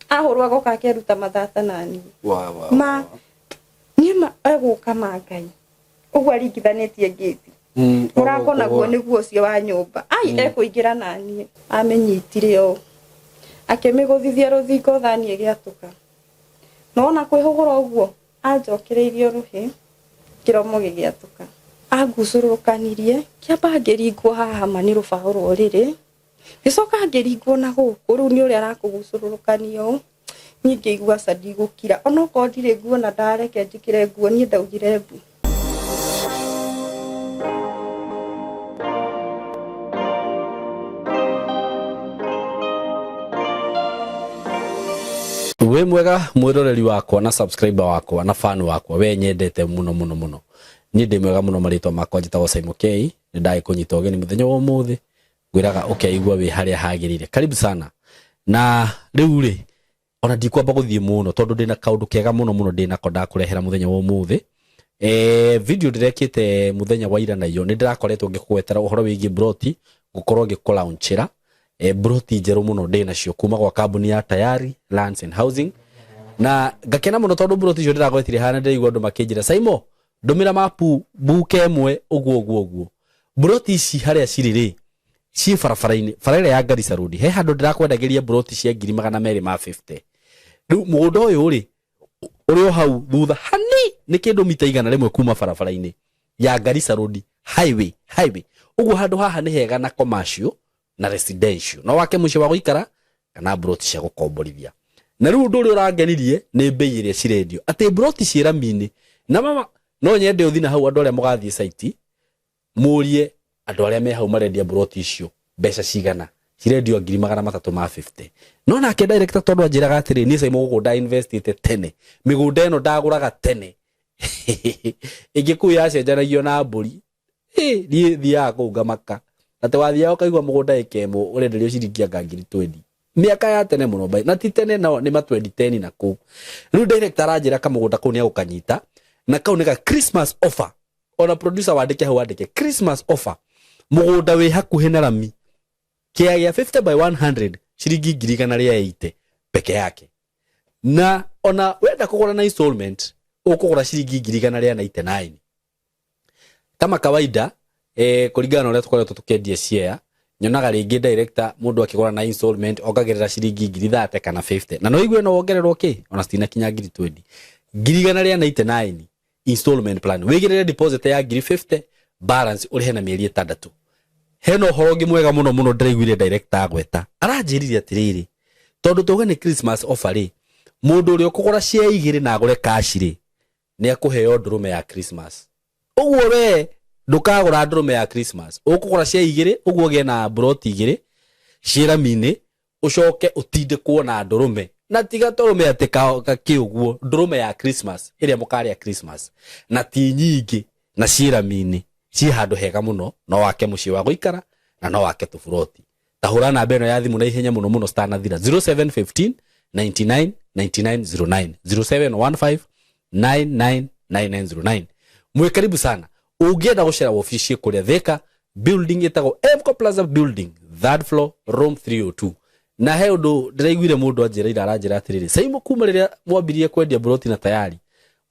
Ahũrwo agoka akeruta mathata nani. Wa wa. Ma niĩ ma egũka ma Ngai. Ũguo aringithanĩtie ngĩti. Mũrango naguo nĩguo ũcio wa nyũmba. Ai, ekũingĩra naniĩ. Amĩnyitire ũũ. Akĩmĩgũthithia rũthingo thani ĩgĩatũka. Nona kwĩhũgũra ũguo anjokereirie rũhĩ kĩromo gĩgĩatũka. Angucũrũkanirie kĩamba ngĩringwo haha ma nĩ rũbaũ rwa ũrĩrĩ. Ngĩcoka ngĩringwo na gũkũ rĩu nĩ ũrĩa arakũgucũrũrũkania ũũ. Niĩ ngĩigua aca ndigũkira onokorwo ndirĩ nguo na ndareke njĩkĩre nguo niĩ ndaugire mbu. Wĩ mwega mwĩroreri wakwa na subscriber wakwa na fan wakwa, we nyendete mũno mũno mũno. Niĩ ndĩ mwega mũno, marĩtwa makwa njĩtagwo Simon K. Nĩ ndagĩkũnyita ũgeni mũthenya wa ũmũthĩ, ngwĩraga ũkeigua wĩ harĩa hagĩrĩire. Karibu sana. Na rĩu rĩ, ona ndikwamba gũthiĩ mũno tondũ ndĩna kaũndũ kega mũno mũno ndĩnako ndakũrehera mũthenya wa ũmũthĩ. Video ndĩrekĩte mũthenya wa ira na iyo nĩ ndĩrakoretwo ngĩkũgwetera ũhoro wĩgiĩ broti gũkorwo ngĩkũlaunchĩra broti njerũ mũno ndĩnacio kuma gwa kambuni ya Tayari Lands and Housing, na ngakena mũno tondũ broti icio ndĩragwetire haha na ndĩraigua andũ makĩnjĩra, Saimo, ndũmĩra mapu mbuke ĩmwe ũguo ũguo ũguo. Broti ici harĩa cirĩ rĩ, ciĩ barabara-inĩ, bara ĩrĩa ya Garissa Road. He handũ ndĩrakwendagĩria broti cia 250,000. Rĩu mũgũnda ũyũ rĩ, ũrĩ o hau thutha hani, nĩ kĩndũ mita 100 kuma barabara-inĩ ya Garissa Road highway. Ũguo handũ haha nĩ hega na commercial na residential, no wake mũciĩ wa gũikara kana broti cia gũkomborithia. Na rĩu ũndũ ũrĩa ũrangenirie nĩ mbei ĩrĩa cirendio, atĩ broti ciĩ rami-inĩ. Na mama, no nyende ũthi na hau andũ arĩa mũgathiĩ site mũrie andũ arĩa me hau marendia broti icio mbeca cigana. Cirendio 350,000. No nake director tondũ anjĩraga atĩrĩ, niĩ Saimo gũkũ nda investite tene, mĩgũnda ĩno ndagũraga tene ĩngĩ kũu yacenjanagio na mbũri. Niĩ thiaga kũu ngamaka atĩ wathiaga ũkaigua mũgũnda ĩka ĩmwe ũrenderio ciringi anga ngiri twendi mĩaka ya tene mũno bai, na ti tene no nĩ ma 2010 na kũu. Rĩu director aranjĩra kamũgũnda kũu nĩ agũkanyita, na kau nĩ ga Christmas offer. Ona producer wandĩke hau, wandĩke Christmas offer, mũgũnda wĩ hakuhĩ na rami, kĩa gĩa 50 by 100, ciringi 180,000 peke yake. Na ona wenda kũgũra na installment, ũkũgũra ciringi 199,000 kama kawaida. Kũringana na ũrĩa tũkoretwo tũkĩendia share, nyonaga rĩngĩ director mũndũ akĩgũra na installment ongagĩrĩra ciringi ngiri 30 kana 50, na no igue no wongererwo kĩ ona citinakinya ngiri 20. 199,000 installment plan, wĩigĩrĩre deposit ya ngiri 50, balance ũrĩhe na mĩeri 6. Hena ũhoro ũngĩ mwega mũno mũno ndĩraiguire director agweta. Aranjĩrire atĩrĩrĩ, tondũ tuge nĩ Christmas offer rĩ, mũndũ ũrĩa ũkũgũra share igĩrĩ na agũre cash rĩ, nĩ akũheo ndũrũme ya Christmas. Ũguo we ndũkagũra ndũrũme ya Christmas, ũkũgũra share igĩrĩ, ũguo ũgĩe na broti igĩrĩ ciĩ rami-inĩ, ũcoke ũtindĩkwo na ndũrũme, na tiga tũrũme atĩ kakĩ ũguo, ndũrũme ya Christmas ĩrĩa mũkarĩa Christmas, na ti nyingĩ, na ciĩ rami-inĩ, ciĩ handũ hega mũno, no wake mũciĩ wa gũikara na no wake tũburoti. Ta hũra namba ĩno ya thimũ na ihenya mũno mũno citanathira, 0715 99 9909, 0715 999909. Mwĩ karibu sana. Ũngĩenda gũcera wobici kũrĩa Thika, building ĩtagwo Emco Plaza building, third floor, room 302. Na he ũndũ ndĩraiguire mũndũ anjĩra ira, aranjĩra atĩrĩrĩ, Saimo, kuma rĩrĩa mwambirie kwendia broti na Tayari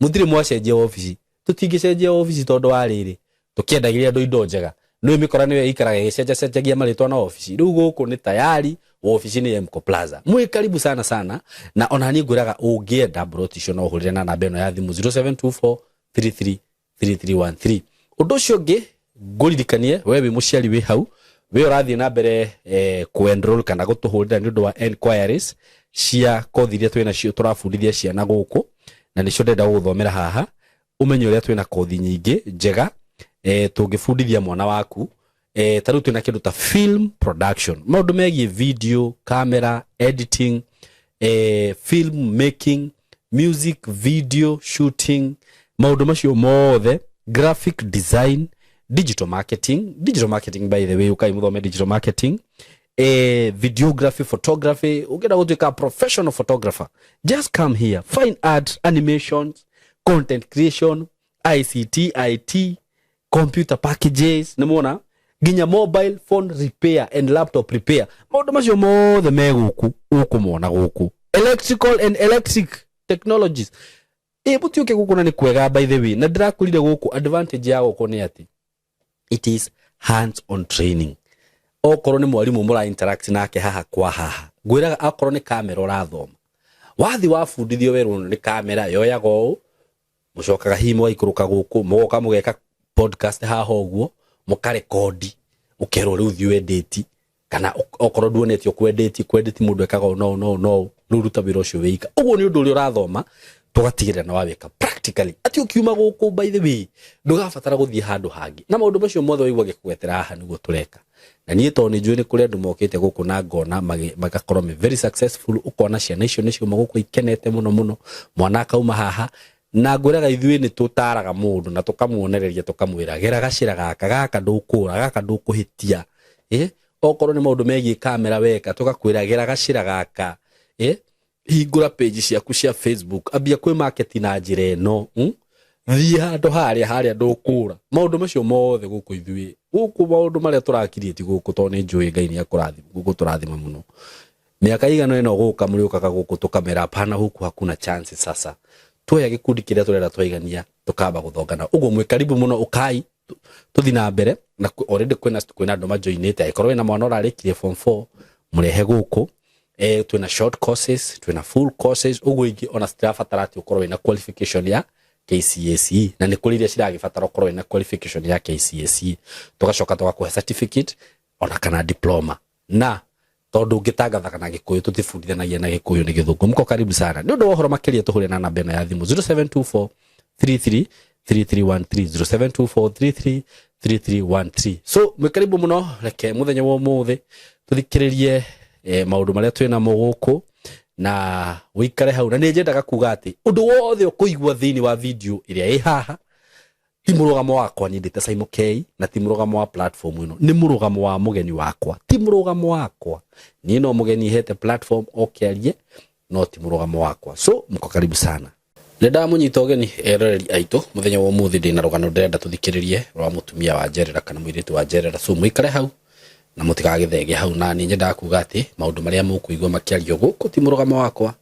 mũtirĩ mwacenjia wobici. Tũtingĩcenjia wobici tondũ wa rĩrĩ, tũkĩendagĩria andũ indo njega. Nĩũĩ mĩkora nĩyo ĩikaraga ĩgĩcenjacenjagia marĩtwa na wobici. Rĩu gũkũ nĩ Tayari, wobici nĩ Emco Plaza. Mwĩ karibu sana sana. Na ona niĩ ngwĩraga ũngĩenda broti icio no ũhũrĩre na namba ĩno ya thimũ, 0724 33 3313. Ũndũ ũcio ũngĩ ngũririkanie, we wĩ mũciari wĩ hau, we ũrathiĩ na mbere kũ-enroll kana gũtũhũrĩra nĩ ũndũ wa enquiries cia kothi iria twĩ nacio tũrabundithia ciana gũkũ, na nĩcio ndĩrenda gũgũthomera haha ũmenye ũrĩa twĩna kothi nyingĩ njega tũngĩbundithia mwana waku. Ta rĩu twĩna kĩndũ ta film production, maũndũ megiĩ video camera editing, film making, music video shooting, maũndũ macio mothe, graphic design, digital marketing. Digital marketing, by the way, ũkai mũthome digital marketing, videography, photography. Ũngĩenda gũtuĩka professional photographer, just come here. Fine art, animations, content creation, ICT, IT, computer packages, nĩ muona nginya mobile phone repair and laptop repair. Maũndũ macio mothe me gũkũ, ũkũmona gũkũ. Electrical and electric technologies. Ĩ mũtiũke gũkũ na nĩ kwega, by the way, na ndĩrakwĩrire gũkũ advantage ya gũkũ nĩ atĩ it is hands on training. Okorwo nĩ mwarimũ mũra interact nake haha kwa haha, ngwĩraga akorwo nĩ kamera ũrathoma, wathi wabundithio werwo nĩ kamera yoyaga ũũ, mũcokaga hihi mũgaikũrũka gũkũ, mũgoka mũgeka podcast haha ũguo, mũkarekondi, ũkerwo rĩu thiĩ wendĩti, kana okorwo nduonetio kwendĩti kwendĩti mũndũ ekaga ũũ no no no, rĩu ruta wĩra ũcio wĩika ũguo. Nĩ ũndũ ũrĩa ũrathoma tũgatigĩrĩra na wawĩka practically, atĩ ũkiuma gũkũ, by the way, ndũgabatara gũthiĩ handũ hangĩ. Na maũndũ macio mothe waigua ngĩkũgwetera haha nĩguo tũreka. Na niĩ tondũ nĩ njũĩ nĩ kũrĩ andũ mokĩte gũkũ na ngona magakorwo me very successful, ũkona ciana icio nĩ ciauma gũkũ ikenete mũno mũno, mwana akauma haha. Na ngwĩraga ithuĩ nĩ tũtaraga mũndũ na tũkamuonereria, tũkamwĩra gera gacĩra gaka, gaka ndũkũra, gaka ndũkũhĩtia. Okorwo nĩ maũndũ megiĩ kamera weka, tũgakwĩra gera gacĩra gaka, hingũra page ciaku cia Facebook, ambia kwĩ market na njĩra ĩno, Thiĩ handũ harĩa harĩa ndũkũra. Maũndũ macio mothe gũkũ ithuĩ gũkũ, maũndũ marĩa tũrakiriĩti gũkũ, tondũ nĩ njũĩ Ngai nĩ akũrathima gũkũ, tũrathima mũno. Mĩaka igana ĩno gũka mũrĩũkaga gũkũ tũkamera hapana, huku hakuna chance. Sasa tuoya gĩkundi kĩrĩa tũrenda twaigania, tũkamba gũthongana ũguo. Mwĩ karibu mũno, ũkai tũthi na mbere. Na already kwĩna andũ majoinĩte. Angĩkorwo wĩna mwana ũrarĩkirie form 4, mũrehe gũkũ. Twĩna short courses, twĩna full courses, ũguo ingĩ ona citirabatara atĩ ũkorwo wĩna qualification ya KCSE, na nĩ kũrĩ iria ciragĩbatara ũkorwo wĩna qualification ya KCSE, tũgacoka tũgakũhe certificate ona kana diploma. Na tondũ ũngĩtangathaga na Gĩkũyũ, tũtibundithanagia na Gĩkũyũ, nĩ Gĩthũngũ. Mko karibu sana. Nĩ ũndũ wa ũhoro makĩria tũhũre na namba ĩno ya thimũ 0724 33 3313, 0724 33 3313. So mwĩ karibu mũno. Reke mũthenya wa ũmũthĩ tũthikĩrĩrie maũndũ marĩa twĩ namo gũkũ, na wĩikare hau. Na nĩ nyendaga kuga atĩ ũndũ wothe ũkũigua thĩinĩ wa video ĩrĩa ĩ haha ti mũrũgamo wakwa niĩ ndĩte Simon K, na ti mũrũgamo wa platform ĩno, nĩ mũrũgamo wa mũgeni wakwa, ti mũrũgamo wakwa niĩ. No mũgeni hete platform oke arie, no ti mũrũgamo wakwa. So mko karibu sana. Nĩ ndamũnyita ũgeni eroreri aitũ. Mũthenya wa ũmũthĩ ndĩna rũgano ndĩrenda tũthikĩrĩrie rwa mũtumia wa njerera kana mũirĩtu wa njerera. So mũikare hau na mũtigagĩthenge hau. Na niĩ nyendaga kuga atĩ maũndũ marĩa mũkũigua makĩario gũkũ ti mũrũgamo wakwa,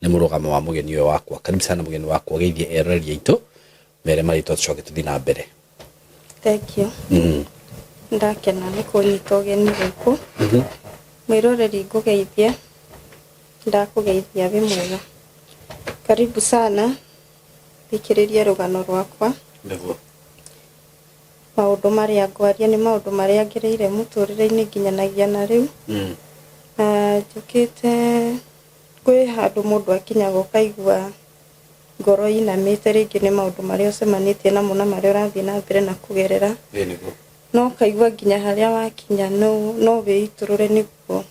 nĩ mũrũgamo wa mũgeni ũyũ wakwa. Karibu sana mũgeni wakwa, geithie eroreri aitũ, mere marĩtwa, tũcoke tũthiĩ na mbere. Thank you. Ndakena nĩ kũnyita ũgeni gũkũ. Mwĩroreri, ngũgeithie, ndakũgeithia wĩ mwega. Karibu sana, thikĩrĩrie rũgano rwakwa. Nĩguo. Maũndũ marĩa ngwaria nĩ maũndũ marĩa ngereire mũtũrĩre-inĩ nginyanagia na rĩu. Na njũkĩte kwĩ handũ mũndũ akinyaga ũkaigua ngoro inamĩte, rĩngĩ nĩ maũndũ marĩa ũcemanĩtie namo na marĩa ũrathiĩ na mbere na kũgerera. Ĩĩ nĩguo. No ũkaigua nginya harĩa wakinya no wĩitũrũre nĩguo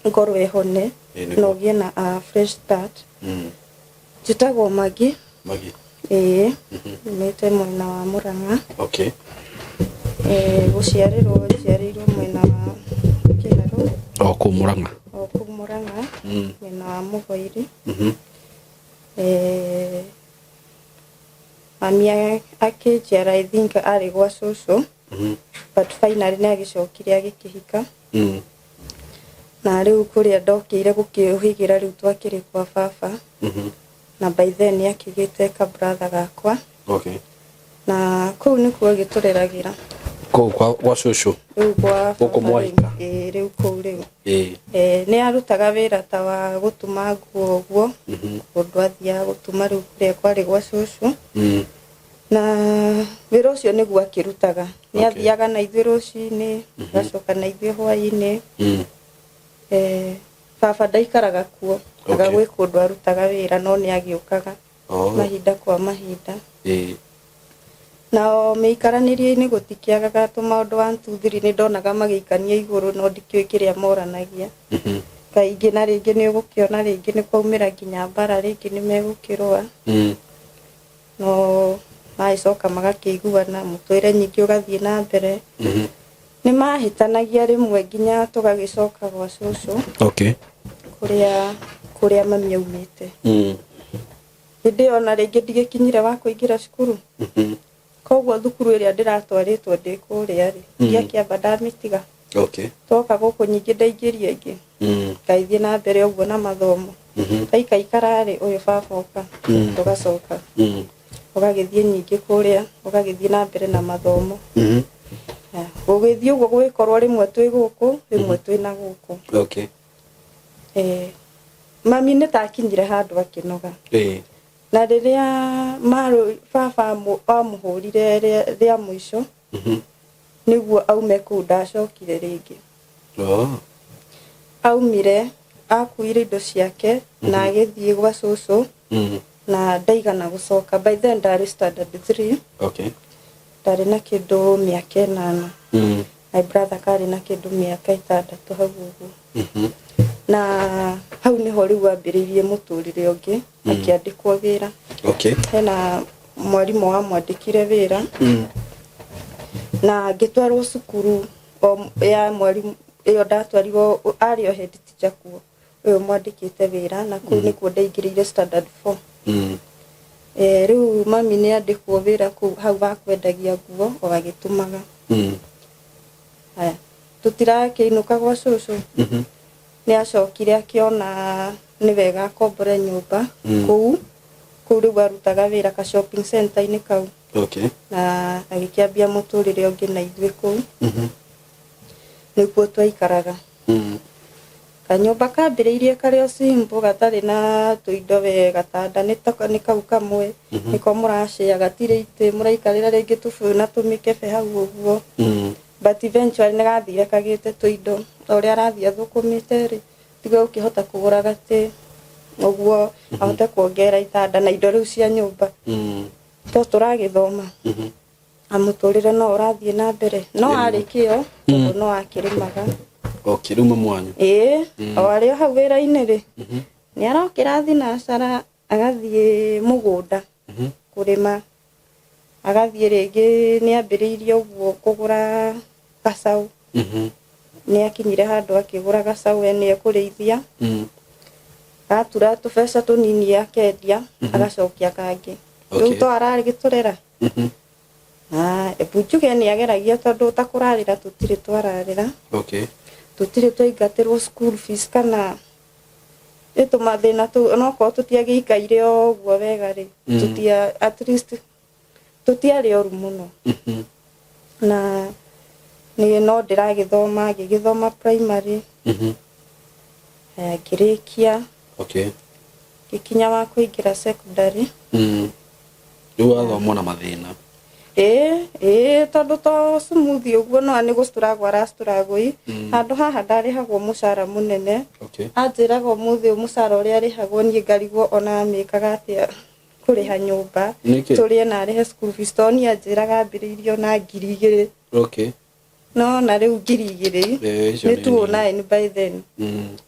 ngoro ĩhone Ĩĩ na nĩguo. ũgĩe na a fresh start. Njĩtagwo Magi. Magi. Ĩĩ, nyumĩte mwena wa Mũrang'a. Gũciarĩrwo njiarĩirwo mwena wa Kĩharũ. O kũu Mũrang'a. O kũu Mũrang'a, mwena wa Mũgoiri. Mami akĩnjiara, I think arĩ gwa cũcũ, but finally nĩ agĩcokire agĩkĩhika. Na rĩu kũrĩa ndokĩire gũkĩũhĩgĩra, rĩu twakĩrĩ kwa baba. Na by then nĩ akĩgĩte ka brother gakwa. Na kũu nĩkuo agĩtũreragĩra. Kũu kwa cũcũ. Rĩu gwa Gũkũ baba rĩu. Mwahika. Ĩĩ, rĩu kũu rĩu. Ĩĩ. Nĩ arutaga wĩra ta wa gũtuma nguo ũguo. Kũndũ athiaga gũtuma rĩu kũrĩa kwarĩ gwa cũcũ. Na wĩra ũcio nĩguo akĩrutaga. Nĩ athiaga na ithuĩ rũcinĩ, agacoka na ithuĩ hwaĩ-inĩ. Baba ndaikaraga kuo, aga gwĩ kũndũ arutaga wĩra, no nĩ agĩũkaga mahinda kwa mahinda. Nao mĩikaranĩrie-inĩ gũtikĩagaga tũmaũndũ 1 2 3, nĩ ndonaga magĩikania igũrũ, no ndikĩũĩ kĩrĩa moranagia. Kaingĩ na rĩngĩ nĩ ũgũkĩona rĩngĩ nĩ kwaumĩra nginya mbara, rĩngĩ nĩ megũkĩrũa. No magĩcoka magakĩiguana, mũtũrĩre nyingĩ ũgathiĩ na mbere. Nĩ mahĩtanagia rĩmwe nginya tũgagĩcoka gwa cũcũ kũrĩa mami aumĩte. Hĩndĩ ĩyo ona rĩngĩ ndigĩkinyire wa kũingĩra cukuru. Koguo thukuru ĩrĩa ndĩratwarĩtwo ndĩ kũrĩa rĩ, ndiakĩamba ndamĩtiga. Twoka gũkũ nyingĩ ndaingĩria ĩngĩ. Ngagĩthiĩ na mbere ũguo na mathomo. Twaikaikara rĩ, ũyũ baba oka, tũgacoka. Ũgagĩthiĩ ningĩ kũrĩa, ũgagĩthiĩ na mbere na mathomo. Gũgĩthiĩ ũguo gũgĩkorwo rĩmwe twĩ gũkũ, rĩmwe twĩ na gũkũ. Mami nĩ ta akinyire handũ akĩnoga. Na rĩrĩa marũ baba amũhũrire rĩa mũico, nĩguo aume kũu ndacokire rĩngĩ. Aumire, akuire indo ciake na agĩthiĩ gwa cũcũ na ndaigana gũcoka. By then ndarĩ standard 3. Ndarĩ na kĩndũ mĩaka 8. My brother karĩ na kĩndũ mĩaka 6 hau ũguo. Na hau nĩho rĩu ambĩrĩirie mũtũrĩre ũngĩ, akĩandĩkwo wĩra. Hena mwarimũ wamwandĩkire wĩra. Na ngĩtwarwo cukuru ya mwarimũ ĩyo ndatwarirwo, arĩ o head teacher kuo, ũyũ mwandĩkĩte wĩra, na kũu nĩkuo ndaingĩrĩire standard 4. Rĩu mami nĩ andĩkwo wĩra kũu hau wa kwendagia nguo o agĩtũmaga. Haya, tũtirakĩinũka gwa cũcũ. Nĩ acokire akĩona nĩ wega akombore nyũmba kũu. Kũu rĩu arutaga wĩra ka shopping center-inĩ kau. Na agĩkĩambia mũtũrĩre ũngĩ na ithuĩ kũu. Nĩkuo twaikaraga. Kanyũmba kambĩrĩirie karĩ o simple, gatarĩ na tũindo we, gatanda nĩ kau kamwe, nĩko mũracĩa, gatirĩ itĩ, mũraikarĩra rĩngĩ tũbũyũ na tũmĩkebe hau ũguo. But eventually nĩ gathire kagĩte tũindo, o ũrĩa arathiĩ athũkũmĩte rĩ, tiguo ũkĩhota kũgũra gatĩ, ũguo ahote kuongerera itanda na indo rĩu cia nyũmba. To tũragĩthoma. Na mũtũrĩre no ũrathiĩ na mbere. No arĩ kĩo, tondũ no akĩrĩmaga. Okay, rĩu mamu wanyu. Ĩĩ, o arĩ o hau wĩra-inĩ rĩ, nĩ arokĩra thinacara agathiĩ mũgũnda kũrĩma. Agathiĩ rĩngĩ nĩ ambĩrĩirie ũguo kũgũra gacaũ. Nĩ akinyire handũ akĩgũra gacaũ we nĩ ekũrĩithia. Gatura tũbeca tũnini akendia, agacokia kangĩ. Rĩu to aragĩtũrera. Na ebu njuge nĩ ageragia tondũ ta kũrarĩra tũtirĩ twararĩra. Tũtirĩ twaingatĩrwo school fees kana nĩ tũmathĩna tũu, onokorwo tũtiagĩikaire o ũguo wega rĩ, tũtia, at least tũtiarĩ oru mũno. Na nĩ no ndĩragĩthoma, ngĩgĩthoma primary. Ngĩrĩkia. Ngĩkinya wa kũingĩra secondary. Rĩu wathoma na mathĩna. Ĩĩ, ĩĩ, tondũ to smooth ũguo no nĩ gũstruggle arastruggle. Handũ haha ndarĩhagwo mũcara mũnene. Anjĩraga ũmũthĩ ũyũ mũcara ũrĩa arĩhagwo niĩ ngarigwo ona amĩkaga atĩa kũrĩha nyũmba. Nĩkĩ? Tũrĩe na arĩhe school fees, tondũ niĩ anjĩraga ambĩrĩirie ona 2,000. No na rĩu 2,000 Icio nĩ nĩ two nini. nine by then.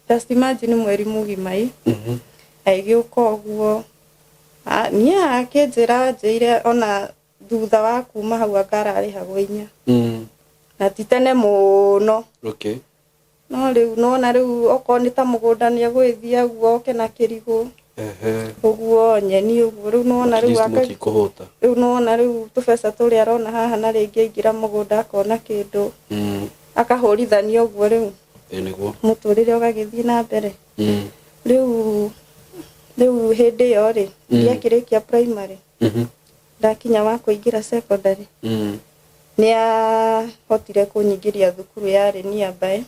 Just imagine mweri mũgima ĩ. Agĩũka ũguo. Niĩ akĩnjĩra anjĩire ona thutha wa kuma hau anga ararĩhagwo 4. Na ti tene mũno. No rĩu nona rĩu okorwo nĩ ta mũgũnda nĩ egũgĩthiĩ ũguo oke na kĩrigũ. Ũguo nyeni ũguo rĩu nona rĩu At least mũtikũhũta. Rĩu nona rĩu tũbeca tũrĩa arona haha na rĩngĩ aingĩra mũgũnda akona kĩndũ. Akahũrithania ũguo rĩu. Ĩĩ nĩguo. Mũtũrĩre ũgagĩthiĩ na mbere. Rĩu hĩndĩ ĩyo rĩ, ndiakĩrĩkia primary. Ndakinya wa kũingĩra secondary. Nĩ ahotire kũnyingĩria thukuru yarĩ nearby.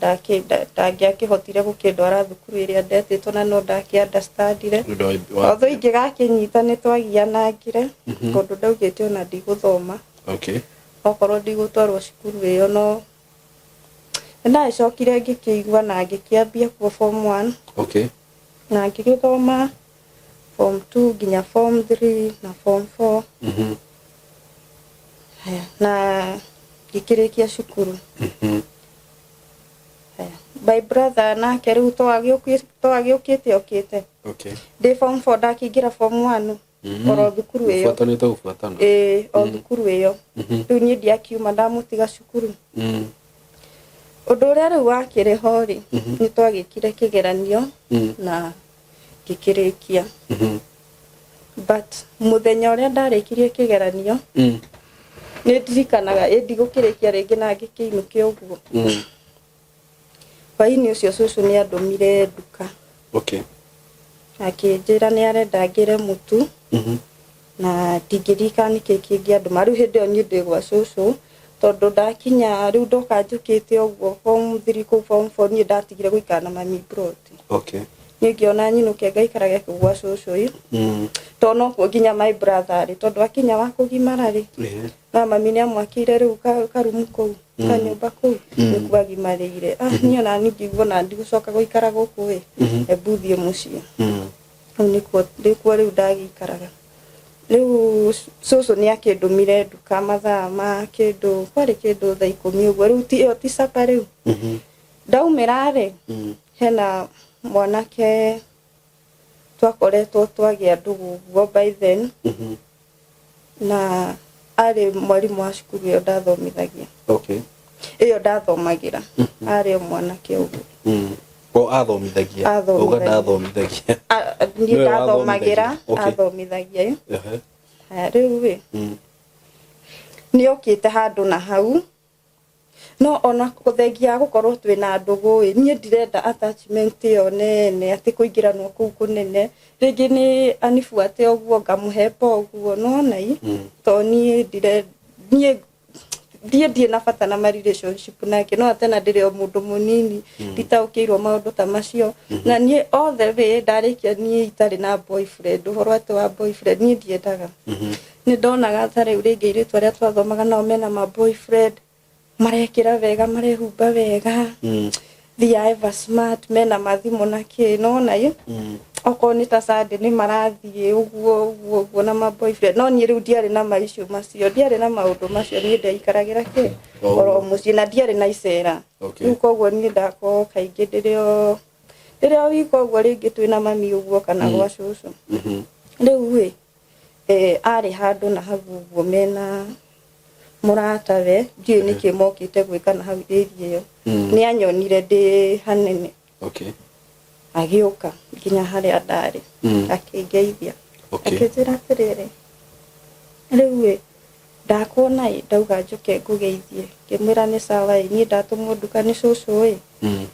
Ndangĩakĩhotire gũkĩndwara thukuru ĩrĩa ndetĩtwo na no ndakĩ understandire. Nĩ ũndũ wa Although ingĩgakĩnyita nĩ twagianangire, tondũ ndaugĩte ona ndigũthoma. Okorwo ndigũtwarwo cukuru ĩyo no nĩ ndagĩcokire ngĩkĩigua na ngĩkĩambia kuo form 1. Na ngĩgĩthoma form 2 nginya form 3 na form 4. Haya, na ngĩkĩrĩkia cukuru. Haya, my brother nake rĩu to agĩũkĩte okĩte. Ndĩ form 4 ndakĩingĩra form 1. Oro thukuru ĩyo. Gũbuatanĩte gũbuatana. Ĩĩ, o thukuru ĩyo. Rĩu niĩ ndiakiuma ndamũtiga cukuru. Ũndũ ũrĩa rĩu wakĩrĩ ho rĩ, nĩ twagĩkire kĩgeranio na ngĩkĩrĩkia. But mũthenya ũrĩa ndarĩkirie kĩgeranio, nĩ ndirikanaga ĩ ndigũkĩrĩkia rĩngĩ na ngĩkĩinũkia ũguo. Hwaĩ-inĩ ũcio cũcũ nĩ andũmire nduka. Akĩnjĩra nĩ arenda ngĩre mũtu na ndingĩririkana nĩkĩ kĩngĩ andũma. Rĩu hĩndĩ ĩyo niĩ ndĩ gwa cũcũ, tondũ ndakinya rĩu ndoka njũkĩte ũguo form 3 kũu form 4, niĩ ndatigire gũikara na mami plot. Niĩ ngĩona nyinũke ngaikarage kũu gwa cũcũ ĩ, tondũ nokuo nginya my brother rĩ, tondũ akinya wa kũgimara rĩ, no mami nĩ amwakĩire rĩu karumu kũu, kanyũmba kũu, nĩkuo agimarĩire. Ah, niĩ ona niĩ ngĩigua ona ndigũcoka gũikara gũkũ ĩ, embu thiĩ mũciĩ. Hau nĩkuo rĩu ndagĩikaraga. Rĩu cũcũ nĩ akĩndũmire nduka mathaa ma kĩndũ, kwarĩ kĩndũ thaa 10 ũguo. Rĩu ti ĩyo ti capa rĩu. Ndaumĩra rĩ, hena mwanake twakoretwo twagĩa ndũgũ ũguo by then, na arĩ mwarimũ wa cukuru ĩyo ndathomithagia, ĩyo ndathomagĩra, arĩ o mwanake ũguo. O athomithagia? Athomithagia. Uga ndathomithagia. Niĩ Nĩwe ndathomagĩra. wathomithagia. Okay. Athomithagia ĩ. Haya, rĩu ĩ, nĩ okĩte handũ na hau, no ona thengia ya gũkorwo twĩna ndũgũ ĩ, niĩ ndirenda attachment ĩyo nene, atĩ kũingĩranwo kũu kũnene. Rĩngĩ nĩ anibuate ũguo, ngamũhemba ũguo, nona i to niĩ ndire niĩ ndiĩ ndirĩ na bata na ma relationship nake. No tena ndĩrĩ o mũndũ mũnini, nditaũkĩirwo maũndũ ta macio. Na niĩ othe rĩ, ndarĩkia niĩ itarĩ na boyfriend. Ũhoro atĩ wa boyfriend niĩ ndiendaga. Nĩ ndonaga ta rĩu rĩngĩ airĩtu arĩa twathomaga nao mena ma boyfriend, marekĩra wega, marehumba wega, they are ever smart, mena mathimũ na kĩ, nona ĩ, okorwo nĩ ta Sunday nĩ marathiĩ ũguo ũguo ũguo na ma boyfriend. No niĩ rĩu ndiarĩ na ma issue macio, ndiarĩ na maũndũ macio. Niĩ ndaikaragĩra kĩ oro mũciĩ na ndiarĩ na icera. Rĩu koguo niĩ ndakorwo kaingĩ ndĩrĩ o wika ũguo, rĩngĩ twĩna mami ũguo kana gwa cũcũ. Rĩu ĩ, arĩ handũ na hau ũguo mena mũratawe, ndiũĩ nĩkĩ mokĩte gwĩka na hau area ĩyo. Nĩ anyonire ndĩ hanene, agĩũka nginya harĩa ndarĩ, akĩngeithia, akĩnjĩra atĩrĩrĩ, rĩu ĩ, ndakuona ĩ, ndauga njũke ngũgeithie. Ngĩmwĩra nĩ sawa ĩ, niĩ ndatũmwo nduka nĩ cũcũ ĩ,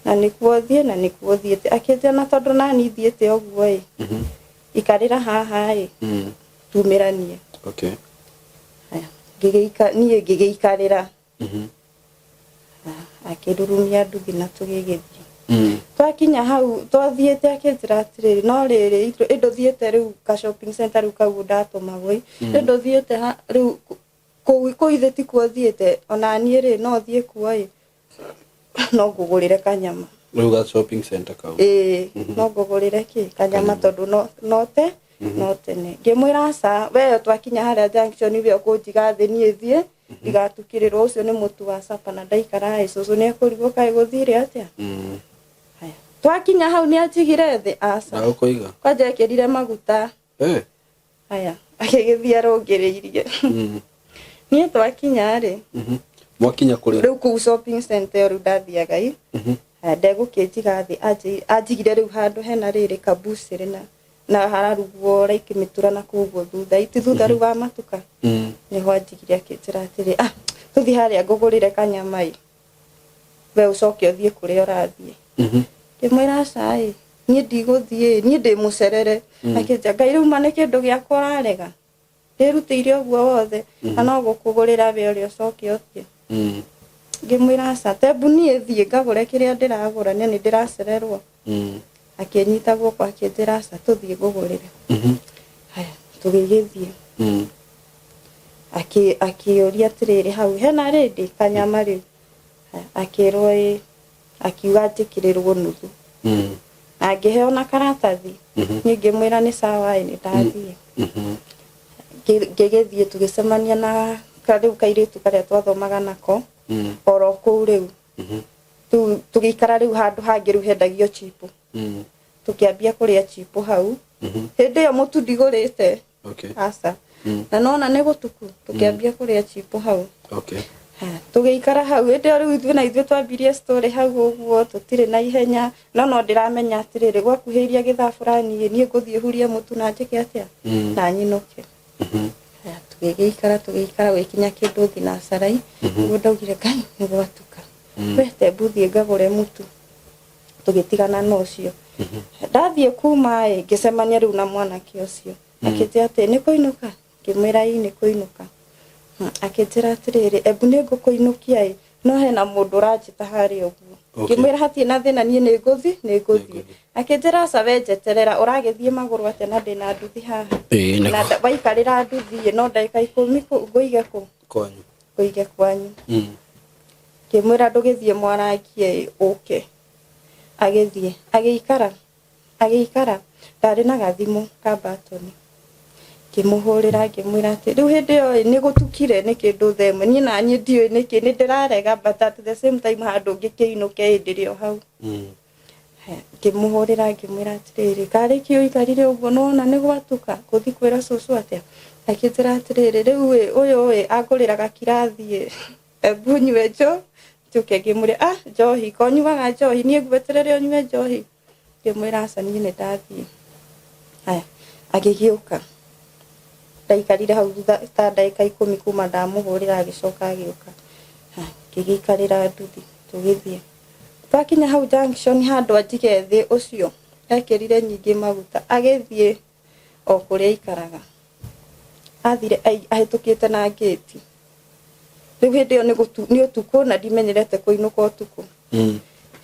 na nĩkuo thiĩ na nĩkuo thiĩte. Akĩnjĩra na tondũ nani thiĩte ũguo ĩ, ikarĩra haha ĩ, tumĩranie. Haya, niĩ ngĩgĩikarĩra. Akĩrurumia nduthi na tũgĩgĩthiĩ. Twakinya hau twathiĩte, akĩnjĩra atĩrĩrĩ, no rĩrĩ, ĩndũ thiĩte rĩu ka shopping center rĩu kau ndatũmagwo ĩ, ĩndũ thiĩte rĩu kũu ithe tikuo thiĩte, ona niĩ rĩ, no thiĩ kuo ĩ, no ngũgũrĩre kanyama. Rĩu ga shopping center kau? Ĩĩ, no ngũgũrĩre kĩ kanyama, tondũ no no tene. Ngĩmwĩra aca, we twakinya harĩa junction we ũkũnjiga thĩ, niĩ thiĩ ndigatukĩrĩrwo. Ũcio nĩ mũtu wa capa na ndaikara ĩ, cũcũ nĩ ekũrigwo kaĩ gũthire atĩa. Haya, twakinya hau nĩ anjigire thĩ, aca. Ndagũkũiga. Kwanja ekĩrire maguta. Haya, agĩgĩthiĩ arũngĩrĩirie. Niĩ twakinya rĩ, Mwakinya kũrĩa? Rĩu kũu shopping center ĩyo rĩu ndathiaga ĩ. Haya, ndegũkĩnjiga thĩ, anjigire rĩu handũ hena rĩrĩ kabucĩrĩ na hararugwo like mĩtura na kũu ũguo thutha, iti thutha rĩu wa matuka. Nĩho anjigire, akĩnjĩra atĩrĩ, ah, tũthiĩ harĩa ngũgũrĩre kanyama ĩ, we ũcoke ũthiĩ kũrĩa ũrathiĩ. Ngĩmwĩra aca ĩ, niĩ ndigũthiĩ, niĩ ndĩ mũcerere. Akĩnjĩra, Ngai, rĩu ma nĩ kĩndũ gĩakwa ũrarega, ndĩrutĩire ũguo wothe na no gũkũgũrĩra we ũrĩa ũcoke ũthiĩ. Ngĩmwĩra aca, tembu niĩ thiĩ ngagũre kĩrĩa ndĩragũra, nĩ nĩ ndĩracererwo. Akĩnyita guoko, akĩnjĩra aca, tũthiĩ ngũgũrĩre. Haya, tũgĩgĩthiĩ. Akĩũria atĩrĩrĩ, hau hena rĩndĩ kanyama rĩu? Haya, akĩrwo ĩ, akiuga njĩkĩrĩrwo nuthu na ngĩheo na karatathi. Niĩ ngĩmwĩra nĩ sawa ĩ, nĩ ndathiĩ. Ngĩgĩthiĩ, tũgĩcemania na rĩu kairĩtu karĩa twathomaga nako oro kũu rĩu. Rĩu tũgĩikara rĩu handũ hangĩ rĩu hendagio chipu. Tũkĩambia kũrĩa chipu hau. Hĩndĩ ĩyo mũtu ndigũrĩte. Aca. Na nona nĩ gũtuku, tũkĩambia kũrĩa chipu hau. Haya, tũgĩikara hau. Hĩndĩ ĩyo rĩu ithuĩ na ithuĩ twambirie story hau ũguo, tũtirĩ na ihenya, no ndĩramenya atĩrĩrĩ, gwakuhĩrĩria gĩthaa fulani ĩ, niĩ ngũthiĩ hurie mũtu na njĩke atĩa, na nyinũke. Haya, tũgĩgĩikara, tũgĩikara, gũgĩkinya kĩndũ thinacarai nĩguo ndaugire, Ngai, nĩ gwatuka, we tembu thiĩ ngagũre mũtu. Tũgĩtigana na ũcio. Ndathiĩ kuma ĩ, ngĩcemania rĩu na mwanake ũcio. Akĩnjĩra atĩ nĩ kũinũka, ngĩmwĩra ĩ nĩ kũinũka. Akĩnjĩra atĩrĩrĩ, embu nĩ ngũkũinũkia ĩ, no hena mũndũ ũranjĩta harĩa ũguo. Ngĩmwĩra hatirĩ na thĩna, niĩ nĩ ngũthiĩ, nĩ ngũthiĩ. Akĩnjĩra aca, we njeterera, ũragĩthiĩ magũrũ atĩa na ndĩna nduthi haha? Na waikarĩra nduthi ĩ, no ndagĩka 10 ngũige kũ? Kwanyu. Ngũige kwanyu. Ngĩmwĩra ndũgĩthiĩ mwarangie ĩ, ũke. Agĩthiĩ, agĩikara, agĩikara, ndarĩ na gathimũ ka mbatoni. Ngĩmũhũrĩra ngĩmwĩra atĩ rĩu hĩndĩ ĩyo ĩ, nĩ gũtukire nĩ kĩndũ thaa 1, niĩ naniĩ ndiũĩ nĩkĩ, nĩ ndĩrarega but at the same time handũ ngĩkĩinũke ĩ, ndĩrĩ o hau. Ngĩmũhũrĩra ngĩmwĩra atĩrĩrĩ, karĩ kĩ ũikarire ũguo nĩwona nĩ gwatuka, ngũthiĩ kwĩra cũcũ atĩa? Akĩnjĩra atĩrĩrĩ, rĩu ĩ, ũyũ ĩ, angũrĩra gakirathi ĩ, embu nyue njũke. Ngĩmwĩra, ah, njohi, ko ũnyuaga njohi, niĩ ngweterere ũnyue njohi? Ngĩmwĩra aca, niĩ nĩ ndathiĩ. Haya, agĩgĩũka. Ndaikarire hau thutha ta ndagĩka 10 kuma ndamũhũrĩra, agĩcoka agĩũka. Haya, ngĩgĩikarĩra nduthi, tũgĩthiĩ. Twakinya hau junction handũ anjige thĩ, ũcio ekĩrire nyingĩ maguta, agĩthiĩ o kũrĩa aikaraga. Athire ahĩtũkĩte na ngĩti. Rĩu hĩndĩ ĩyo nĩ ũtukũ na ndimenyerete kũinũka ũtukũ.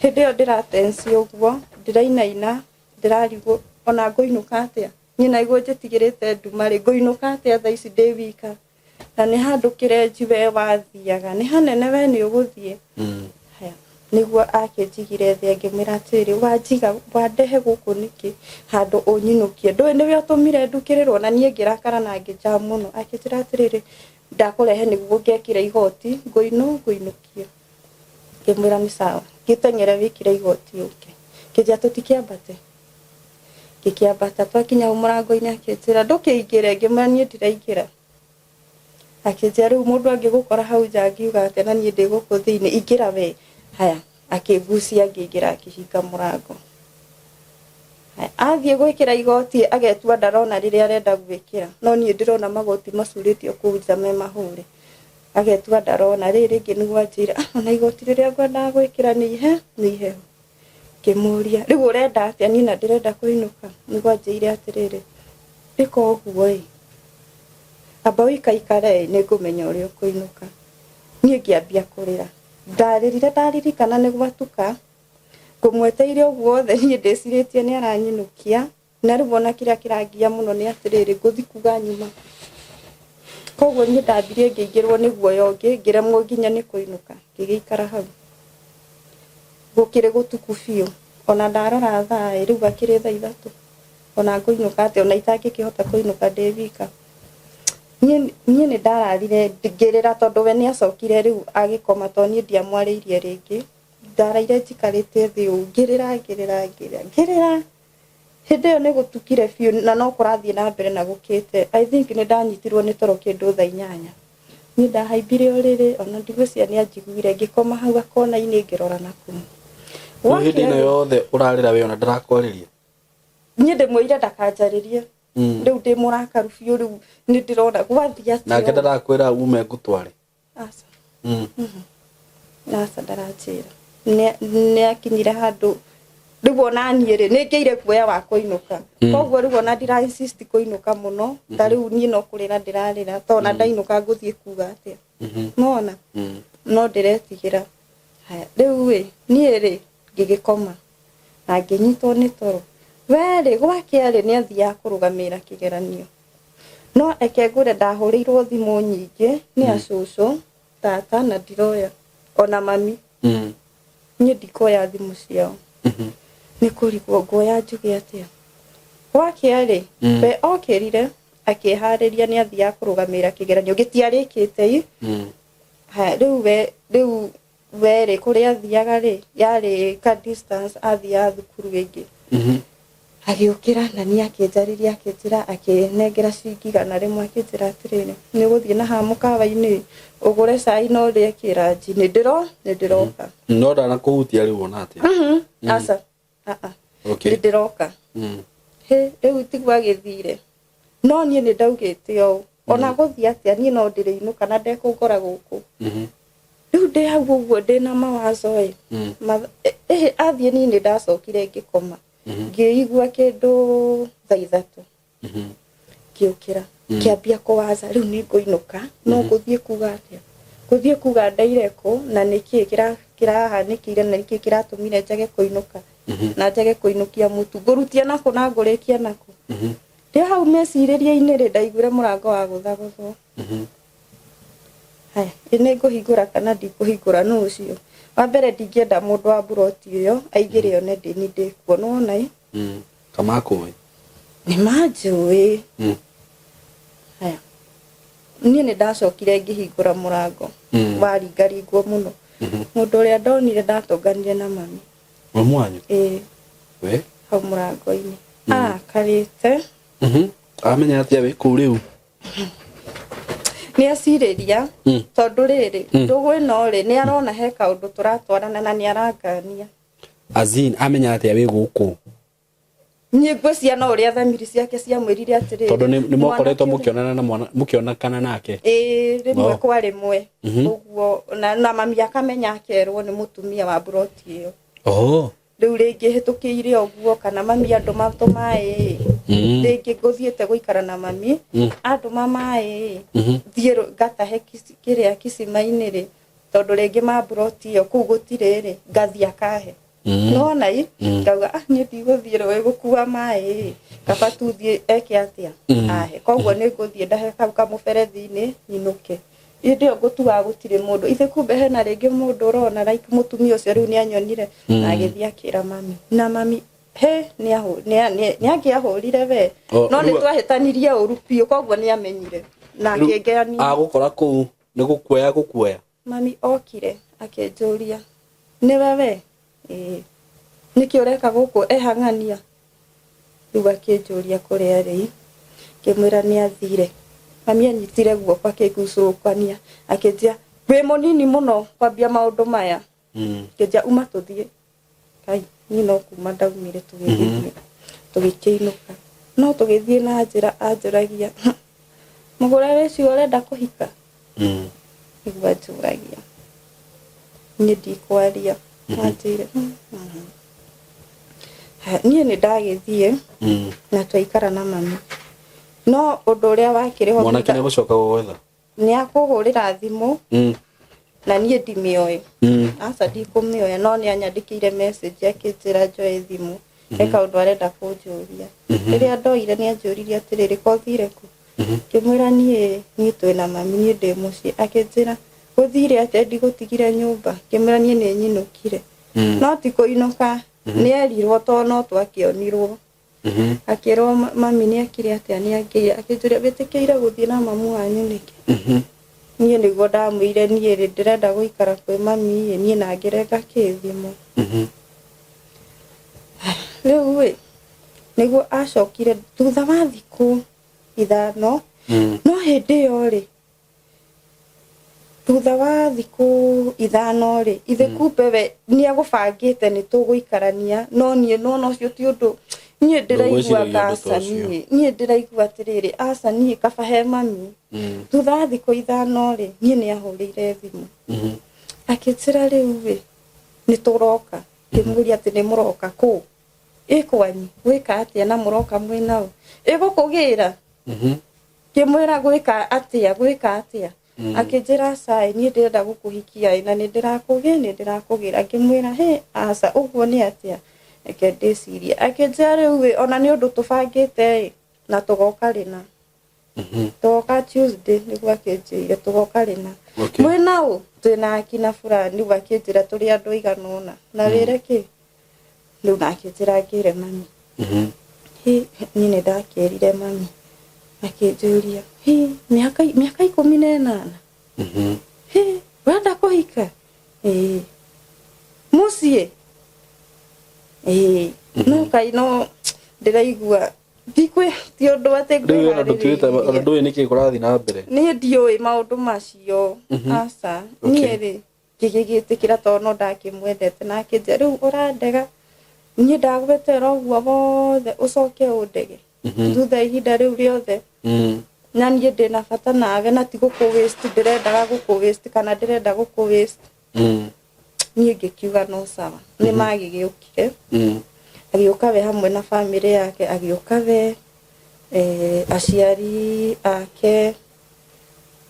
Hĩndĩ ĩyo ndĩratensi ũguo, ndĩrainaina, ndĩrarigwo ona ngũinũka atĩa. Niĩ naigua njĩtigĩrĩte nduma rĩ, ngũinũka atĩa thaa ici ndĩ wika? Na nĩ handũ kĩrenji we wathiaga, nĩ hanene we nĩ ũgũthiĩ. Haya, nĩguo akĩnjigire thĩ, ngĩmwĩra atĩrĩrĩ, wanjiga wandehe gũkũ nĩkĩ handũ ũnyinũkie, ndũĩ nĩwe ũtũmire ndukĩrĩrwo? Na niĩ ngĩrakara na ngĩnjam mũno. Akĩnjĩra atĩrĩrĩ, ndakũrehe nĩguo ngekĩra igoti, ngũinũkie. Ngĩmwĩra nĩ sawa, ngĩteng'ere wĩkĩre igoti ũke. Kĩnjĩra tũtikĩambate, ngĩkĩambata. Twakinya hau mũrango-inĩ akĩnjĩra ndũkĩingĩre, ngĩmwĩra niĩ ndiraingĩra. Akĩnjĩra rĩu mũndũ angĩgũkora hau nja angiuga atĩa na niĩ ndĩ gũkũ thĩinĩ, ingĩra we. Haya, akĩngucia ngĩingĩra, akĩhinga mũrango. Haya, athiĩ gwĩkĩra igoti agetua ndarona rĩrĩa arenda gwĩkĩra, no niĩ ndĩrona magoti macurĩtio kũu nja me mahũre. Agetua ndarona. Rĩrĩ rĩngĩ nĩguo anjĩra, ah, ona igoti rĩrĩa ngwendaga gwĩkĩra nĩ ihe nĩ ihehu. Ngĩmũria rĩu ũrenda atĩa, niĩ na ndĩrenda kũinũka. Nĩguo anjĩire atĩrĩrĩ, ĩka ũguo ĩ, amba ũikaikare ĩ, nĩngũmenya ũrĩa ũkũinũka. Niĩ ngĩambia kũrĩra, ndarĩrire ndaririkana nĩ gwatuka, ngũmweteire ũguo wothe, niĩ ndĩcirĩtie nĩ aranyinũkia. Na rĩu ona kĩrĩa kĩrangia mũno nĩ atĩrĩrĩ, ngũthi kuga nyuma. Koguo niĩ ndambirie ngĩingĩrwo nĩ guoya ũngĩ, ngĩremwo nginya nĩ kũinũka, ngĩgĩikara hau. Gũkĩrĩ gũtuku biũ, ona ndarora thaa ĩ, rĩu akĩrĩ thaa 3, ona ngũinũka atĩa, ona itangĩkĩhota kũinũka ndĩ wika. Niĩ nĩ ndararire ngĩrĩra tondũ we nĩ acokire rĩu agĩkoma, tondũ niĩ ndiamwarĩirie rĩngĩ. Ndaraire njikarĩte thĩ ũũ ngĩrĩra ngĩrĩra ngĩrĩra ngĩrĩra. Hĩndĩ ĩyo nĩ gũtukire biũ na no kũrathiĩ na mbere na gũkĩte. I think nĩ ndanyitirwo nĩ toro kĩndũ thaa 8. Niĩ ndahaimbire ũrĩrĩ, ona ndigwĩciria nĩ anjiguire, ngĩkoma hau gakona-inĩ ngĩrora na kũu. Rĩu hĩndĩ ĩno yothe ũrarĩra we ona ndarakwarĩria? Niĩ ndĩmwĩrire ndakanjarĩrie. Rĩu ndĩ mũrakaru biũ, rĩu nĩ ndĩrona gwathiĩ atĩa. Nake ndarakwĩra ume ngũtware? Aca. Aca, ndaranjĩra. Nĩ akinyire handũ rĩu ona niĩ rĩ, nĩ ngĩire guoya wa kũinũka, koguo rĩu ona ndira insist kũinũka mũno. Ta rĩu niĩ no kũrĩra ndĩrarĩra, tondũ ona ndainũka ngũthiĩ kuga atĩa? Nona no ndĩretigĩra. Haya, rĩu ĩ, niĩ rĩ, ngĩgĩkoma na ngĩnyitwo nĩ toro. We rĩ, gwakĩa rĩ, nĩ athiaga kũrũgamĩrĩra kĩgeranio. No eke ngwĩre, ndahũrĩirwo thimũ nyingĩ nĩ acũcũ, tata, na ndiroya, ona mami. Niĩ ndikoya thimũ ciao, nĩ kũrigwo nguoya njuge atĩa. Gwakĩa rĩ, we okĩrire akĩharĩria, nĩ athiaga kũrũgamĩrĩra kĩgeranio gĩtiarĩkĩte i. Haya, rĩu we, rĩu we rĩ, kũrĩa athiaga rĩ, yarĩ ka distance, athiaga thukuru ĩngĩ. Agĩũkĩra na niĩ akĩnjarĩria, akĩnjĩra, akĩnengera ciringi 100, akĩnjĩra atĩrĩrĩ, nĩ ũgũthiĩ na haha mũkawa-inĩ ũgũre cai na ũrĩe kĩranji, nĩ ndĩroka. No ndanakũhutia rĩu ona atĩa? Aca, aa. Nĩ ndĩroka. Hĩ, rĩu tiguo agĩthire, no niĩ nĩ ndaugĩte ũũ, ona gũthiĩ atĩa niĩ no ndĩrĩinũka na ndekũngora gũkũ. Rĩu ndĩ hau ũguo ndĩna mawazo ĩ, ĩhĩ athiĩ, niĩ nĩ ndacokire ngĩkoma. Ngĩigua kĩndũ thaa 3. Ngĩũkĩra, ngĩambia kũwaza, rĩu nĩ ngũinũka, no ngũthiĩ kuga atĩa? Ngũthiĩ kuga ndaire kũ na nĩkĩĩ kĩrahanĩkĩire na nĩkĩĩ kĩratũmire njage kũinũka na njage kũinũkia mũtu? Ngũrutia nakũ na ngũrĩkia nakũ? Ndĩ hau mecirĩria-inĩ rĩ, ndaiguire mũrango wa gũthagũthwo. Haya, ĩ nĩ ngũhingũra kana ndikũhingũra? Nũ ũcio? Wa mbere, ndingĩenda mũndũ wa mburoti ĩyo aingĩre one ndĩni ndĩkuo, nĩwona ĩ. Kamakũĩ. Nĩ manjũĩ. Haya, niĩ nĩ ndacokire ngĩhingũra mũrango. Waringaringwo mũno. Mũndũ ũrĩa ndonire, ndatũnganire na mami. Mamu wanyu? Ĩĩ. We? Hau mũrango-inĩ arakarĩte. Amenya atĩa wĩ kũu rĩu? Nĩ acirĩria, tondũ rĩrĩ, ndũgũ ĩno rĩ, nĩ arona he kaũndũ tũratwarana na nĩ arangania. Azin amenya atĩa wĩ gũkũ? Niĩ ngwĩcia no ũrĩa thamiri ciake ciamwĩrire atĩrĩrĩ, Tondũ nĩ mwakoretwo mwanake ũrĩa- mũkĩonana na mwana, mũkĩonekana nake. Ĩĩ, rĩmwe kwa rĩmwe. Ũguo na mami akamenya, akerwo nĩ mũtumia wa mburoti ĩyo. Rĩu rĩngĩ hĩtũkĩire ũguo, kana mami andũma tũmaĩ, rĩngĩ ngũthiĩte gũikara na mami, andũma maĩ thiĩ ngatahe kĩrĩa kicima-inĩ rĩ, tondũ rĩngĩ ma mburoti ĩyo kũu gũtirĩ rĩ, ngathiĩ akahe. Nona i ngauga, ah, niĩ ndigũthiĩ rũĩ gũkua maĩ, kaba tu thiĩ eke atĩa, ahe. Koguo nĩ ngũthiĩ ndahe kau kamũberethi-inĩ nyinũke. Hĩndĩ ĩyo ngũtuaga gũtirĩ mũndũ, ithe kumbe hena rĩngĩ mũndũ ũrona, like mũtumia ũcio rĩu nĩ anyonire na agĩthiĩ akĩra mami, na mami he nĩ angĩahũrire we. Oh, No nĩ twahĩtanirie ũru biũ, koguo nĩ amenyire na Rĩu akĩngeania. Agũkora kũu nĩ gũkuoya gũkuoya. Mami okire akĩnjũria, "Nĩwe we? Ĩĩ. Nĩkĩ ũreka gũkũ ehang'ania?" Rĩu akĩnjũria kũrĩa rĩ, ngĩmwĩra nĩ athire. Mami anyitire guoko akĩngucũrũkania, akĩnjĩra, "Wĩ mũnini mũno kwambia maũndũ maya." Ngĩnjĩra, "Uma tũthiĩ." Kai niĩ no kuma ndaumire, tũgĩgĩthiĩ, tũgĩkĩinũka. No tũgĩthiĩ na njĩra anjũragia, "Mũgũre wĩcio ũrenda kũhika?" Nĩguo anjũragia. Niĩ ndikwaria. Anjĩire, "Mm." Haya, niĩ nĩ ndagĩthiĩ na twaikara na mami, no ũndũ ũrĩa wakĩrĩ ho Mwanake nĩ gũcoka gũgwetha. Nĩ akũhũrĩra thimũ na niĩ ndimĩoĩ. Aca, ndikũmĩoya, no nĩ anyandĩkĩire message akĩnjĩra njoe thimũ, he kaũndũ arenda kũnjũria. Rĩrĩa ndoire, nĩ anjũririe atĩrĩrĩ, "Kothire kũ?" Ngĩmwĩra, niĩ twĩna mami, niĩ ndĩ mũciĩ." Akĩnjĩra, "Gũthire atĩa? Ndigũtigire nyũmba." Ngĩmwĩra, "Niĩ nĩ nyinũkire." No ti kũinũka, nĩ erirwo, tondũ no twakĩonirwo. Akĩrwo mami nĩ ekire atĩa, nĩ angĩire. Akĩnjũria, "Wĩtĩkĩire gũthiĩ na mamu wanyu nĩkĩ?" Niĩ nĩguo ndamwĩire, niĩ rĩ, ndĩrenda gũikara kwĩ mami ĩ, niĩ na ngĩrenga kĩ thimũ. Rĩu ĩ, nĩguo acokire thutha wa thikũ 5. No hĩndĩ ĩyo rĩ, thutha wa thikũ 5 rĩ, ithe kumbe we nĩ agũbangĩte nĩ tũgũikarania, no niĩ nona ũcio ti ũndũ. Niĩ ndĩraigua Ndũgwĩciragia ũndũ ta aca. ũcio. Niĩ ndĩraigua atĩrĩrĩ, aca, niĩ kaba he mami. Thutha wa thikũ 5 rĩ, niĩ nĩ ahũrĩire thimũ akĩnjĩra, "Rĩu rĩ, nĩ tũroka." Ngĩmũria atĩ, "Nĩ mũroka kũ? Ĩ kwanyu gwĩka atĩa na mũroka mwĩnao? Ĩ gũkũgĩra?" Ngĩmwĩra, "Gwĩka atĩa, gwĩka atĩa?" Akĩnjĩra, "Aca ĩ, niĩ ndĩrenda gũkũhikia ĩ, na nĩ ndĩrakũgĩra." Ngĩmwĩra, "Hĩ, aca, ũguo nĩ atĩa? Reke ndĩcirie." Akĩnjĩra, "Rĩu ĩ, ona nĩ ũndũ tũbangĩte ĩ, na tũgoka rĩna, tũgoka Tuesday." Nĩguo akĩnjĩire, "Tũgoka rĩna." "Mwĩna ũ?" "Twĩna akina fulani." Nĩguo akĩnjĩra, "Tũrĩ andũ aigana ũna na wĩre kĩ." Rĩu na akĩnjĩra ngĩre mami. Hĩ, niĩ nĩ ndakĩrire mami. Akĩnjũria, "Hĩ, mĩaka 18? Hĩ, ũrenda kũhika? Ĩĩ, mũciĩ ĩĩ, no kai no ndĩraigua ndikwĩ ti ũndũ atĩ Rĩu ona ndũtuĩte ona ngwĩharĩrĩirie." ndũĩ nĩkĩ kũrathiĩ na mbere. Niĩ ndiũĩ maũndũ macio, aca. Niĩ rĩ, ngĩgĩgĩtĩkĩra tondũ no ndakĩmwendete, na akĩnjĩra, "Rĩu ũrandega, niĩ ndagwetera ũguo wothe ũcoke ũndege thutha ihinda rĩu rĩothe, na niĩ ndĩna bata nawe, na ti gũkũ waste ndĩrendaga gũkũ waste kana ndĩrenda gũkũ waste." Niĩ ngĩkiuga no sawa. Nĩ magĩgĩũkire. Agĩũka we hamwe na bamĩrĩ yake, agĩũka we aciari ake.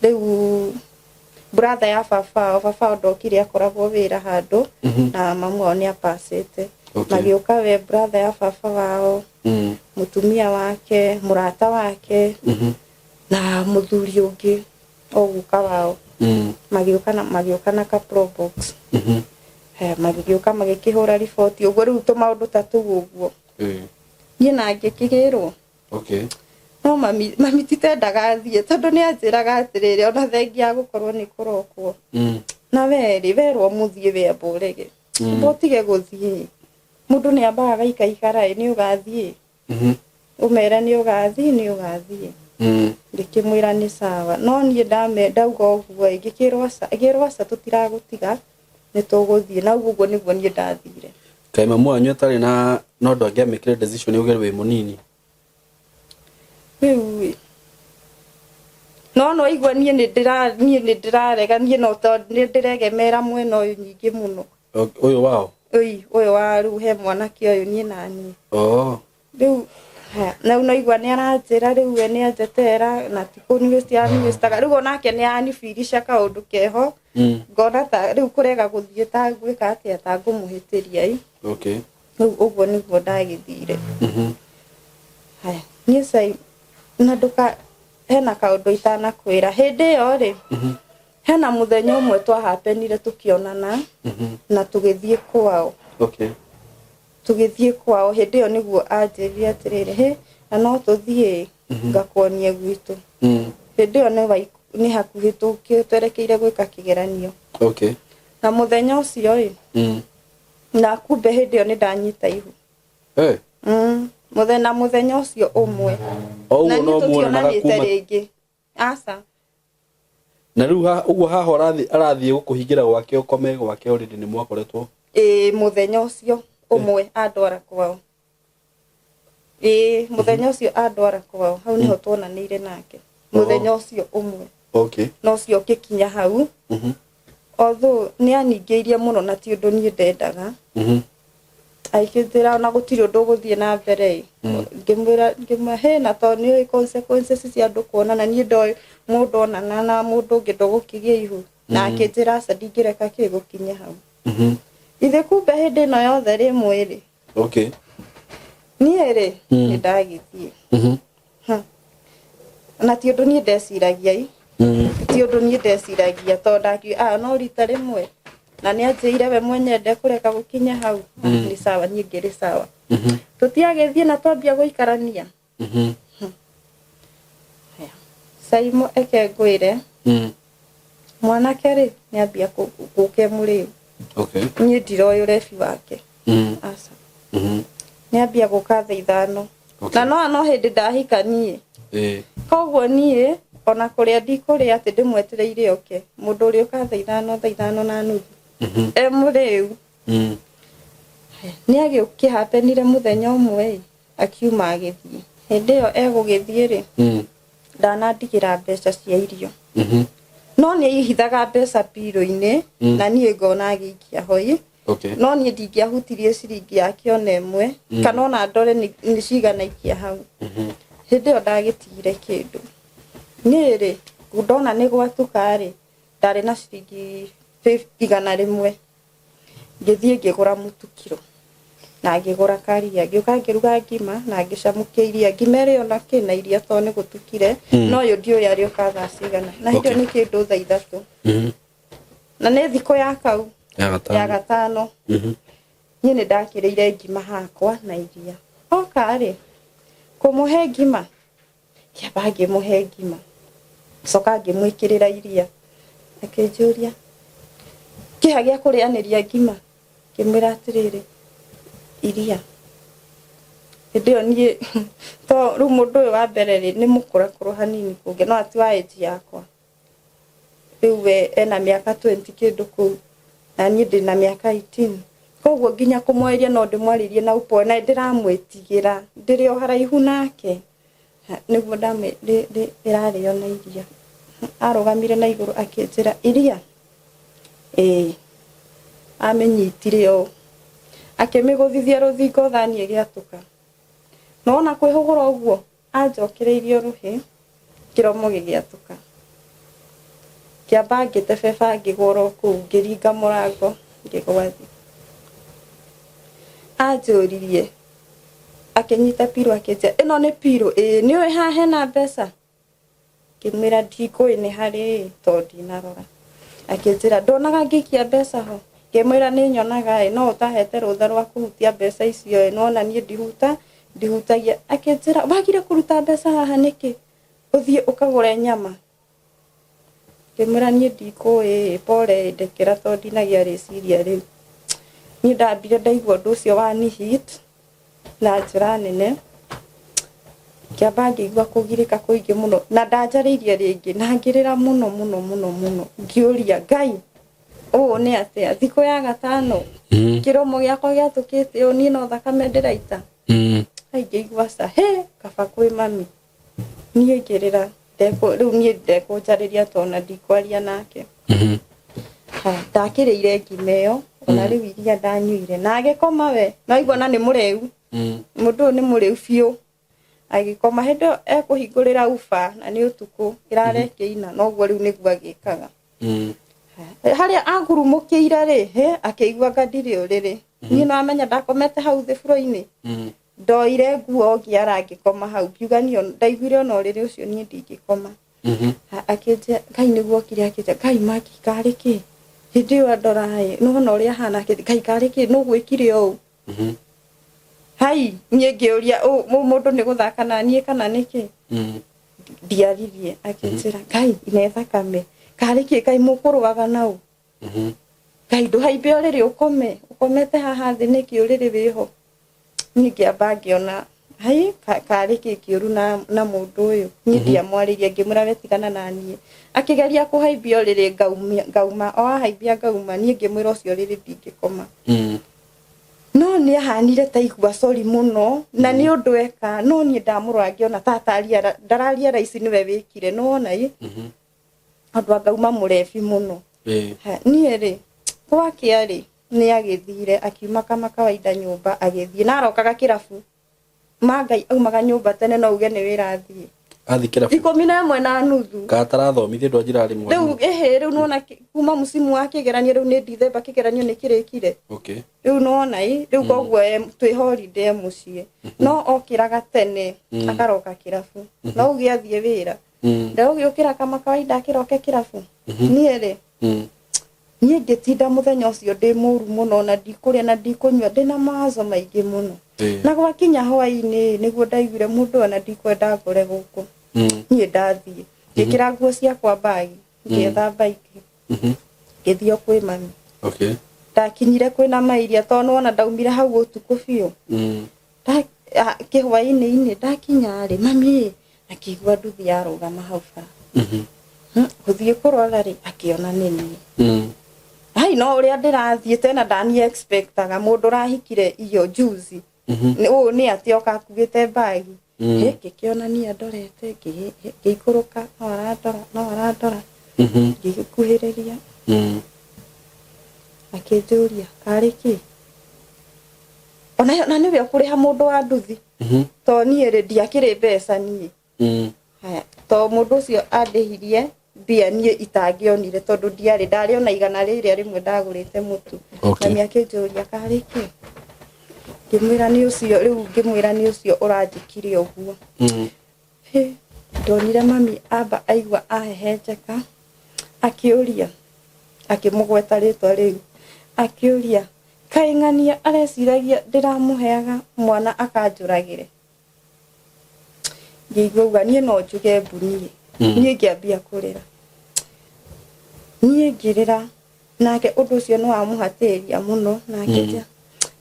Rĩu brother ya baba wao, baba wao ndokire, akoragwo wĩra handũ na mamu wao nĩ apacĩte. Magĩũka we brother ya baba wao, mũtumia wake, mũrata wake na mũthuri ũngĩ o guka wao. Magĩũka na ka Probox. Magĩgĩũka magĩkĩhũra riboti ũguo, rĩu tũmaũndũ ta tũu ũguo. Niĩ na ngĩkĩgĩrwo. No mami titendaga thiĩ, tondũ nĩ anjĩraga atĩrĩrĩ, ona thengia ya gũkorwo nĩ kũrokwo na werĩ werwo mũthiĩ, wemba ũrege. Amba ũtige gũthiĩ, mũndũ nĩ ambaga agaikaikara ĩ, nĩ ũgathiĩ, ũmere nĩ ũgathiĩ, nĩ ũgathiĩ. Ngĩkĩmwĩra nĩ sawa, no niĩ ndame ndauga ũguo ĩ, ngĩkĩrwo aca, ngĩrwo aca, tũtiragũtiga, nĩ tũgũthiĩ. Na ũguo nĩguo niĩ ndathire. Kaĩ mamu wanyu atarĩ na no ũndũ angĩamĩkire decision uge wĩ mũnini? Rĩu ĩ, no igua niĩ nĩ ndĩrarega, niĩ no tondũ nĩ ndĩregemera mwena ũyũ nyingĩ mũno. Ũyũ wao? Ĩi, ũyũ wa rĩu he mwanake ũyũ, niĩ na niĩ. Rĩu haya, na no igua nĩ aranjĩra rĩu we nĩ anjetera na ti kũniwĩsti aniwĩstaga, rĩu onake nĩ anibirisha kaũndũ keho. Ngona ta rĩu kũrega gũthiĩ ta gwĩka atĩa, ta ngũmũhĩtĩria ĩ. Rĩu ũguo nĩguo ndagĩthire. Haya, niĩ cai na ndũka hena kaũndũ itanakwĩra hĩndĩ ĩyo rĩ. Hena mũthenya ũmwe twahapenire tũkĩonana na tũgĩthiĩ kwao. Tũgĩthiĩ kwao hĩndĩ ĩyo nĩguo anjĩrire atĩrĩrĩ, hĩ, na no tũthiĩ ngakuonie gwitũ. Hĩndĩ ĩyo nĩ hakuhĩ twerekeire gwĩka kĩgeranio. Na mũthenya ũcio ĩ, na kumbe hĩndĩ ĩyo nĩ ndanyita ihu. Mũthenya ũcio ũmwe. O Na ũguo niĩ no muonanaga tũtionanĩte kuma rĩngĩ, aca. Na rĩu ũguo haha arathiĩ gũkũhingĩra gwake, ũkome gwake, already nĩ mwakoretwo? Ĩĩ, mũthenya ũcio ũmwe andwara kwao, ĩĩ, mũthenya ũcio andwara kwao, hau nĩho tuonanĩire nake mũthenya ũcio ũmwe. Na ũcio ũkĩkinya hau, although nĩ aningĩirie mũno na ti ũndũ niĩ ndendaga. Agĩkĩnjĩra ona gũtirĩ ũndũ ũgũthiĩ na mbere ĩ. Ngĩmwĩra, ngĩmwĩra hĩ, na tondũ nĩ ũĩ consequences cia andũ kuonana, niĩ ndoĩ mũndũ onana na mũndũ ũngĩ ndũgũkĩgĩa ihu. Na akĩnjĩra aca, ndingĩreka kĩ gũkinye hau. Ithe kumbe hĩndĩ ĩno yothe rĩ mwĩrĩ niĩ rĩ, nĩ ndagĩthiĩ. Na ti ũndũ niĩ ndeciragia i, ti ũndũ niĩ ndeciragia, tondũ ndakiuga, ah, no rita rĩmwe na nĩ anjĩire we mwenyewe ndekũreka gũkinye hau. Ah, nĩ sawa, niĩ ngĩrĩ sawa. Tũtiagĩthiĩ na twambia gũikarania. Haya. Saimo, eke ngwĩre, mwanake rĩ nĩ ambia gũka mũrĩu. Niĩ ndiroĩ ũrebi wake. Aca. Nĩ ambia gũka thaa 5. Na no hĩndĩ ndahika niĩ. Koguo niĩ ona kũrĩa ndikũrĩa atĩ ndĩmwetereire oke, mũndũ ũrĩa ũka thaa 5, thaa 5:30, e mũrĩu. Nĩ agĩũkĩhapenire mũthenya ũmwe ĩ, akiuma agĩthiĩ. Hĩndĩ ĩyo egũgĩthiĩ rĩ, ndanandigĩra mbeca cia irio. No nĩ aihithaga mbeca pirũ-inĩ na niĩ ngona agĩikia hoi. No niĩ ndingĩahutirie ciringi yake ona ĩmwe kana ona ndore nĩ cigana ikia hau. Hĩndĩ ĩyo ndagĩtigire kĩndũ. Niĩ rĩ, ndona nĩ gwatuka rĩ, ndarĩ na ciringi 100. Ngĩthiĩ ngĩgũra mũtu kiro na ngĩgũra karia, ngĩũka ngĩruga ngima na ngĩcamũkia iria. Ngima ĩrĩ ona kĩ na iria tondũ nĩ gũtukire. No ũyũ ndiũĩ arĩũka thaa cigana, na hĩndĩ ĩyo nĩ kĩndũ thaa 3. Na nĩ thikũ ya kau. Ya gatano. Ya gatano. Niĩ nĩ ndakĩrĩire ngima hakwa na iria. Oka rĩ, kũmũhe ngima, kĩamba ngĩmũhe ngima, coka ngĩmwĩkĩrĩra iria. Akĩnjũria kĩha gĩa kũrĩanĩria ngima, ngĩmwĩra atĩrĩrĩ, iria. Hĩndĩ ĩyo niĩ to rĩu mũndũ ũyũ wa mbere rĩ, nĩ mũkũrakũrũ hanini kũngĩ, no ati wa age yakwa. Rĩu we ena mĩaka 20 kĩndũ kũu na niĩ ndĩna mĩaka 18, koguo nginya kũmwarĩria no ndĩmwarĩrie na upole, na ndĩramwĩtigĩra ndĩrĩ o haraihu nake. Nĩguo ĩrarĩo na iria. Arũgamire na igũrũ akĩnjĩra iria, ĩĩ. Amĩnyitire ũũ. Akĩmĩgũthithia rũthingo thani ĩgĩatũka. Nĩwona kwĩhũgũra ũguo anjokereirie rũhĩ kĩromo gĩgĩatũka. Ngĩamba ngĩtebeba ngĩgwa oro kũu ngĩringa mũrango ngĩgwa thĩ. Anjũririe akĩnyita pillow akĩnjĩra ĩno nĩ pillow? Ĩĩ. Nĩũĩ haha hena mbeca? Ngĩmwĩra ndikũĩ nĩ harĩ ĩ tondũ ndinarora. Akĩnjĩra ndonaga ngĩikia mbeca ho? Ngĩmwĩra nĩ nyonaga ĩ no ũtahete rũtha rwa kũhutia mbeca icio ĩ nĩwona niĩ ndihuta ndihutagia. Akĩnjĩra wagire kũruta mbeca haha nĩkĩ? Ũthiĩ ũkagũre nyama. Ngĩmwĩra niĩ ndikũĩ ĩ pole ĩ ndekera tondũ ndinagĩa rĩciria rĩu. Niĩ ndambire ndaigua ũndũ ũcio wani hit na njĩra nene, ngĩamba ngĩigua kũgirĩka kũingĩ mũno na ndanjarĩirie rĩngĩ na ngĩrĩra mũno mũno mũno mũno ngĩũria Ngai ũũ nĩ atĩa thikũ ya gatano kĩromo gĩakwa gĩatũkĩte ũũ niĩ no thakame ndĩraita. Ai ngĩigua ca hĩ kaba kwĩ mami. Niĩ ngĩrĩra rĩu niĩ ndekũnjarĩria tondũ ona ndikwaria nake. Ndakĩrĩire ngima ĩyo ona rĩu iria ndanyuire na agĩkoma we no aigua na nĩ mũrĩu. Mũndũ ũyũ nĩ mũrĩu biũ. Agĩkoma hĩndĩ ĩyo ekũhingũrĩra uba na nĩ ũtukũ ĩrara ĩkĩina noguo rĩu nĩguo agĩkaga. Harĩa angurumũkĩire rĩ hĩ akĩigua anga ndirĩ ũrĩrĩ. Niĩ no amenya ndakomete hau thĩ buro-inĩ. Ndoire nguo ngĩara ngĩkoma hau ngiuga niĩ ndaiguire ona ũrĩrĩ ũcio niĩ ndingĩkoma. Akĩnjĩra Ngai nĩguo okire akĩnjĩra Ngai Maki karĩ kĩ? Hĩndĩ ĩyo andora ĩ nĩwona ũrĩa ahana akĩnjĩra Ngai karĩ kĩ? Nũ gwĩkire ũũ? Hai niĩ ngĩũria mũndũ nĩ gũthaka na niĩ kana nĩkĩ? Ndiaririe akĩnjĩra Ngai ine thakame karĩ kĩ? Ngai mũkũrũaga na ũ? Ngai ndũhaimbe ũrĩrĩ ũkome ũkomete haha thĩ nĩkĩ ũrĩrĩ wĩho? Niĩ ngĩamba ngĩona hai karĩ kĩ kĩũru na mũndũ ũyũ. Niĩ ndiamwarĩirie ngĩmwĩra we tigana na niĩ. Akĩgeria kũhaimbia ũrĩrĩ ngauma o ahaimbia ngauma niĩ ngĩmwĩra ũcio ũrĩrĩ ndingĩkoma. No nĩ ahanire ta aigua sorry mũno na nĩ ũndũ eka no niĩ ndamũrora ngĩona ta ndararia raici nĩwe wĩkire nĩwona ĩ tondũ angauma mũrebi mũno. Niĩ rĩ gwakĩa rĩ nĩ agĩthire akiuma kama kawaida nyũmba agĩthiĩ na arokaga kĩrabu ma Ngai aumaga nyũmba tene no uge nĩ wĩra athiĩ. Athi kĩrabu 11:30. Katarathomithia ndũ anjira arĩ mwarimũ. Rĩu ĩhĩ rĩu nĩwona kuma mũcimu wa kĩgeranio rĩu nĩ Dithemba kĩgeranio nĩ kĩrĩkire. Rĩu nĩwona ĩ rĩu koguo twĩ holiday mũciĩ no okĩraga tene akaroka kĩrabu no uge athiĩ wĩra. Ndagũgĩũkĩra kama kawaida akĩroke kĩrabu. Niĩ rĩ niĩ ngĩtinda mũthenya ũcio ndĩ mũru mũno na ndikũrĩa na ndikũnyua ndĩna mawazo maingĩ mũno. Na gwakinya hwaĩ-inĩ nĩguo ndaiguire mũndũ ona ndikwenda ngore gũkũ. Niĩ ndathiĩ ngĩkĩra nguo ciakwa mbagi ngĩetha mbaiki ngĩthiĩ o kwĩ mami. Ndakinyire kwĩna mairia tondũ nĩwona ndaumire hau ũtukũ biũ. Kĩhwaĩ-inĩ ndakinya rĩ mami akĩigua nduthi yarũgama hau bara. Gũthiĩ kũrora rĩ akĩona nĩ niĩ. Hai no ũrĩa ndĩrathiĩ tena ndani expectaga mũndũ ũrahikire iyo juzi. Ũũ nĩ atĩ oka akuĩte mbagi. Ngĩkĩona niĩ andorete ngĩikũrũka no arandora no arandora. Ngĩgĩkuhĩrĩria. Akĩnjũria karĩ kĩ? Ona na nĩwe ũkũrĩha mũndũ wa nduthi. To niĩ rĩ ndiakĩrĩ mbeca niĩ. Haya, to mũndũ ũcio andĩhirie mbia niĩ itangĩonire tondũ ndiarĩ ndarĩ ona igana rĩrĩa rĩmwe ndagũrĩte mũtu. Mami akĩnjũria karĩ kĩ? Ngĩmwĩra nĩ ũcio rĩu ngĩmwĩra nĩ ũcio ũranjĩkire ũguo. Hĩ, ndonire mami amba aigua ahehenjeka akĩũria akĩmũgweta rĩtwa rĩu akĩũria kaĩ ng'ania areciragia ndĩramũheaga mwana akanjũragĩre. Ngĩigua uga niĩ no njuge mbu niĩ. Niĩ ngĩambia kũrĩra. Niĩ ngĩrĩra nake ũndũ ũcio nĩ wamũhatĩrĩria mũno na akĩnjĩra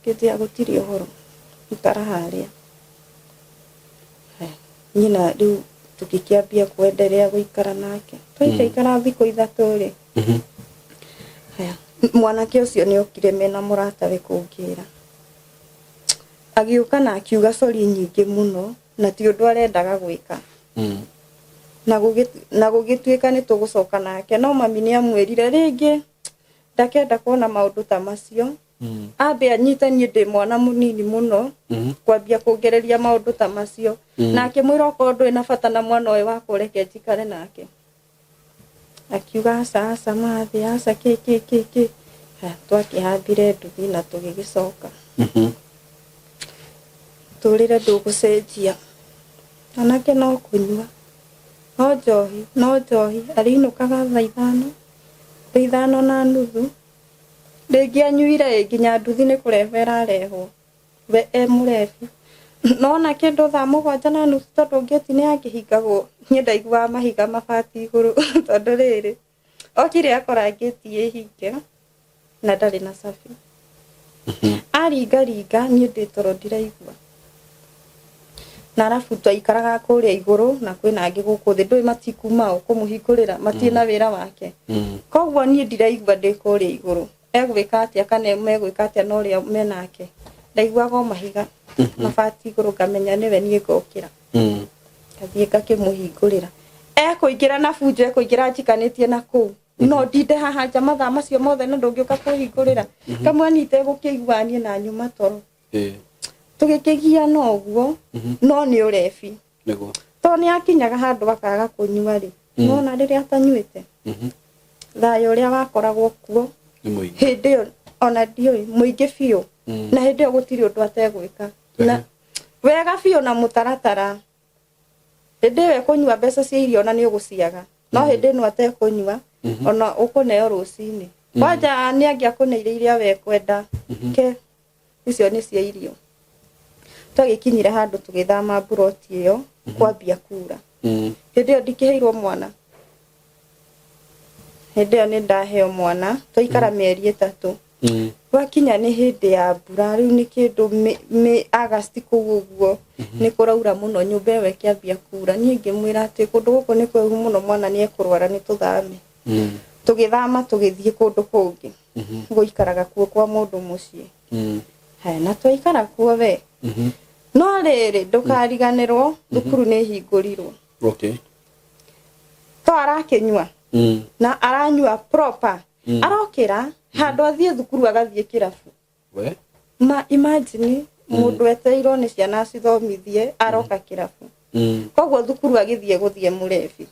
akĩnjĩra gũtirĩ ũhoro ikara harĩa. Haya, niĩ na rĩu tũgĩkĩambia kwenderea gũikara nake. Twaikaikara thikũ ithatũ rĩ, haya, mwanake ũcio nĩ okire mena mũratawe kũngĩra. Agĩũka na akiuga sorry nyingĩ mũno na ti ũndũ arendaga gwĩka. Na gũgĩtuĩka nĩ tũgũcoka nake no mami nĩ amwĩrire rĩngĩ ndakenda kuona maũndũ ta macio. Ambe anyite niĩ ndĩ mwana mũnini mũno kwambia kũngereria maũndũ ta macio. Na akĩmwĩra okorwo ndũrĩ na bata na mwana ũyũ wakwa ũreke njikare nake. Akiuga aca aca mathĩ aca kĩ kĩ kĩ kĩ. Haya, twakĩhambire nduthi na tũgĩgĩcoka. Tũrĩre ndũgũcenjia. Anake no kũnyua, no njohi, no njohi, arĩinũkaga thaa ithano, thaa ithano na nuthu. Rĩngĩ anyuire ĩ nginya nduthi nĩ kũrehwo ĩrarehwo, we e mũrebi. Nona kĩndũ thaa mũgwanja na nuthu tondũ ngĩti nĩ yakĩhingagwo, niĩ ndaiguaga mahiga mabati igũrũ tondũ rĩrĩ, okire akora ngĩti ĩ hinge na ndarĩ na cabi. Aringaringa niĩ ndĩ toro ndiraigua. Na arabu twaikaraga kũrĩa igũrũ na kwĩna angĩ gũkũ thĩ ndũĩ matikuma ũ kũmũhingũrĩra matirĩ na wĩra wake. Koguo niĩ ndiraigua ndĩ kũrĩa igũrũ egwĩka atĩa kana megwĩka atĩa na ũrĩa menake. Ndaiguaga o mahiga mabati igũrũ ngamenya nĩwe niĩ ngokĩra. Ngathiĩ ngakĩmũhingũrĩra. Ekũingĩra na bunjo ekũingĩra njikanĩtie na kũu. No ndinde haha nja mathaa macio mothe na ndũngĩũka kũhingũrĩra. Kamwani itegũkĩigua niĩ na nyuma toro. Tũgĩkĩgiana ũguo no nĩ ũrebi. Nĩguo. Tondũ nĩ akinyaga handũ akaga kũnyua rĩ, nona rĩrĩa atanyuĩte thayũ ũrĩa wakoragwo kuo Nĩ mũingĩ. hĩndĩ ĩyo ona ndiũĩ mũingĩ biũ. Na hĩndĩ ĩyo gũtirĩ ũndũ ategwĩka. Na wega biũ na mũtaratara. Hĩndĩ ĩyo ekũnyua mbeca cia irio ona nĩ ũgũciaga. No hĩndĩ ĩno atekũnyua ona ũkũneo rũcinĩ. Kwanja nĩ angĩakũneire iria we kwenda. Ke icio nĩ cia irio. Twagĩkinyire handũ tũgĩthama mburoti ĩyo kwambia kura. Hĩndĩ ĩyo ndikĩheirwo mwana. Hĩndĩ ĩyo nĩ ndaheo mwana twaikara mĩeri 3. Gwakinya nĩ hĩndĩ ya mbura rĩu nĩ kĩndũ mĩ August kũu ũguo nĩ kũraura mũno nyũmba ĩyo ĩkĩambia kura. Niĩ ngĩmwĩra atĩ kũndũ gũkũ nĩ kwehu mũno mwana nĩ ekũrwara nĩ tũthame. Tũgĩthama tũgĩthiĩ kũndũ kũngĩ. Gũikaraga kuo kwa mũndũ mũciĩ. Haya na twaikara kuo we. No rĩrĩ ndũkariganĩrwo thukuru nĩ hingũrirwo. To arakĩnyua na aranyua proper. Arokĩra handũ athiĩ thukuru agathiĩ kĩrabu. We? Ma imagine mũndũ etereirwo nĩ ciana acithomithie aroka kĩrabu. Koguo thukuru agĩthiĩ gũthiĩ mũrebi.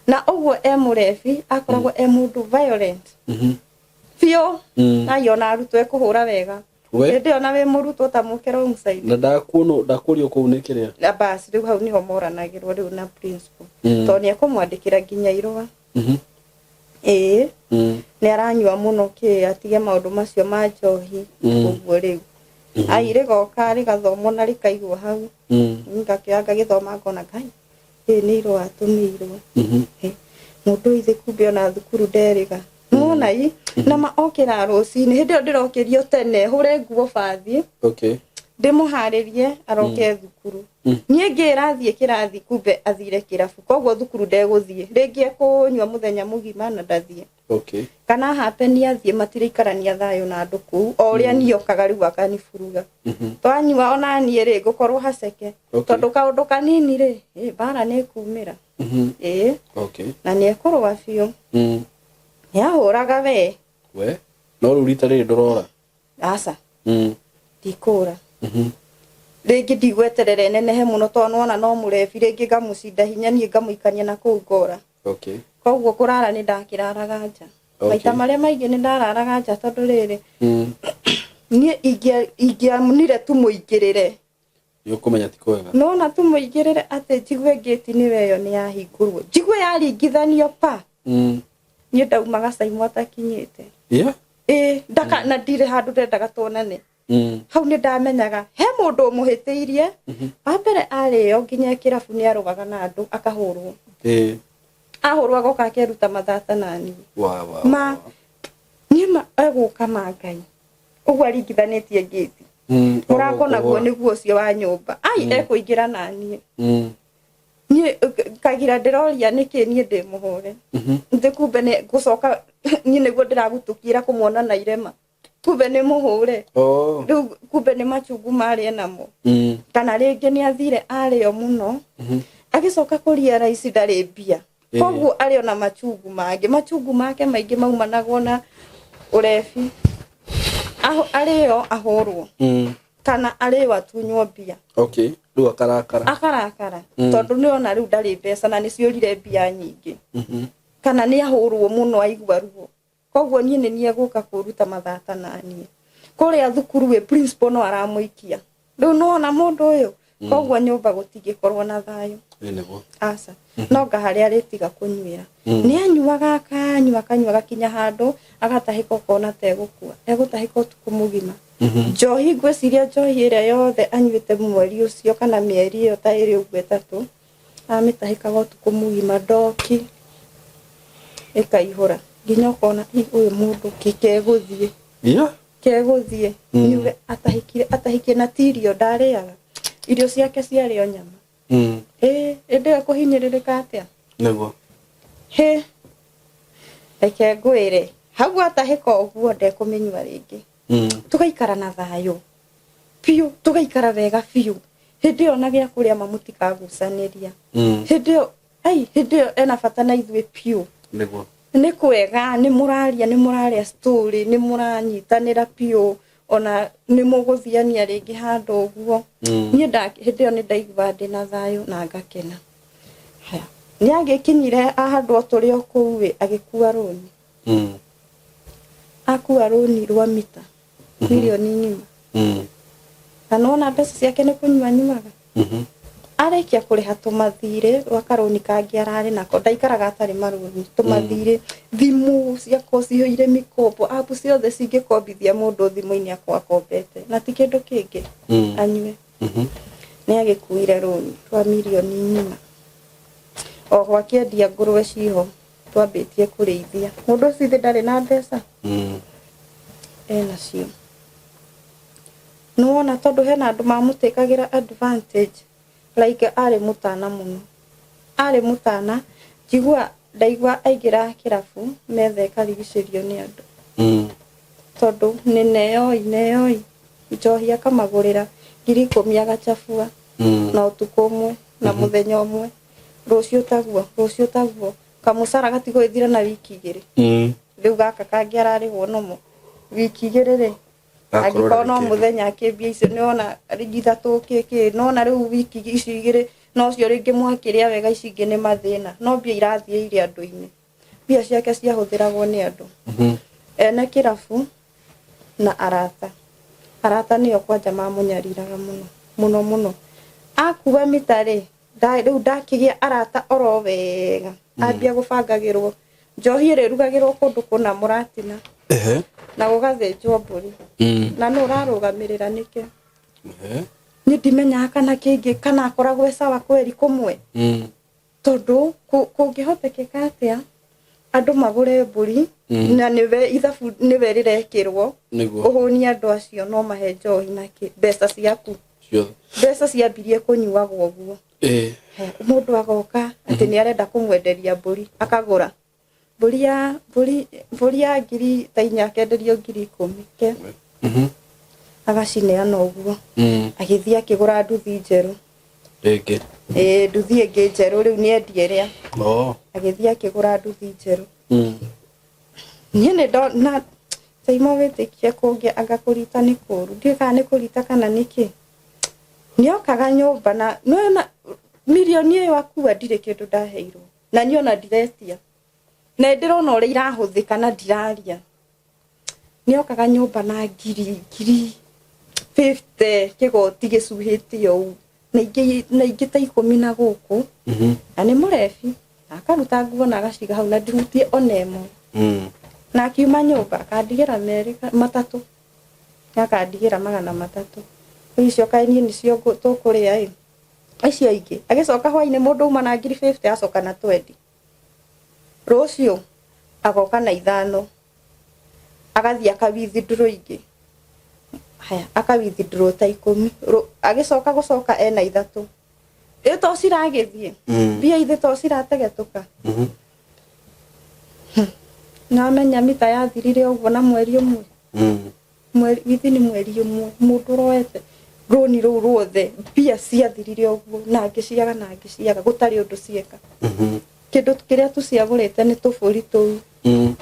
Na ũguo e mũrebi akoragwo e mũndũ violent. Biũ. Ai ona arutwo ekũhũra wega. We? Hĩndĩ ĩyo na wĩ mũrutwo ta mũke wrong side. Na ndakuonwo ndakũrio kũu nĩ kĩrĩa? Na bas rĩu hau niho moranagĩrwo rĩu na principal. Tondũ nĩ ekũmwandĩkĩra nginya irũa. Ĩĩ. Nĩ aranyua mũno kĩ atige maũndũ macio ma njohi. Ũguo rĩu. Ai rĩgoka rĩgathomwo na rĩkaigwo hau. Ngakĩoya ngagĩthoma ngona Ngai ĩĩ nĩ irũa atũmĩirwo. Mũndũ ũyũ ithe kumbe ona thukuru nderĩga. Nĩwona ĩ na ma okĩra rũcinĩ hĩndĩ ĩyo ndĩrokĩrio tene hũre nguo bathi. Ndĩmũharĩrie aroke thukuru. Niĩ ngĩra athiĩ kĩrathi kumbe athire kĩrabu koguo thukuru ndegũthiĩ. Rĩngĩ ekũnyua mũthenya mũgima na ndathiĩ. Kana hapeni athiĩ matiraikarania thayũ na andũ kũu o ũrĩa niĩ okaga rĩu akaniburuga. Twanyua ona niĩ rĩ ngũkorwo haceke. Tondũ kaũndũ kanini rĩ mbara nĩ ĩkumĩra. Ĩĩ. Na nĩ ekũrũa biũ. Nĩ ahũraga we. We? No rĩu rita rĩrĩ ndũrora? Aca. Ndikũra. Rĩngĩ ndigweterera nenehe mũno tondũ nĩwona no mũrebi rĩngĩ ngamũcinda hinya niĩ ngamũikania na kũu ngora. Koguo kũrara nĩ ndakĩraraga nja. Maita marĩa maingĩ nĩ ndararaga nja tondũ rĩrĩ niĩ ingĩamunire tu mũingĩrĩre. Nĩ ũkũmenya ti kwega. Nona tu mũingĩrĩre atĩ njigue ngĩti nĩwe ĩyo nĩ yahingũrwo. Njigue yaringithanio pa. Niĩ ndaumaga Saimo atakinyĩte. Ĩĩ, ndaka na ndirĩ handũ ndendaga tuonane. Hau nĩ ndamenyaga he mũndũ ũmũhĩtĩirie. Wa mbere arĩo nginya kĩrabu nĩ arũaga na andũ akahũrwo. Ahũrwo agoka akeruta mathata na niĩ. Wa, wa, Ma, wa. niĩ ma egũka ma Ngai. Ũguo aringithanĩtie ngĩti. Mũrango naguo nĩguo ũcio wa nyũmba. Ai ekũingĩra na niĩ. Niĩ kagira ndĩroria nĩkĩ niĩ ndĩ mũhũre. Nĩ kumbe nĩ ngũcoka niĩ nĩguo ndĩragutũkĩra kũmuona na irema. Kumbe nĩ mũhũre. Rĩu kumbe nĩ machungu marĩ namo. Kana rĩngĩ nĩ athire arĩo mũno. Agĩcoka kũria raici ndarĩ mbia. Koguo arĩ ona machungu mangĩ. Machungu make maingĩ maumanagwo na ũrebi. Arĩo ahũrwo kana arĩo atunywo mbia. Okay, rĩu akarakara. Akarakara tondũ nĩ ona rĩu ndarĩ mbeca na nĩ ciũrire mbia nyingĩ, kana nĩ ahũrwo mũno aigua ruo. Koguo niĩ nĩ niĩ egũka kũruta mathata naniĩ kũrĩa thukuru ĩ principal no aramũikia rĩu nĩwona mũndũ ũyũ. Koguo nyũmba gũtingĩkorwo na thayũ. Ĩ nĩguo. Aca, no nga harĩa arĩtiga kũnyuĩra. Nĩ anyuaga, akanyua, akanyua, agakinya handũ agatahĩka, ũkona ta egũkua, egũtahĩka ũtukũ mũgima njohi. Ngwĩciria njohi ĩrĩa yothe anyuĩte mweri ũcio kana mĩeri ĩyo ta ĩrĩ ũguo ĩtatũ, amĩtahĩkaga ũtukũ mũgima, ndoki ĩkaihũra nginya ũkona, "Ĩ, ũyũ mũndũ kĩ kegũthiĩ?" Kegũthiĩ. Nĩuge atahĩkire, atahĩkire na ti irio ndarĩaga, irio ciake ciarĩ o nyama. Ĩ ĩndĩ ĩyo kũhinyĩrĩrĩka atĩa? Nĩguo. Hĩ, reke ngwĩre, hau atahĩka ũguo ndekũmĩnyua rĩngĩ. Tũgaikara na thayũ biũ, tũgaikara wega biũ. Hĩndĩ ĩyo na gĩa kũrĩa mamũtikagucanĩria. Hĩndĩ ĩyo ai, hĩndĩ ĩyo ena bata na ithuĩ biũ. Nĩguo. Nĩ kwega, nĩ mũraria, nĩ mũrarĩa story, nĩ mũranyitanĩra biũ, ona nĩ mũgũthiania rĩngĩ handũ ũguo. Niĩ hĩndĩ ĩyo nĩ ndaigua ndĩ na thayũ na ngakena. Haya, nĩ agĩkinyire handũ o tũrĩ o kũu ĩ, agĩkua rũni. Akua rũni rwa mita mirioni ng'ima. Na nona mbeca ciake nĩ kũnyua anyuaga. Arĩkia kũrĩha tũmathirĩ rwa karũni kangĩ ararĩ nako, ndaikaraga atarĩ marũni, tũmathirĩ, thimũ ciakwa cihũire mĩkombo, app ciothe cingĩkombithia mũndũ thimũ-inĩ akwa akombete na ti kĩndũ kĩngĩ anyue. Nĩ agĩkuire rũni rwa mirioni ng'ima, oho akĩendia ngũrwe ciho twambĩtie kũrĩithia. Mũndũ ũcio ithe ndarĩ na mbeca? Enacio. Nĩwona tondũ hena andũ mamũtĩkagĩra advantage, like arĩ mũtana mũno, arĩ mũtana. Njigua ndaigua aingĩra kĩrabu metha ĩkarigicĩrio nĩ andũ tondũ nĩ neyoi neyoi njohi, akamagũrĩra 10,000, agacabua na ũtukũ ũmwe na mũthenya ũmwe, rũciũ taguo, rũciũ taguo, kamũcara gatigũgĩthira na wiki 2. Rĩu gaka kangĩ ararĩhwo nomo wiki 2 rĩ, Gakorwo angĩkorwo no ndarĩ kĩndũ. Mũthenya akĩmbia icio nĩwona rĩngĩ ithatũ kĩkĩ, nona rĩu wiki ici 2 nocio rĩngĩ mwakĩrĩa wega, ici ingĩ nĩ mathĩna, no mbia irathiĩ irĩ andũ-inĩ. Mbia ciake ciahũthĩragwo nĩ andũ ene kĩrabu na arata. Arata nĩo kwanja mamũnyariraga mũno mũno mũno. Akua mita rĩ, rĩu ndakĩgĩa arata oro wega, ambia gũbangagĩrwo njohi ĩrĩa ĩrugagĩrwo kũndũ kũna mũratina na gũgathĩnjwo mbũri. Na nũ ũrarũgamĩrĩra nĩkĩ? Niĩ ndimenyaga kana kĩngĩ kana akoragwo e sawa kweri kũmwe, tondũ kũngĩhotekeka atĩa andũ magũre mbũri na nĩwe ithabu nĩwe rĩrekĩrwo? Nĩguo. Ũhũnie andũ acio no mahe njohi na kĩ mbeca ciaku. Ciothe. Mbeca ciambirie kũnyuagwo ũguo. He, mũndũ agoka atĩ nĩ arenda kũmwenderia mbũri, akagũra mbũri ya 4,000, akenderio 10,000 ke. Agacineana ũguo. Agĩthiĩ akĩgũra nduthi njerũ. Rĩngĩ. Ĩĩ, nduthi ĩngĩ njerũ, rĩu nĩ endia ĩrĩa. Oh. Agĩthiĩ akĩgũra nduthi njerũ. Niĩ nĩ ndona taima wĩtĩkie kũngĩ anga kũrita nĩ kũru, ndiũĩ kana nĩ kũrita kana nĩkĩ. Nĩokaga nyũmba na nĩwona mirioni ĩyo akua, ndirĩ kĩndũ ndaheirwo na niĩ ona ndiretia na ndĩrona ũrĩa irahũthĩka na ndiraria. Nĩokaga nyũmba na ngiri 50 kĩgoti gĩcuhĩte ũũ na ingĩ ta 10 na gũkũ. Na nĩ mũrebi, na akaruta nguo na agaciga hau na ndihutie ona ĩmwe. Na akiuma nyũmba akandigĩra merĩ matatũ, akandigĩra 300. Rĩu icio kaĩ niĩ nĩcio tũkũrĩa ĩ icio ingĩ. Agĩcoka hwainĩ, mũndũ uma na ngiri 50, acoka na 20, rũciũ agoka na 5, agathiĩ akawithdraw ingĩ. Haya, akawithdraw ta 10. Agĩcoka gũcoka ena ithatũ. Ĩ to ciragĩthiĩ? Mbia ithe to cirategetũka? Namenya mita yathirire ũguo na mweri ũmwe. Mweri within mweri ũmwe, mũndũ ũroete rũni rũu ruothe, mbia ciathirire ũguo na ngĩciaga na ngĩciaga gũtarĩ ũndũ cieka. Kĩndũ kĩrĩa tu ciagũrĩte nĩ tũbũri tũu,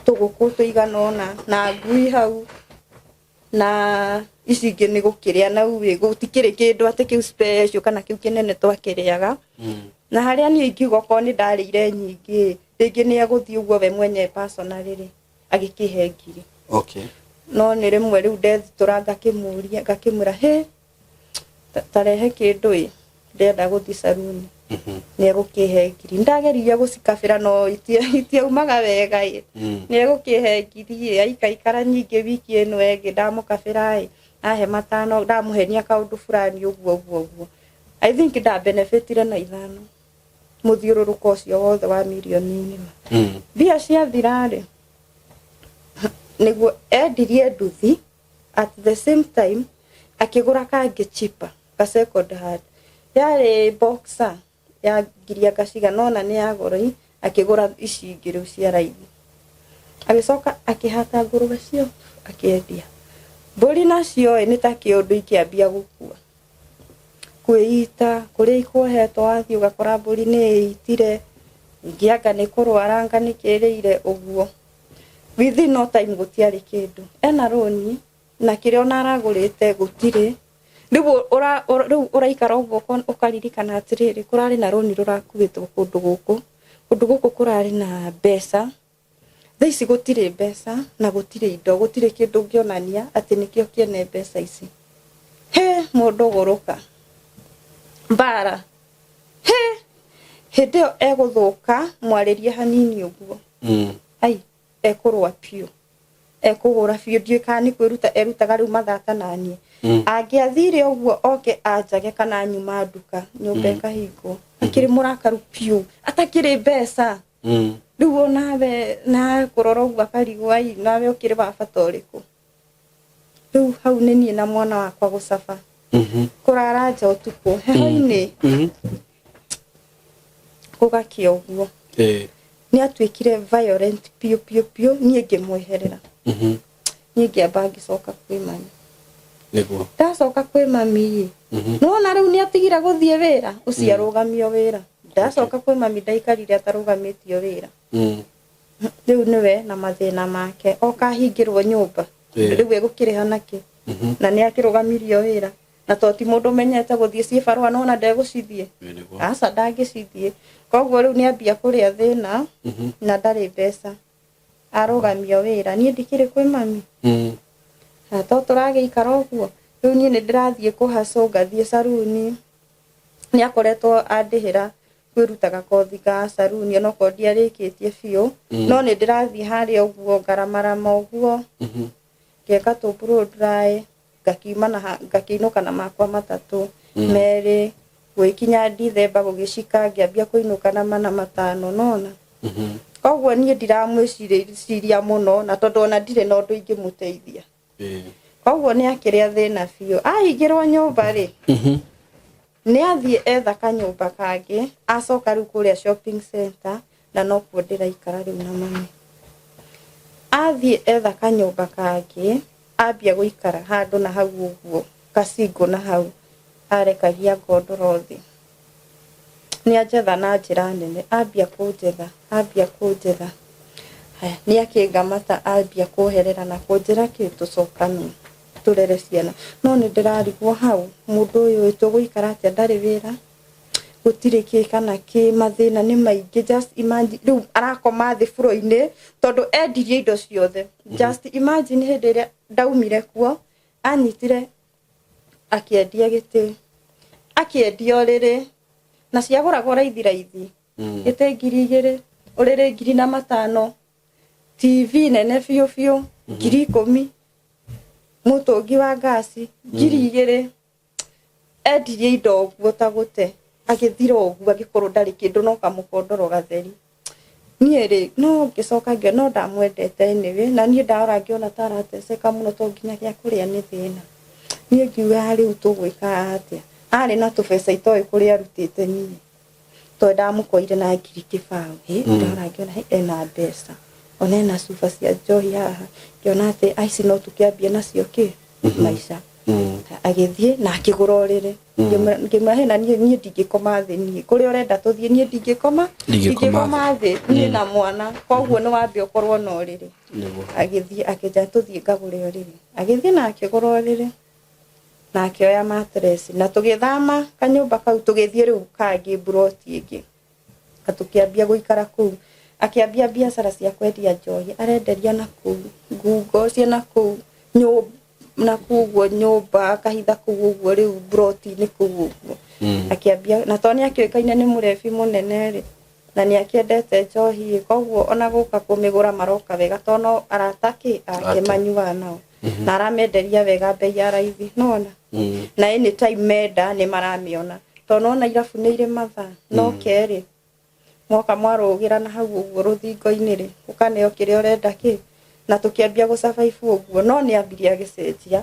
tũgũkũ tũigana ũna na ngui hau. Na ici ingĩ nĩ gũkĩrĩa na uĩ gũtikĩrĩ kĩndũ atĩ kĩu special kana kĩu kĩnene twakĩrĩaga. Na harĩa niĩ ingiuga okorwo nĩ ndarĩire nyingĩ, rĩngĩ nĩ egũthiĩ ũguo we mwenyewe personally rĩ, agĩkĩhe ngiri. No nĩ rĩmwe rĩu ndethitũra ngakĩmũria, ngakĩmwĩra, hĩ, tarehe kĩndũ ĩ, ndĩrenda gũthiĩ saruni. Nĩ egũkĩhe ngiri. Ndageririe gũcikabĩra no itiaumaga wega ĩ. Nĩ egũkĩhe ngiri ĩ, aikaikara nyingĩ wiki ĩno ĩngĩ ndamũkabĩra ĩ, ahe 5, ndamũhenia kaũndũ fulani ũguo ũguo ũguo. I think ndabenefitire na 5 mũthiũrũrũko ũcio wothe wa mirioni ng'ima. Mbia ciathira rĩ, nĩguo endirie nduthi, at the same time akĩgũra kangĩ cheaper, ka second hand. Yarĩ boxer ya ngiri anga cigana ũna, nĩ ya goro, akĩgũra ici ingĩ rĩu cia raithi. Agĩcoka akĩhata ngũrũwe cio akĩendia. Mbũri nacio ĩ, nĩ ta kĩũndũ ikĩambia gũkua. Kwĩita, kũrĩa ikuohetwo wathiĩ ũgakora mbũri nĩ ĩitire, ingĩ anga nĩ kũrwara anga nĩ kĩrĩire ũguo. Within no time gũtiarĩ kĩndũ. Ena rũni na kĩrĩa ona aragũrĩte gũtirĩ. Rĩu ũraikara ũguo ũkaririkana atĩrĩrĩ, kũrarĩ na rũni rũrakuĩtwo kũndũ gũkũ. Kũndũ gũkũ kũrarĩ na mbeca. Thaa ici gũtirĩ mbeca na gũtirĩ indo, gũtirĩ kĩndũ ũngĩonania atĩ nĩkĩo kĩene mbeca ici. He mũndũ gũrũka. Mbara. He hĩndĩ ĩyo egũthũka mwarĩrie hanini ũguo. Ai, ekũrũa biũ. Ekũhũra biũ, ndiũĩ kana nĩ kwĩruta erutaga rĩu mathata naniĩ. Angĩathire ũguo oke anjage kana nyuma nduka, nyũmba ĩkahingwo. Akĩrĩ mũrakaru biũ, atakĩrĩ mbeca. Rĩu onawe na kũrora ũguo akarigwo, ai, nawe ũkĩrĩ wa bata ũrĩkũ? Rĩu hau nĩ niĩ na mwana wakwa gũcaba. Kũrara nja ũtukũ, heho-inĩ. Gũgakĩa ũguo. Nĩ atuĩkire violent biũ biũ biũ, niĩ ngĩmweherera. Niĩ ngĩamba ngĩcoka kwĩ mami. Ndacoka kwĩ mami ĩ, nĩwona rĩu nĩ atigire gũthiĩ wĩra, ũcio arũgamio wĩra. Ndacoka kwĩ mami ndaikarire atarũgamĩtio wĩra. Rĩu nĩwe na mathĩna make, oka ahingĩrwo nyũmba. Rĩu egũkĩrĩha nakĩ? Na nĩ akĩrũgamirio wĩra. Na to ti mũndũ ũmenyete gũthiĩ ciĩbarũa nona ndegũcithiĩ. Aca ndangĩcithiĩ. Koguo rĩu nĩ ambia kũrĩa thĩna na ndarĩ mbeca. Arũgamio wĩra, niĩ ndikĩrĩ kwĩ mami. Na to tũragĩikara ũguo. Rĩu niĩ nĩ ndĩrathiĩ kũhacũ ngathiĩ saruni. Nĩ akoretwo andĩhĩra kwĩrutaga kothi ga saruni onokorwo ndiarĩkĩtie biũ. No nĩ ndĩrathiĩ harĩa ũguo ngaramarama ũguo. Ngeka tũ blow dry, ngakiuma na ngakĩinũka na makwa 3, 2, gũgĩkinya Dithemba gũgĩcika ngĩambia kũinũka na 4 5, nona. Koguo niĩ ndiramwĩciria mũno na tondũ ona ndirĩ na ũndũ ingĩmũteithia. Koguo nĩ akĩrĩa thĩna biũ. Ahingĩrwo nyũmba rĩ, nĩ athiĩ etha kanyũmba kangĩ, acoka rĩu kũrĩa shopping center na nokuo ndĩraikara rĩu na mami. Athiĩ etha kanyũmba kangĩ, ambia gũikara handũ na hau ũguo, gacingũ na hau, arekagia ngondoro thĩ. Nĩ anjetha na njĩra nene, ambia kũnjetha, ambia kũnjetha. Haya, nĩ akĩngamata ambia kũherera na kũnjĩra kĩ tũcokane tũrere ciana. No nĩ ndĩrarigwo hau, mũndũ ũyũ tũgũikara atĩa ndarĩ wĩra, gũtirĩ kĩ kana kĩ, mathĩna nĩ maingĩ. Just imagine, rĩu arakoma thĩ buro-inĩ tondũ endirie indo ciothe. Just imagine hĩndĩ ĩrĩa ndaumire kuo, anyitire akĩendia gĩtĩ, akĩendia ũrĩrĩ, na ciagũragwo raithi raithi. Gĩtĩ 2,000, ũrĩrĩ 4,500, TV nene biũ biũ 10,000, mũtũngi wa ngasi 2,000. Endirie indo ũguo ta gũte, agĩthira ũguo agĩkorwo ndarĩ kĩndũ no kamũkondoro gatheri. Niĩ rĩ, no ngĩcoka ngĩona no ndamwendete anyway, na niĩ ndarora ngĩona ta arateceka mũno to nginya gĩa kũrĩa nĩ thĩna. Niĩ ngiuga rĩu tũgwĩka atĩa? Arĩ na tũbeca itoĩ kũrĩa arutĩte niĩ. Tondũ ndamũkorire na 20,000. Hĩ, ndarora ngĩona hĩ, ena mbeca. Ona ena cuba cia njohi haha. Ngĩona atĩ aici no tũkĩambie nacio kĩ? Maica. Agĩthiĩ na akĩgũra ũrĩrĩ. Ngĩmwĩra hĩ, na niĩ ndingĩkoma thĩ niĩ. Kũrĩa ũrenda tũthiĩ niĩ ndingĩkoma, Ndingĩkoma ndingĩkoma thĩ niĩ na mwana. Koguo nĩ wambe ũkorwo na ũrĩrĩ. Nĩguo. Agĩthiĩ akĩnja tũthiĩ ngagũre ũrĩrĩ. Agĩthiĩ na akĩgũra ũrĩrĩ na akĩoya mattress na tũgĩthama kanyũmba kau, tũgĩthiĩ rĩu kangĩ, mburoti ĩngĩ, na tũkĩambia gũikara kũu. Akĩambia biacara cia kwendia njohi, arenderia na kũu ngungo cia na kũu na kũu ũguo nyũmba, akahitha kũu ũguo rĩu mburoti-inĩ kũu ũguo. Akĩambia na tondũ nĩ akĩũĩkaine nĩ mũrebi mũnene rĩ, na nĩ akĩendete njohi ĩ, koguo ona gũka kũmĩgũra maroka wega, tondũ no arata kĩ ake Ake. manyuaga nao, na aramenderia wega bei ya raithi, nona na anytime menda nĩ maramĩona, tondũ nona irabu nĩ irĩ mathaa no kerĩ moka mwarũgĩra na hau ũguo rũthingo-inĩ rĩ, ũkaneo kĩrĩa ũrenda kĩ. Na tũkĩambia gũsurvive ũguo, no nĩ ambirie agĩcenjia.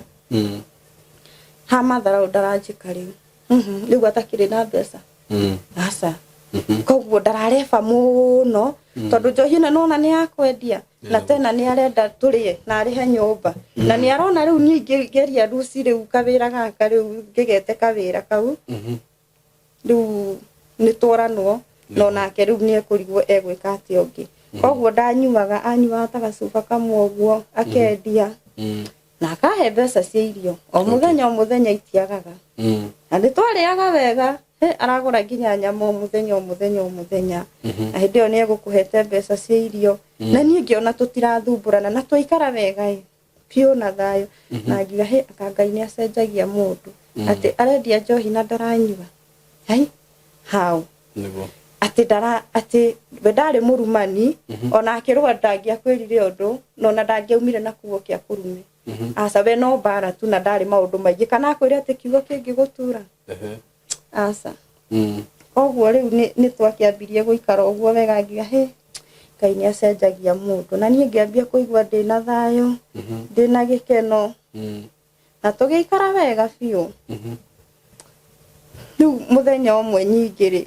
Ha matharau ndaranjĩka rĩu. Rĩu atakĩrĩ na mbeca. Aca. Koguo ndarareba mũno, tondũ njohi ĩno nona nĩ ya kwendia, na tena nĩ arenda tũrĩe na arĩhe nyũmba, na nĩ arona rĩu niĩ ingĩgeria ruci rĩu kawĩra gaka rĩu ngĩgete kawĩra kau, rĩu nĩ tworanwo no nake rĩu nĩ ekũrigwo egwĩka atĩa ũngĩ. Koguo ndanyuaga, anyuaga ta gacuba kamwe ũguo akendia, na akahe mbeca cia irio o mũthenya o mũthenya, itiagaga. Na nĩ twarĩaga wega. He, aragũra nginya nyama o mũthenya o mũthenya o mũthenya, na hĩndĩ ĩyo nĩ egũkũhete mbeca cia irio, na niĩ ngĩona tũtirathumbũrana na twaikara wega ĩ biũ na thayũ, na ngiuga he aka Ngai nĩ acenjagia mũndũ, atĩ arendia njohi na ndaranyua hai how? Nĩguo. Atĩ ndara atĩ we ndarĩ mũrumani, ona akĩrũa ndangĩakwĩrire ũndũ, na ona ndangĩaumire na kuo kĩa kũrume. Aca, we no mbara tu, na ndarĩ maũndũ maingĩ kana akwĩre atĩ kiugo kĩngĩgũtura. Aca. Koguo rĩu nĩ twakĩambirie gũikara ũguo wega, ngiuga he Ngai nĩ acenjagia mũndũ, na niĩ ngĩambia kũigua ndĩna thayũ, ndĩna gĩkeno, na tũgĩikara wega biũ. Rĩu mũthenya ũmwe nyingĩ rĩ,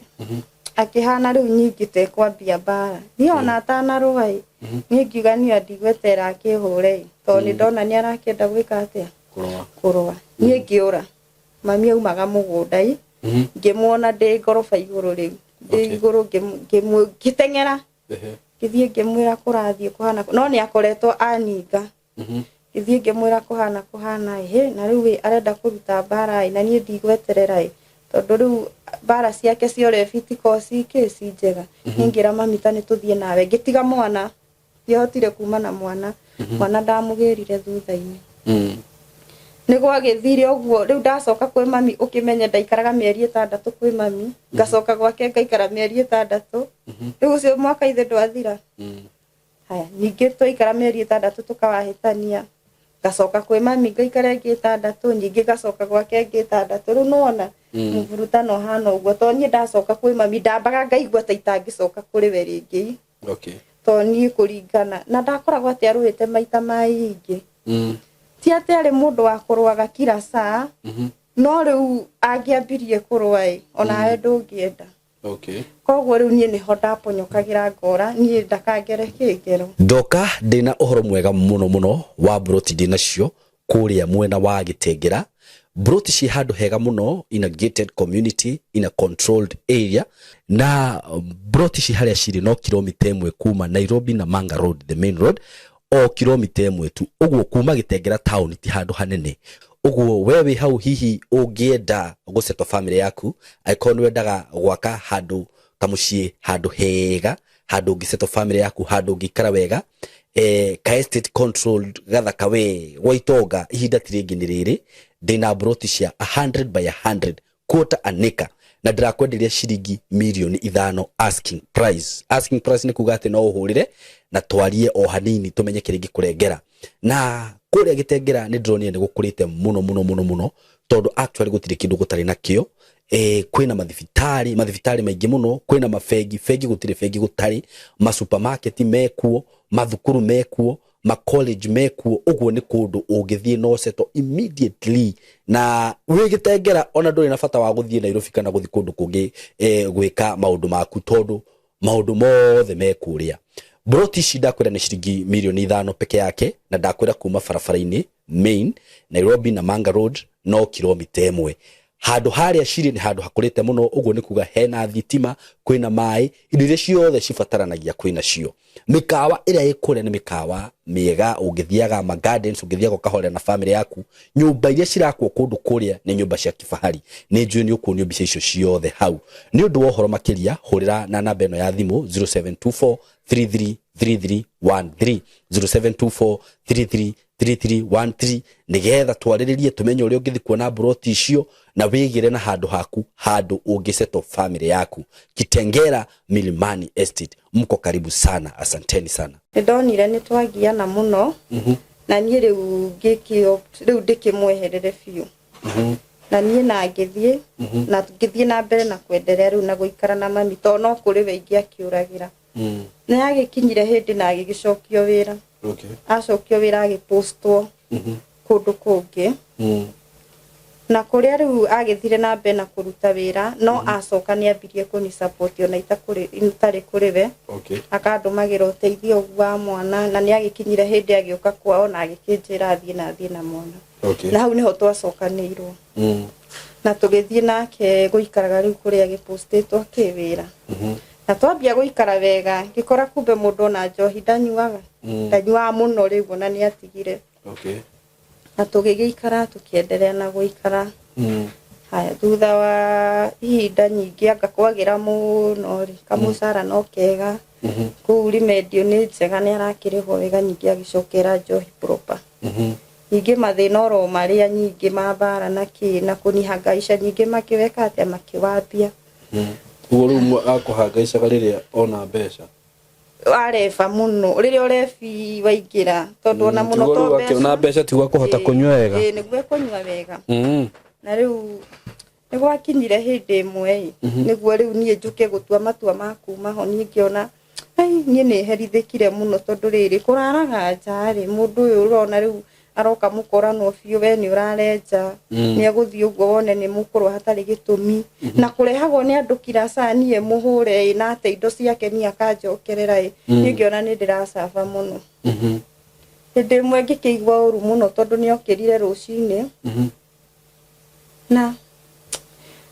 akĩhana rĩu nyingĩ tekwambia mbara. Niĩ ona atanarũa ĩ, niĩ ngiuga niĩ ndigweterera akĩhũre ĩ, tondũ nĩ ndona nĩ arakĩenda gwĩka atĩa? Kũrũa. Kũrũa. Niĩ ngĩũra. Mami aumaga mũgũnda ĩ, ngĩmuona ndĩ ngoroba igũrũ rĩu, ndĩ igũrũ, ngĩteng'era, ngĩthiĩ ngĩmwĩra kũrathiĩ kũhana, no nĩ akoretwo aninga. Ngĩthiĩ ngĩmwĩra kũhana kũhana ĩ, hĩ, na rĩu ĩ arenda kũruta mbara ĩ, na niĩ ndigweterera ĩ, tondũ rĩu mbara ciake cia ũrebi itikoragwo ci kĩ ci njega. Niĩ ngĩra mami ta nĩ tũthiĩ nawe, ngĩtiga mwana, ndiahotire kuma na mwana. Mwana ndamũgĩrire thutha-inĩ. Nĩ gwagĩthire ũguo. Rĩu ndacoka kwĩ mami, ũkĩmenye ndaikaraga mĩeri 6 kwĩ mami, ngacoka gwake ngaikara mĩeri 6. Rĩu ũcio mwaka ithe ndwathira. Haya, ningĩ twaikara mĩeri 6 tũkawahĩtania, ngacoka kwĩ mami ngaikara ĩngĩ 6, ningĩ ngacoka gwake ĩngĩ 6. Rĩu nĩwona mũburutano ũhana ũguo, tondũ niĩ ndacoka kwĩ mami ndambaga ngaigua ta itangĩcoka kũrĩ we rĩngĩ. Tondũ niĩ kũringana na ndakoragwo atĩ arũĩte maita maingĩ, ti atĩ arĩ mũndũ wa kũrũaga kila saa, no rĩu angĩambirie kũrũa ĩ, onawe ndũngĩenda. Koguo rĩu niĩ nĩho ndaponyokagĩra ngora niĩ ndakangere kĩngero. Ndoka ndĩna ũhoro mwega mũno mũno wa mburoti ndĩnacio kũrĩa mwena wa Gĩtengera. Mburoti ciĩ handũ hega mũno, in a gated community, in a controlled area, na mburoti ci harĩa cirĩ no kilomita 1 kuma Nairobi na Manga Road, the main road, o kilomita 1 tu ũguo kuma Gĩtengera town, ti handũ hanene ũguo. We wĩ hau hihi ũngĩenda gũsettle family yaku, angĩkorwo nĩ wendaga gwaka handũ kamũciĩ, handũ hega, handũ ũngĩsettle family yaku, handũ ũngĩikara wega, ka estate controlled gathaka we gwa itonga, ihinda ti rĩngĩ nĩ rĩrĩ. Ndĩna mburoti cia 100 by 100, quarter an acre, na ndĩrakwenderia ciringi mirioni 5 asking price. Asking price nĩ kuga atĩ no ũhũrĩre na twarie o hanini tũmenye kĩrĩa ingĩkũrengera. Na kũrĩa Gĩtengera nĩ ndĩronire nĩ gũkũrĩte mũno mũno mũno mũno, tondũ actually gũtirĩ kĩndũ gũtarĩ nakĩo. Kwĩna mathibitarĩ, mathibitarĩ maingĩ mũno, kwĩna mabengi, bengi gũtirĩ bengi gũtarĩ, masupermarket mekuo, mathukuru mekuo, ma college mekuo. Ũguo nĩ kũndũ ũngĩthiĩ no settle immediately na wĩ Gĩtengera, ona ndũrĩ na bata wa gũthiĩ Nairobi kana gũthiĩ kũndũ kũngĩ gwĩka maũndũ maku, tondũ maũndũ mothe me kũrĩa. Mburoti ici ndakwĩra nĩ ciringi mirioni 5 peke yake, na ndakwĩra kuma barabara-inĩ main Nairobi na Manga Road no kilomita 1. Handũ harĩa cirĩ nĩ handũ hakũrĩte mũno, ũguo nĩ kuga hena thitima, kwĩna maĩ, indo iria ciothe cibataranagia kwĩna cio. Mĩkawa ĩrĩa ĩ kũrĩa nĩ mĩkawa mĩega, ũngĩthiaga ma gardens, ũngĩthiaga ũkahorera na famĩlĩ yaku. Nyũmba iria cirakwo kũndũ kũrĩa nĩ nyũmba cia kifahari. Nĩ njũĩ nĩ ũkuonio mbica icio ciothe hau. Nĩ ũndũ wa ũhoro makĩria, hũrĩra na namba ĩno ya thimũ 0724 333313, 0724 333313, nĩgetha twarĩrĩrie tũmenye ũrĩa ũngĩthiĩ kuona mburoti icio na wĩgĩre na handũ haku, handũ ũngĩsettle family yaku. Kitengela Milimani Estate, mko karibu sana, asanteni sana. Nĩ ndonire nĩ twagiana mũno na niĩ rĩu ngĩkĩ rĩu ndĩkĩmweherere biũ na niĩ na ngĩthiĩ na ngĩthiĩ na mbere na kwenderea rĩu na gũikara na mami tondũ no kũrĩ we ingĩakĩũragĩra. Nĩ agĩkinyire hĩndĩ na agĩgĩcokio wĩra. Acokio wĩra agĩpostwo kũndũ kũngĩ na kũrĩa rĩu agĩthire na mbere na kũruta wĩra, no acoka nĩ ambirie kũni support ona itarĩ kũrĩ we. Akandũmagĩra ũteithio ũguo wa mwana, na nĩ agĩkinyire hĩndĩ agĩũka kwao na agĩkĩnjĩra athiĩ na athiĩ na mwana. Na hau nĩho twacokanĩirwo na tũgĩthiĩ nake gũikaraga rĩu kũrĩa agĩpostĩtwo kĩwĩra, na twambia gũikara wega ngĩkora kumbe mũndũ ona njohi ndanyuaga, ndanyuaga mũno rĩu, ona nĩ atigire. Na tũgĩgĩikara, tũkĩenderea na gũikara. Haya, thutha wa ihinda nyingĩ anga kwagĩra mũno rĩ, kamũcara no kega kũu, rimendio nĩ njega, nĩ arakĩrĩhwo wega, nyingĩ agĩcokera njohi proper. Ningĩ mathĩna oro marĩa nyingĩ ma mbara na kĩ na kũnihangaica, nyingĩ makĩweka atĩa, makĩwambia. Ũguo rĩu akũhangaicaga rĩrĩa ona mbeca? Areba mũno rĩrĩa ũrebi waingĩra, tondũ ona mũno tiguo to rĩu akĩona mbeca tiguo akũhota kũnyua wega. Ĩĩ, nĩguo ekũnyua wega. Na rĩu nĩ gwakinyire hĩndĩ ĩmwe ĩ, nĩguo rĩu niĩ njũke gũtua matua ma kuma ho. Niĩ ngĩona ai niĩ nĩ herithĩkire mũno, tondũ rĩrĩ kũraraga nja rĩ, mũndũ ũyũ ũrona rĩu aroka mũkoranwo biũ, we nĩ ũrarenja, nĩ egũthiĩ ũguo wone nĩ mũkũrwo hatarĩ gĩtũmi na kũrehagwo nĩ andũ kira saa, niĩ mũhũre ĩ na ate indo ciake, niĩ akanjokerera ĩ. Niĩ ngĩona nĩ ndĩracaba mũno. Hĩndĩ ĩmwe ngĩkĩigua ũru mũno tondũ nĩ okĩrire rũcinĩ, na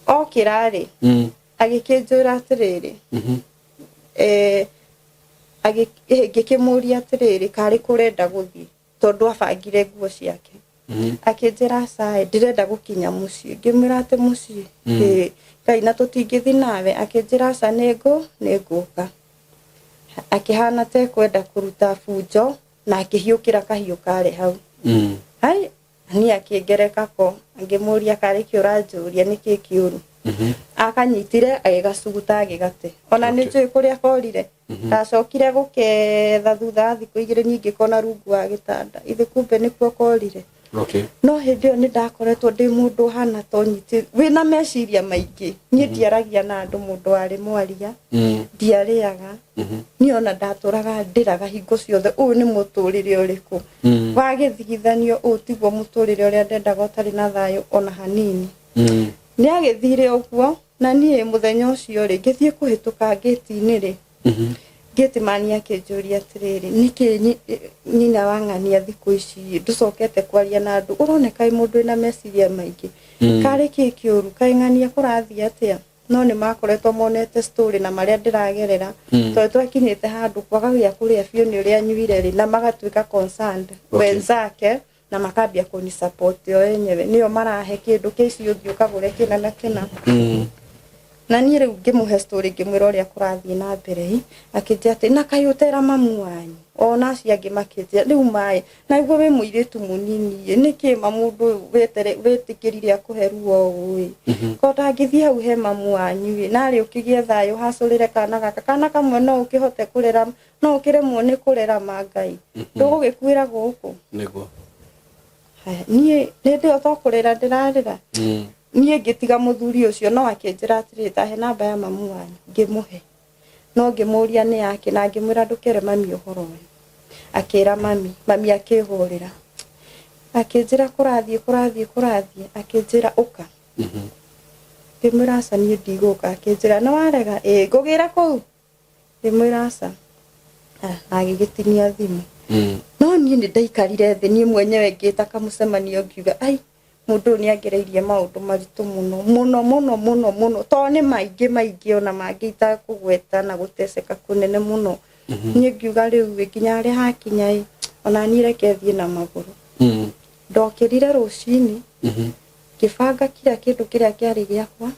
okĩra rĩ, agĩkĩnjĩra atĩrĩrĩ, ngĩkĩmũria atĩrĩrĩ, karĩ kũrenda gũthiĩ, tondũ abangire nguo ciake. Akĩnjĩra aca, ndĩrenda gũkinya mũciĩ. Ngĩmwĩra atĩ mũciĩ? Ĩĩ. Ngai, na tũtingĩthiĩ nawe? Akĩnjĩra aca, nĩngũka. Akĩhana ta ekwenda kũruta bunjo na akĩhiũkĩra kahiũ karĩ hau. Hai, niĩ akĩngereka ko, ngĩmũria karĩ kĩ ũranjũria, nĩkĩ kĩũru? Akanyitire agĩgacuguta agĩgate, ona nĩ njũĩ kũrĩa korire. Ndacokire gũketha thutha wa thikũ 2 nyingĩ, kona rungu wa gĩtanda, ithe kumbe nĩkuo korire. No hĩndĩ ĩyo nĩ ndakoretwo ndĩ mũndũ ũhana ta ũnyitĩ wĩna meciria maingĩ. Niĩ ndiaragia na andũ, mũndũ warĩ mwaria, ndiarĩaga niĩ, ona ndatũraga ndĩraga hingo ciothe, ũyũ nĩ mũtũrĩre ũrĩkũ wa gĩthigithanio? Ũyũ tiguo mũtũrĩre ũrĩa ndendaga, ũtarĩ na thayũ ona hanini. Nĩ agĩthire ũguo, na niĩ mũthenya ũcio rĩ, ngĩthiĩ kũhĩtũka ngĩti-inĩ rĩ, gate man akĩnjũria atĩrĩrĩ, nĩkĩ nyina wa ng'ania thikũ ici ndũcokete kwaria na andũ, ũroneka wĩ mũndũ wĩna meciria maingĩ, karĩ kĩ kĩũru, kaĩ ng'ania kũrathiĩ atĩa? No nĩ makoretwo monete story na marĩa ndĩragerera, tondũ twakinyĩte handũ kwaga gĩa kũrĩa biũ nĩ ũrĩa nyuire rĩ, na magatuĩka concerned wenzake na makambia kũni support o enyewe, nĩo marahe kĩndũ kĩa ici, ũthiĩ ũkagũre kĩna na kĩna. Na niĩ rĩu ngĩmũhe story, ngĩmwĩra ũrĩa kũrathiĩ na mbere ĩ, akĩnjĩra atĩ na kaĩ ũtera mamu wanyu ona acio angĩ makĩnjĩra rĩu maĩ na nĩguo wĩ mũirĩtu mũnini ĩ, nĩkĩ ma mũndũ ũyũ wĩtĩkĩrire akũhe ruo ũũ ĩ, ko ndangĩthiĩ hau he mamu wanyu ĩ, narĩ ũkĩgĩe thayũ, hacũrĩre kana gaka, kana kamwe no ũkĩhote kũrera, no ũkĩremwo nĩ kũrera, ma Ngai ndũgũgĩkuĩra gũkũ. Haya, niĩ hĩndĩ ĩyo to kũrĩra ndĩrarĩra. Niĩ ngĩtiga mũthuri ũcio, no akĩnjĩra atĩrĩ, tahe namba ya mamu wanyu. Ngĩmũhe, no ngĩmũria nĩ yake, na ngĩmwĩra ndũkere mami ũhoro ũyũ. Akĩra mami, mami akĩhũrĩra, akĩnjĩra kũrathiĩ kũrathiĩ kũrathiĩ, akĩnjĩra ũka. Ngĩmwĩra aca, niĩ ndigũka. Akĩnjĩra nĩ warega, ĩ ngũgĩra kũu? Ngĩmwĩra aca. Ah, na agĩgĩtinia thimũ. No niĩ nĩ ndaikarire thĩ niĩ mwenyewe, ngĩta kamũcemanio, ngiuga ai Mũndũ ũyũ nĩ angereirie maũndũ maritũ mũno mũno mũno mũno mũno, tondũ nĩ maingĩ maingĩ ona mangĩ itakũgweta na gũteceka kũnene mũno. Niĩ ngiuga rĩu ĩ, nginya harĩa hakinya ĩ, ona niĩ reke thiĩ na magũrũ. Ndokĩrire rũcinĩ, ngĩbanga kira kĩndũ kĩrĩa kĩarĩ gĩakwa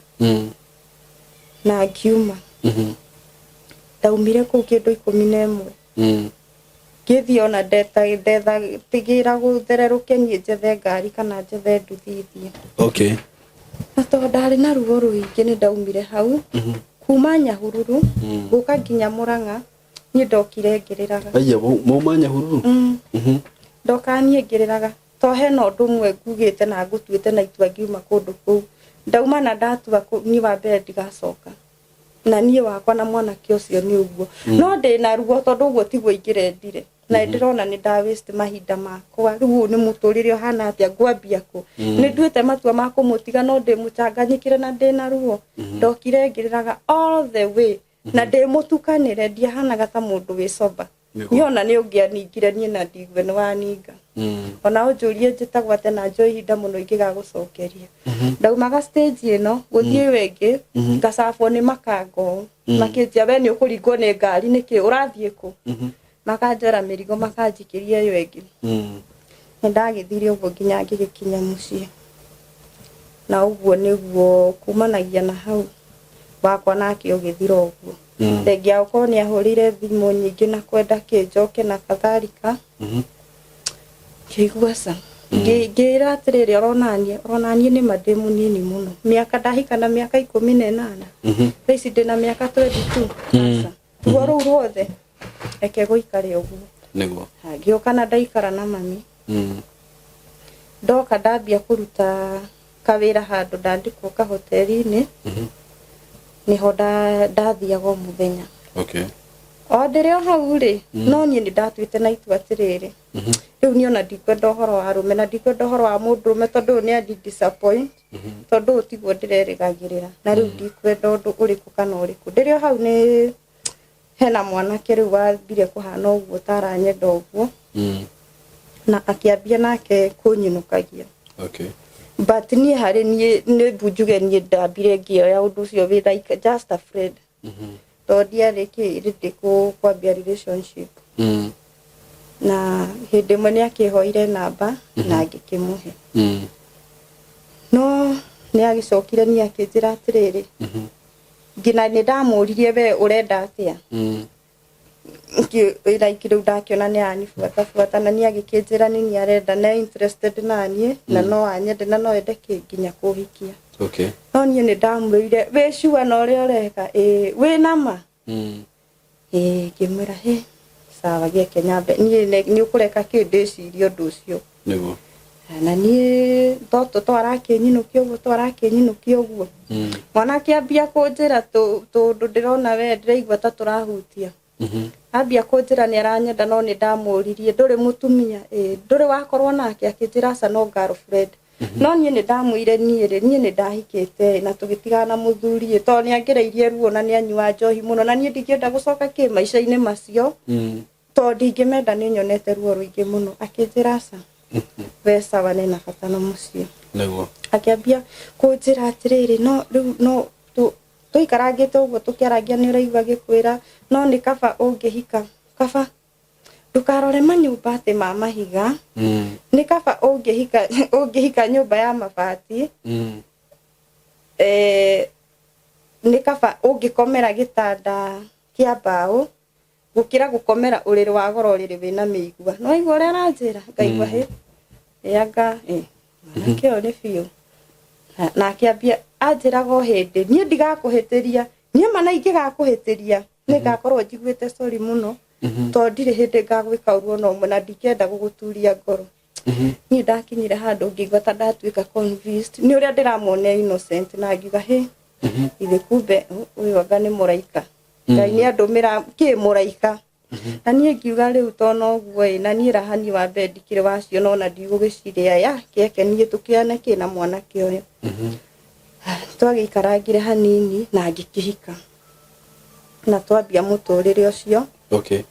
na ngiuma. Ndaumire kũu kĩndũ 11. Ngĩthiĩ ona ndethatigĩra gũthererũke niĩ njethe ngari kana njethe nduthi thiĩ. Na tondũ ndarĩ na ruo rũingĩ nĩ ndaumire hau kuma Nyahururu gũka nginya Mũrang'a, niĩ ndokire ngĩrĩraga. Aya mauma Nyahururu? Ndoka niĩ ngĩrĩraga to hena ũndũ ũmwe ngugĩte na ngũtuĩte na itua ngiuma kũndũ kũu. Ndauma na ndatua niĩ wa mbere ndigacoka. Na niĩ wakwa na mwanake ũcio nĩ ũguo. No ndĩna ruo tondũ ũguo tiguo ingĩrendire. Na ndĩrona nĩ nda waste mahinda makwa. Rĩu ũyũ nĩ mũtũrĩre ũhana atĩa, ngwambia kũ? Nĩ nduĩte matua ma kũmũtiga no ndĩ mũcanganyĩkĩre na ndĩna ruo. Ndokire ngĩrĩraga all the way. Na ndĩ mũtukanĩre, ndiahanaga ta mũndũ wĩ sober. Niĩ ona nĩ ũngĩaningire niĩ na ndigue nĩ waninga. Ona ũnjũrie njĩtagwo atĩa na njoe ihinda mũno ingĩgagũcokeria. Ndaumaga stage ĩno gũthiĩ ĩyo ĩngĩ, ngacabwo nĩ makango. Makĩnjia we nĩ ũkũringwo nĩ ngari nĩkĩ, ũrathiĩ kũ? Makanjora mĩrigo makanjikĩria ĩyo ĩngĩ. Nĩ ndagĩthire ũguo nginya ngĩgĩkinya mũciĩ. Na ũguo nĩguo kumanagia na hau wakwa nake ũgĩthira ũguo. Thengia gũkorwo nĩ ahũrĩire thimũ nyingĩ na kwenda kĩnjoke na kadhalika. Ngĩigua ca. Ngĩĩra atĩrĩrĩ, ũronaniĩ, ũronaniĩ nĩ ma ndĩ mũnini mũno. Mĩaka ndahika na mĩaka 18. Thaa ici ndĩna mĩaka 22. Aca. Ruo rũu ruothe reke gũikare ũguo. Nĩguo. Ngĩũka na ndaikara na mami. Ndoka ndambia kũruta kawĩra handũ ndandĩkwo kahoteri-inĩ. Nĩho ndathiaga o mũthenya. O ndĩrĩ o hau rĩ, no niĩ nĩ ndatuĩte na itua atĩrĩrĩ. Rĩu niĩ ona ndikwenda ũhoro wa arũme na ndikwenda ũhoro wa mũndũrũme tondũ ũyũ nĩ andi disappoint. Tondũ ũyũ tiguo ndĩrerĩgagĩrĩra. Na rĩu ndikwenda ũndũ ũrĩkũ kana ũrĩkũ. Ndĩrĩ o hau nĩ hena mwanake rĩu wambire kũhana ũguo taranyenda ũguo. Na akĩambia nake kũnyinũkagia. But niĩ harĩ niĩ nĩ njuge niĩ ndambire ngĩoya ũndũ ũcio wĩ like just a friend. Tondũ ndiarĩ kĩ ready kwambia relationship. Na hĩndĩ ĩmwe nĩ akĩhoire namba na ngĩkĩmũhe. No nĩ agĩcokire niĩ akĩnjĩra atĩrĩrĩ, nginya nĩ ndamũririe we ũrenda atĩa? Like rĩu ndakĩona nĩ aranibuata buata na niĩ agĩkĩnjĩra nĩ niĩ arenda na interested na niĩ na no anyende na no ende kĩ nginya kũhikia. No niĩ nĩ ndamwĩrire wĩ sure na ũrĩa ũreka? Ĩĩ. Wĩ na ma? Ĩĩ. Ngĩmwĩra hĩ sawa gĩeke nyambe niĩ nĩ ũkũreka kĩ ndĩcirie ũndũ ũcio. Nĩguo. Na niĩ to arakĩnyinũkia ũguo to arakĩnyinũkia ũguo. Mwana akĩambia kũnjĩra tũndũ ndĩrona we ndĩraigua ta tũrahutia. Ambia kũnjĩra nĩ aranyenda no nĩ ndamũririe ndũrĩ mũtumia? Ĩĩ. Ndũrĩ wakorwo nake? Akĩnjĩra aca no girlfriend. No niĩ nĩ ndamwĩire niĩ rĩ, niĩ nĩ ndahikĩte na tũgĩtigana na mũthuri ĩ, tondũ nĩ angereirie ruo na nĩ anyua njohi mũno na niĩ ndingĩenda gũcoka kĩ maica-inĩ macio. Tondũ ndingĩmenda nĩ nyonete ruo rũingĩ mũno. Akĩnjĩra aca. We sawa nĩ na bata na mũciĩ. Nĩguo. Akĩambia kũnjĩra atĩrĩrĩ, no rĩu no tũikarangĩte ũguo tũkĩarangia nĩ ũraigua agĩkwĩra no nĩ kaba ũngĩhika. Kaba ndũkarore manyũmba atĩ ma mahiga. Nĩ kaba ũngĩhika nyũmba ya mabati. Nĩ kaba ũngĩkomera gĩtanda kĩa mbaũ gũkĩra gũkomera ũrĩrĩ wa goro ũrĩrĩ wĩna mĩigua. No waigua ũrĩa aranjĩra? Ngaigua hĩ. Anga mwanake ũyũ nĩ biũ. Na akĩambia anjĩraga o hĩndĩ niĩ ndigakũhĩtĩria. Niĩ ma na ingĩgakũhĩtĩria nĩ ngakorwo njiguĩte sorry mũno. Tondũ ndirĩ hĩndĩ ngagwĩka ũru ona ũmwe na ndingĩenda gũgũturia ngoro. Niĩ ndakinyire handũ ngĩigua ta ndatuĩka convinced nĩ ũrĩa ndĩramuonia innocent na ngiuga hĩ ithe kumbe ũyũ anga nĩ mũraika. Ngai nĩ andũmĩra kĩ mũraika. Na niĩ ngiuga rĩu to noguo ĩ, na niĩ rahani wa mbere ndikĩrĩ wacio no na ndigũgĩcirĩa ya kĩeke niĩ tũkĩane kĩ na mwanake ũyũ. Twagĩikarangire hanini na ngĩkĩhika. Na twambia mũtũrĩre ũcio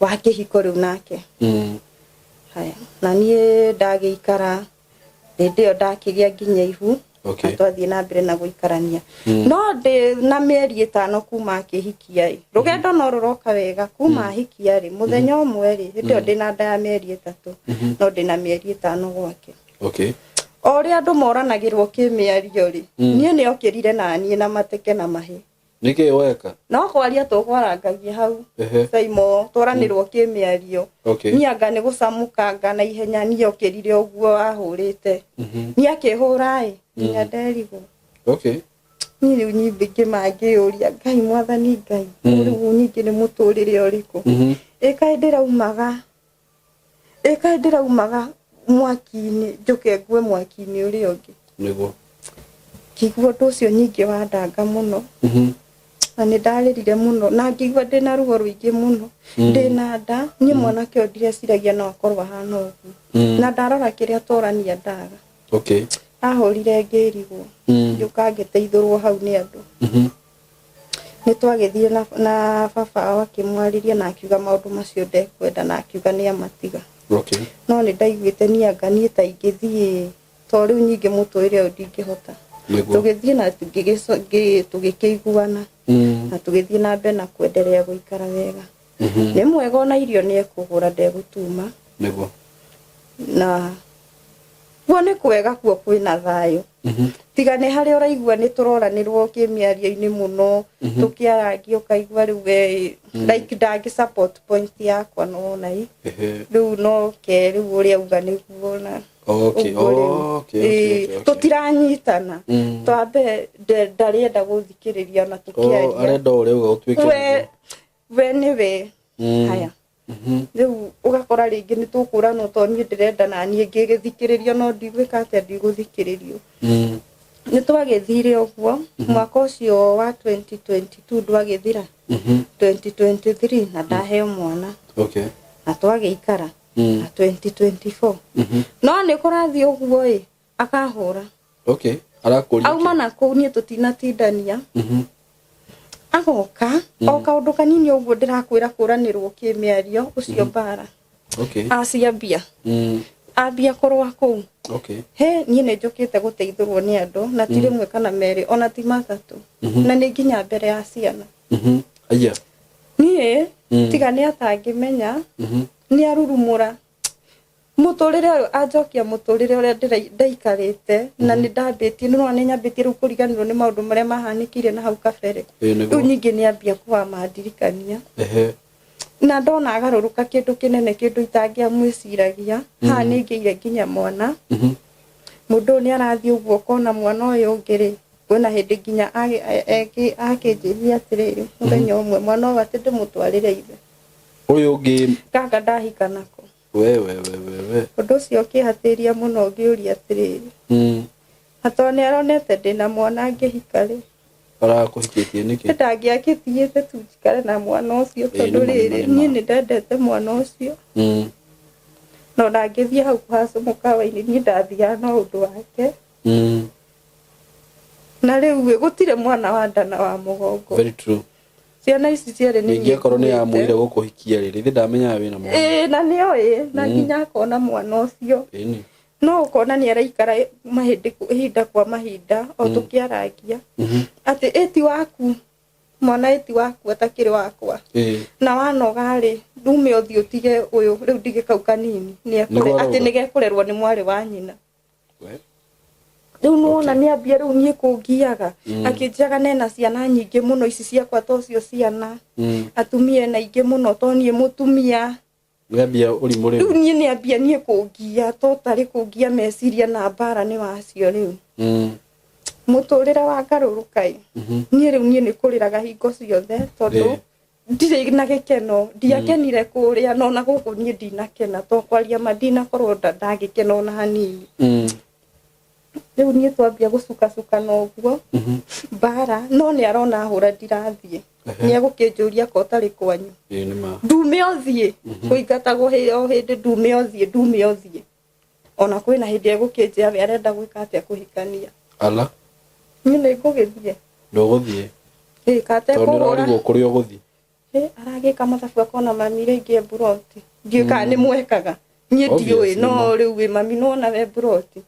wa kĩhiko rĩu nake. Haya, na niĩ ndagĩikara Hĩndĩ ĩyo ndakĩgĩa nginya ihu. Na twathiĩ na mbere na gũikarania. No ndĩ na mĩeri 5 kuma akĩhikia ĩ, rũgendo no rũroka wega kuma ahikia rĩ, mũthenya ũmwe rĩ, hĩndĩ ĩyo ndĩna nda ya mĩeri 3, no ndĩna mĩeri 5 gwake. O ũrĩa andũ moranagĩrwo kĩmĩario rĩ, niĩ nĩ okĩrire na niĩ na mateke na mahĩ. Nĩkĩ weka? No kwaria tũkwarangagia hau. Saimo twaranĩrwo kĩmĩario. Niĩ anga nĩ gũcamũkanga na ihenya, niĩ okĩrire ũguo ahũrĩte. Niĩ akĩhũra ĩ, nginya nderigwo. Niĩ rĩu nyingĩ ngĩmangĩyũria, Ngai mwathani Ngai, rĩu nyingĩ nĩ mũtũrĩre ũrĩkũ? Ĩ kaĩ ndĩraumaga, ĩ kaĩ ndĩraumaga mwaki-inĩ, njũke ngue mwaki-inĩ ũrĩa ũngĩ. Nĩguo. Ngĩigua ũndũ ũcio nyingĩ wandanga mũno. Na nĩ ndarĩrire mũno, na ngĩigua ndĩna ruo rũingĩ mũno. Ndĩna nda, niĩ mwanake ũyũ ndireciragia no akorwo ahana ũguo. Na ndarora kĩrĩa twarania ndaga. Ahũrire ngĩrigwo. Ngĩũka ngĩteithũrwo hau nĩ andũ. Nĩ twagĩthire na baba wao akĩmwarĩria na akiuga maũndũ macio ndekwenda na akiuga nĩ amatiga. No nĩ ndaiguĩte niĩ anga niĩ ta ingĩthiĩ, to rĩu nyingĩ mũtũrĩre ũyũ ndingĩhota. Tũgĩthiĩ na tũgĩkĩiguana. Na tũgĩthiĩ na mbere na kuendelea gũikara wega. Nĩ mwega ona irio nĩ ekũgũra ndegũtuma. Na kuo nĩ kwega, kuo kwĩna thayũ. Tiga nĩ harĩa ũraigua nĩ tũroranĩrwo kĩmĩario-inĩ mũno, tũkĩarangia ũkaigua rĩu we like ndangĩ support point yakwa no na ĩ. Rĩu no ke rĩu ũrĩa auga nĩguo na ũguo rĩu. Ĩĩ, tũtiranyitana. Twambe ndarĩenda gũthikĩrĩria na tũkĩaria. Arenda ũrĩa uga ũtuĩke nĩguo. We nĩ we. Haya. Rĩu ũgakora rĩngĩ nĩ tũkũranwo tondũ niĩ ndĩrenda na niĩ ngĩgĩthikĩrĩrio no ndigwĩka atĩa, ndigũthikĩrĩrio. Nĩ twagĩthire ũguo mwaka ũcio wa 2022 ndwagĩthira. 2023 na ndaheo mwana. Na twagĩikara. Na 2024. No nĩ kũrathiĩ ũguo ĩ, akahũra. Arakũria Auma na kũu niĩ tũtinatindania. Agoka, o kaũndũ kanini ũguo ndĩrakwĩra kũranĩrwo kĩmĩario ũcio mbara. Aciambia. Ambia kũrũa kũu. He, niĩ nĩ njũkĩte gũteithũrwo nĩ andũ, na ti rĩmwe kana merĩ, ona ti matatũ. Na nĩ nginya mbere ya ciana. Aya. Niĩ, tiga nĩ atangĩmenya, nĩ arurumũra. Mũtũrĩre ũyũ anjokia mũtũrĩre ũrĩa ndaikarĩte, na nĩ ndambĩtie, nĩ ũrona nĩ nyambĩtie rĩu kũriganĩrwo nĩ maũndũ marĩa mahanĩkĩire na hau kabere. Rĩu nyingĩ nĩ ambia kũwamandirikania. Na ndona agarũrũka kĩndũ kĩnene, kĩndũ itangĩamwĩciragia. Haha nĩ ngĩire nginya mwana. Mũndũ ũyũ nĩ arathiĩ ũguo ũkona mwana ũyũ ũngĩ rĩ, kwĩna hĩndĩ nginya akĩnjĩrire atĩrĩrĩ, mũthenya ũmwe mwana ũyũ atĩ ndĩmũtwarĩre ithe. Ũyũ ũngĩ Gaka ndahika nako. We, we, we, we, we. Ũndũ ũcio ũkĩhatĩria mũno ngĩũria atĩrĩrĩ. Na tondũ nĩ aronete ndĩna mwana ngĩhika rĩ. Arakũhikĩtie nĩkĩ? Ndangĩakĩtigĩte tu njikare na mwana ũcio tondũ rĩrĩ, niĩ nĩ ndendete mwana ũcio. No ndangĩthiĩ hau kũhaca mũkawa-inĩ, niĩ ndathiaga na ũndũ wake. Na rĩu ĩ, gũtirĩ mwana wa nda na wa mũgongo. Very true. Ciana ici cierĩ nĩ Ningĩ akorwo nĩ nĩikuĩte. amũire gũkũhikia rĩ, rĩthĩ ndamenyaga wĩna mwana. Ĩĩ, na nĩ oĩ, na nginya akona mwana ũcio. Ĩni. No ũkona nĩ araikara mahĩndĩ ihinda kwa mahinda o tũkĩarangia. Atĩ ĩ ti waku, mwana ĩ ti waku atakĩrĩ wakwa. Na wanoga rĩ, ndume ũthiĩ ũtige ũyũ, rĩu ndige kau kanini. Nĩ Nĩguo arauga. atĩ nĩgekũrerwo nĩ mwarĩ wa nyina. Rĩu nĩwona nĩ ambia rĩu niĩ kũngiaga. Akĩnjĩraga nena ciana nyingĩ mũno ici ciakwa to cio ciana. Atumia ena aingĩ mũno to niĩ mũtumia. Nĩ ambia ũrimũ rĩu. Rĩu niĩ nĩ ambia niĩ kũngia to tarĩ kũngia meciria na mbara nĩ wacio rĩu. Mũtũrĩre wa ngarũrũka ĩ. Niĩ rĩu niĩ nĩ kũrĩraga hingo ciothe tondũ ndirĩ na gĩkeno, ndiakenire kũrĩa no na gũkũ niĩ ndinakena, to kwaria ma ndinakorwo ndagĩkena ona hanini. Rĩu niĩ twambia gũcukacukana ũguo mbara, no nĩ arona hũra ndirathiĩ. Nĩ egũkĩnjũria ko ũtarĩ kwanyu. Ĩĩ, nĩ ma. Ndume ũthiĩ, kũingatagwo o hĩndĩ ndume ũthiĩ, ndume ũthiĩ. Ona kwĩna hĩndĩ egũkĩnjĩra we arenda gwĩka atĩa kũhikania. Ala. Niĩ nĩ ngũgĩthiĩ. Ndũgũthiĩ. Ĩĩ, ka Tondũ nĩ atekũhũra. ũrarigwo kũrĩa ũgũthiĩ. Ĩĩ, aragĩka mathabu akona mami rĩngĩ e mburoti. Ndiũĩ kana nĩ mwekaga. Niĩ ndiũĩ. Obviously, No ma. rĩu wĩ mami, nĩwona we mburoti,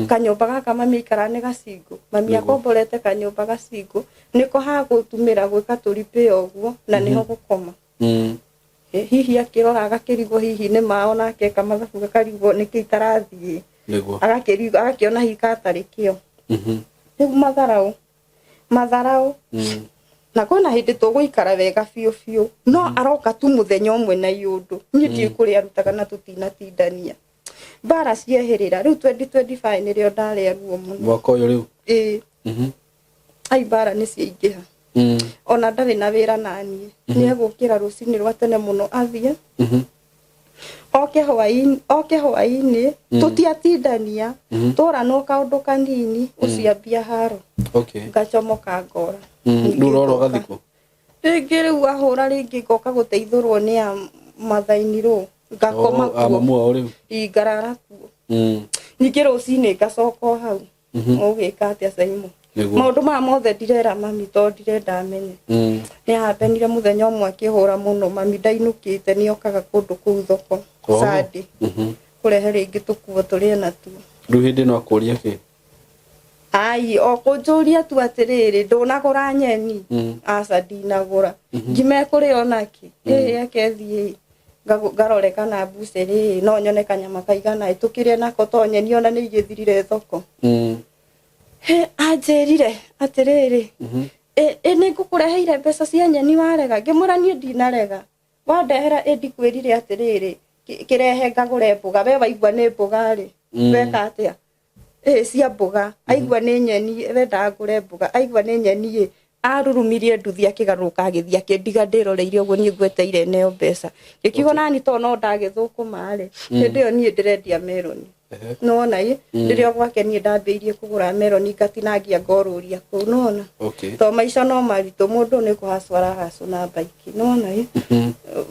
kanyũmba gaka mami aikara nĩ gacingũ, mami Nĩguo. akomborete kanyũmba gacingũ, nĩko hagũtumĩra gwĩka tũripĩa ũguo na nĩho gũkoma. Hihi akĩrora agakĩrigwo hihi nĩ mao, nake eka mathabu akarigwo nĩkĩ itarathiĩ. Nĩguo. Agakĩrigwo, agakĩona hihi katarĩ kĩo. Rĩu matharau matharau. Na kwĩna hĩndĩ tũgũikara wega biũ biũ, no aroka tu mũthenya ũmwe na iũndũ niĩ ndiũĩ kũrĩa arutaga na tũtinatindania mbara ciehĩrĩra. Rĩu 2025 nĩrĩo ndarĩa ruo mũno. Mwaka ũyũ rĩu? Ĩĩ. Ai, mbara nĩ ciaingĩha. Ona ndarĩ na wĩra naniĩ, nĩ egũkĩra rũcinĩ rwa tene mũno, athiĩ, oke hwaĩ-inĩ, oke hwaĩ-inĩ. Tũtiatindania, tũranwo kaũndũ kanini, ũciambia haro. Ngacomoka ngora. Rĩu ũrora ũgathiĩ kũ? Rĩngĩ rĩu ahũra rĩngĩ, ngoka gũteithũrwo nĩ a mathaini rũ, ngakoma. Oh, a kuo. Mamu wao rĩu? Ĩ, ngarara kuo. Ningĩ rũcinĩ ngacoka o hau. Ũgĩka atĩa, Caimo? Nĩguo. Maũndũ maya mothe ndirera mami tondũ ndirenda amenye. Nĩ ahambenire mũthenya ũmwe akĩhũra mũno, mami ndainũkĩte, nĩ okaga kũndũ kũu thoko. Oh. Sunday kũrehe rĩngĩ tũkuo tũrĩe natuo. Rĩu hĩndĩ ĩno akũria kĩ? Ai, o kũnjũria tu atĩrĩrĩ, ndũnagũra nyeni? Aca, ndinagũra. Ngima ĩkũrĩo nakĩ? Ĩ akethiĩ ngarore kana mbucĩrĩ no nyone kanyama kaigana ĩ tũkĩrĩe nako, to nyeni ona nĩ igĩthirire thoko. He, anjĩrire atĩrĩrĩ, ĩ nĩ ngũkũreheire mbeca cia nyeni, warega. Ngĩmwĩra niĩ ndinarega, wandehera ĩ ndikwĩrire atĩrĩrĩ, kĩrehe ngagũre mboga, we waigua nĩ mboga rĩ, weka atĩa? Ĩ cia mboga, aigua nĩ nyeni, wendaga ngũre mboga, aigua nĩ nyeni ĩ arurumirie nduthi, akĩgarũrũka, agĩthiĩ, akĩndiga ndĩroreire ũguo. Niĩ ngweteire neo mbeca, ngĩkiuga nani to no ndagĩthũkũma rĩ, hĩndĩ ĩyo niĩ ndĩrendia meroni. Nona ĩ rĩrĩa gwake niĩ ndambĩirie kũgũra meroni, ngatinangia, ngorũria kũu, nona. To maica no maritũ, mũndũ nĩ kũhacwo arahacwo na mbaiki, nona ĩ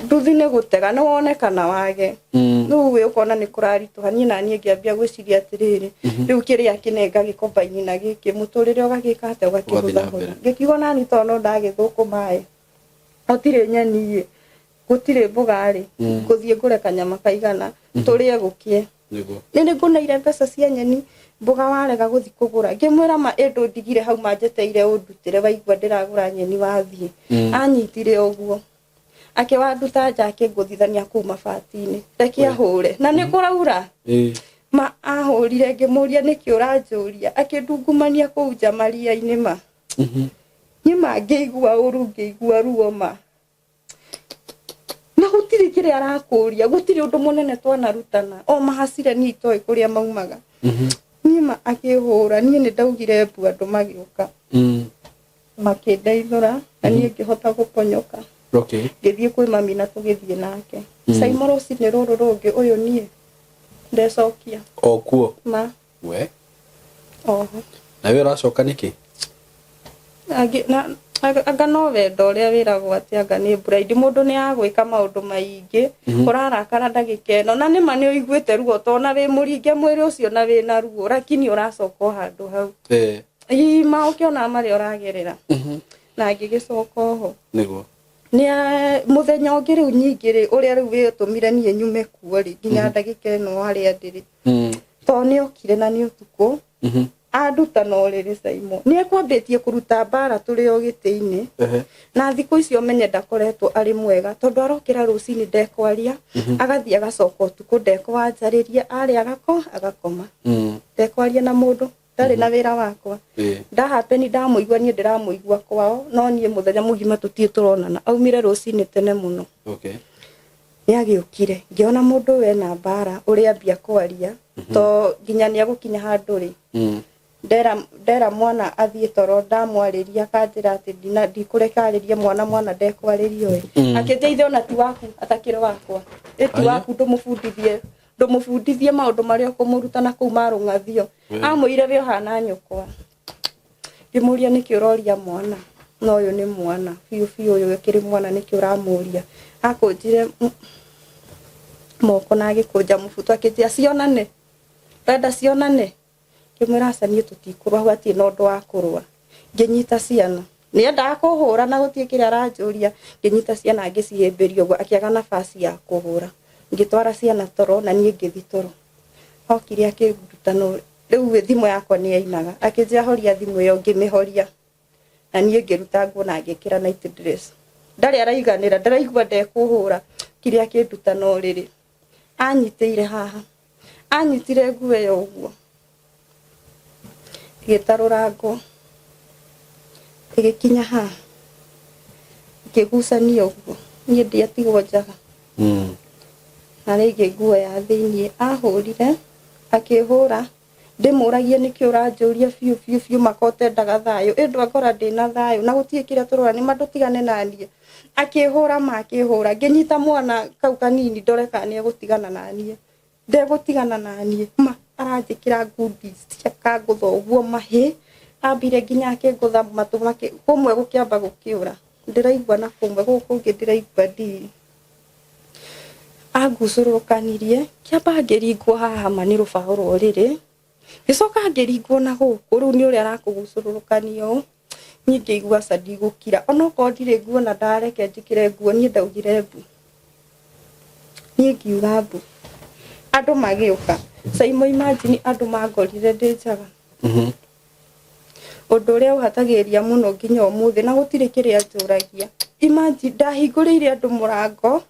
nduthi nĩ gũtega nĩ wone kana wage. Rĩu wĩ ũkona nĩ kũraritũha. Niĩ na niĩ ngĩambia gwĩciria atĩrĩrĩ, rĩu kĩrĩa kĩnenga gĩkombaini na gĩkĩ, mũtũrĩre ũgagĩka atĩa? Ũgathiĩ na Ũgakĩhũthahũtha. mbere. Ngĩkiuga nani to no ndagĩthũkũma ĩ gũtirĩ nyeni ĩ gũtirĩ mboga rĩ, ngũthiĩ ngũre kanyama kaigana tũrĩe gũkĩe. Nĩguo. Nĩ ngũneire mbeca cia nyeni, mboga warega gũthi kũgũra. Ngĩmwĩra ma ĩndũ ndigire hau manjeteire ũndutĩre, waigua ndĩragũra nyeni wathiĩ. Anyitire ũguo akĩwanduta nja, akĩngũthithania kũu mabati-inĩ, reke ahũre na nĩ kũraura. Ma ahũrire, ngĩmũria nĩkĩ ũranjũria, akĩndungumania kũu nja maria-inĩ ma. Niĩ ma ngĩigua ũru, ngĩigua ruo ma, na gũtirĩ kĩrĩa arakũria, gũtirĩ ũndũ mũnene twanarutana, o mahacire niĩ itoĩ kũrĩa maumaga. Niĩ ma akĩhũra, niĩ nĩ ndaugire mbu, andũ magĩũka, makĩndeithũra na niĩ ngĩhota gũponyoka. Ngĩthiĩ kwĩ mami na tũgĩthiĩ nake. Caimo rũcinĩ rũrũ rũngĩ ũyũ niĩ ndecokia. O kuo? Ma. We. Oho. Na we ũracoka nĩkĩ? Anga no wendo ũrĩa wĩragwo atĩ anga nĩ bride, mũndũ nĩ agwĩka maũndũ maingĩ, ũrarakara ndagĩka ĩno na nĩma nĩ ũiguĩte ruo, tona wĩ mũringe mwĩrĩ ũcio na wĩna ruo, lakini ũracoka o handũ hau. Ima ũkĩona marĩa ũragerera na ngĩgĩcoka oho. Nĩ mũthenya ũngĩ rĩu nyingĩ rĩ, ũrĩa rĩu wĩtũmire niĩ nyume kuo rĩ, nginya ndagĩka ĩno harĩa ndĩrĩ, tondũ nĩ okire na nĩ ũtukũ, anduta na ũrĩrĩ. Caimo nĩ ekwambĩtie kũruta mbara tũrĩ o gĩtĩ-inĩ. Na thikũ icio menye ndakoretwo arĩ mwega, tondũ arokĩra rũcinĩ ndekwaria, agathiĩ agacoka ũtukũ, ndekwanjarĩria, arĩa agako agakoma, ndekwaria na mũndũ, ndarĩ na wĩra wakwa. Ndahapeni ndamũigua, niĩ ndĩramũigua kwao, no niĩ mũthenya mũgima tũtirĩ tũronana. Aumire rũcinĩ tene mũno. Nĩ agĩũkire, ngĩona mũndũ ũyũ ena mbara, ũrĩa ambia kwaria to nginya nĩ egũkinya handũ rĩ. Ndera mwana athiĩ toro, ndamwarĩria akanjĩra atĩ ndikũreka arĩrie mwana, mwana ndekwarĩrio ĩ. Akĩnjĩra ona ti waku, atakĩrĩ wakwa ĩ ti Aya. waku, ndũmũbundithie, ndũmũbundithie maũndũ marĩa ũkũmũruta na kũu marũng'athio. Amwĩire we ũhana nyũkwa. Ngĩmũria nĩkĩ ũroria mwana, no ũyũ nĩ mwana biũ biũ, ũyũ akĩrĩ mwana, nĩkĩ ũramũria? Akũnjire moko na agĩkũnja mũbuto, akĩnjĩra cionane, renda cionane. Ngĩmwĩra aca, niĩ tũtikũrũa hau, hatirĩ na ũndũ wa kũrũa. Ngĩnyita ciana, nĩendaga kũhũra na gũtirĩ kĩrĩa aranjũria. Ngĩnyita ciana ngĩcihĩmbĩria ũguo, akĩaga nafasi ya kũhũra. Ngĩtwara ciana toro na niĩ ngĩthi toro. Okire akĩnduta, no rĩu thimũ yakwa nĩ yainaga, akĩnjĩra horia thimũ ĩyo, ngĩmĩhoria na niĩ ngĩruta nguo na ngĩkĩra night dress. Ndarĩ araiganĩra, ndaraigua ndekũhũra. Kire akĩnduta na ũrĩrĩ, anyitĩire haha, anyitire nguo ĩyo ũguo, ĩgĩtarũrangwo ĩgĩkinya haha, ĩkĩgucania ũguo, niĩ ndiatigwo njaga. Na rĩngĩ nguo ya thĩiniĩ ahũrire, akĩhũra, ndĩmũragie nĩkĩ ũranjũria biũ biũ biũ, makotendaga thayũ, ĩndũ angora ndĩna thayũ na gũtirĩ kĩrĩa tũrora nĩ mandũtigane na niĩ. Akĩhũra ma akĩhũra, ngĩnyita mwana kau kanini ndore kana nĩegũtigana na niĩ, ndegũtigana na niĩ. Ma aranjĩkĩra ngundi cia kangũtha ũguo mahĩ, ambire nginya akĩngũtha matũ kũmwe gũkĩamba gũkĩũra, ndĩraigua na kũmwe gũkũ kũngĩ ndĩraigua ndii. Angucũrũkanirie, kĩamba ngĩringwo haha ma nĩ rũbaũ rwa ũrĩrĩ, ngĩcoka ngĩringwo na gũkũ, rĩu nĩ ũrĩa arakũgucũrũrũkania ũũ, niĩ ngĩigua aca ndigũkira, onokorwo ndirĩ nguo na ndareke njĩkĩre nguo, niĩ ndaugire mbu, niĩ ngiuga mbu. Andũ magĩũka, Saimo, imagine andũ mangorire ndĩ njaga. Ũndũ ũrĩa ũhatagĩrĩria mũno nginya ũmũthĩ na gũtirĩ kĩrĩa njũragia. Imagine ndahingũrĩire andũ mũrango,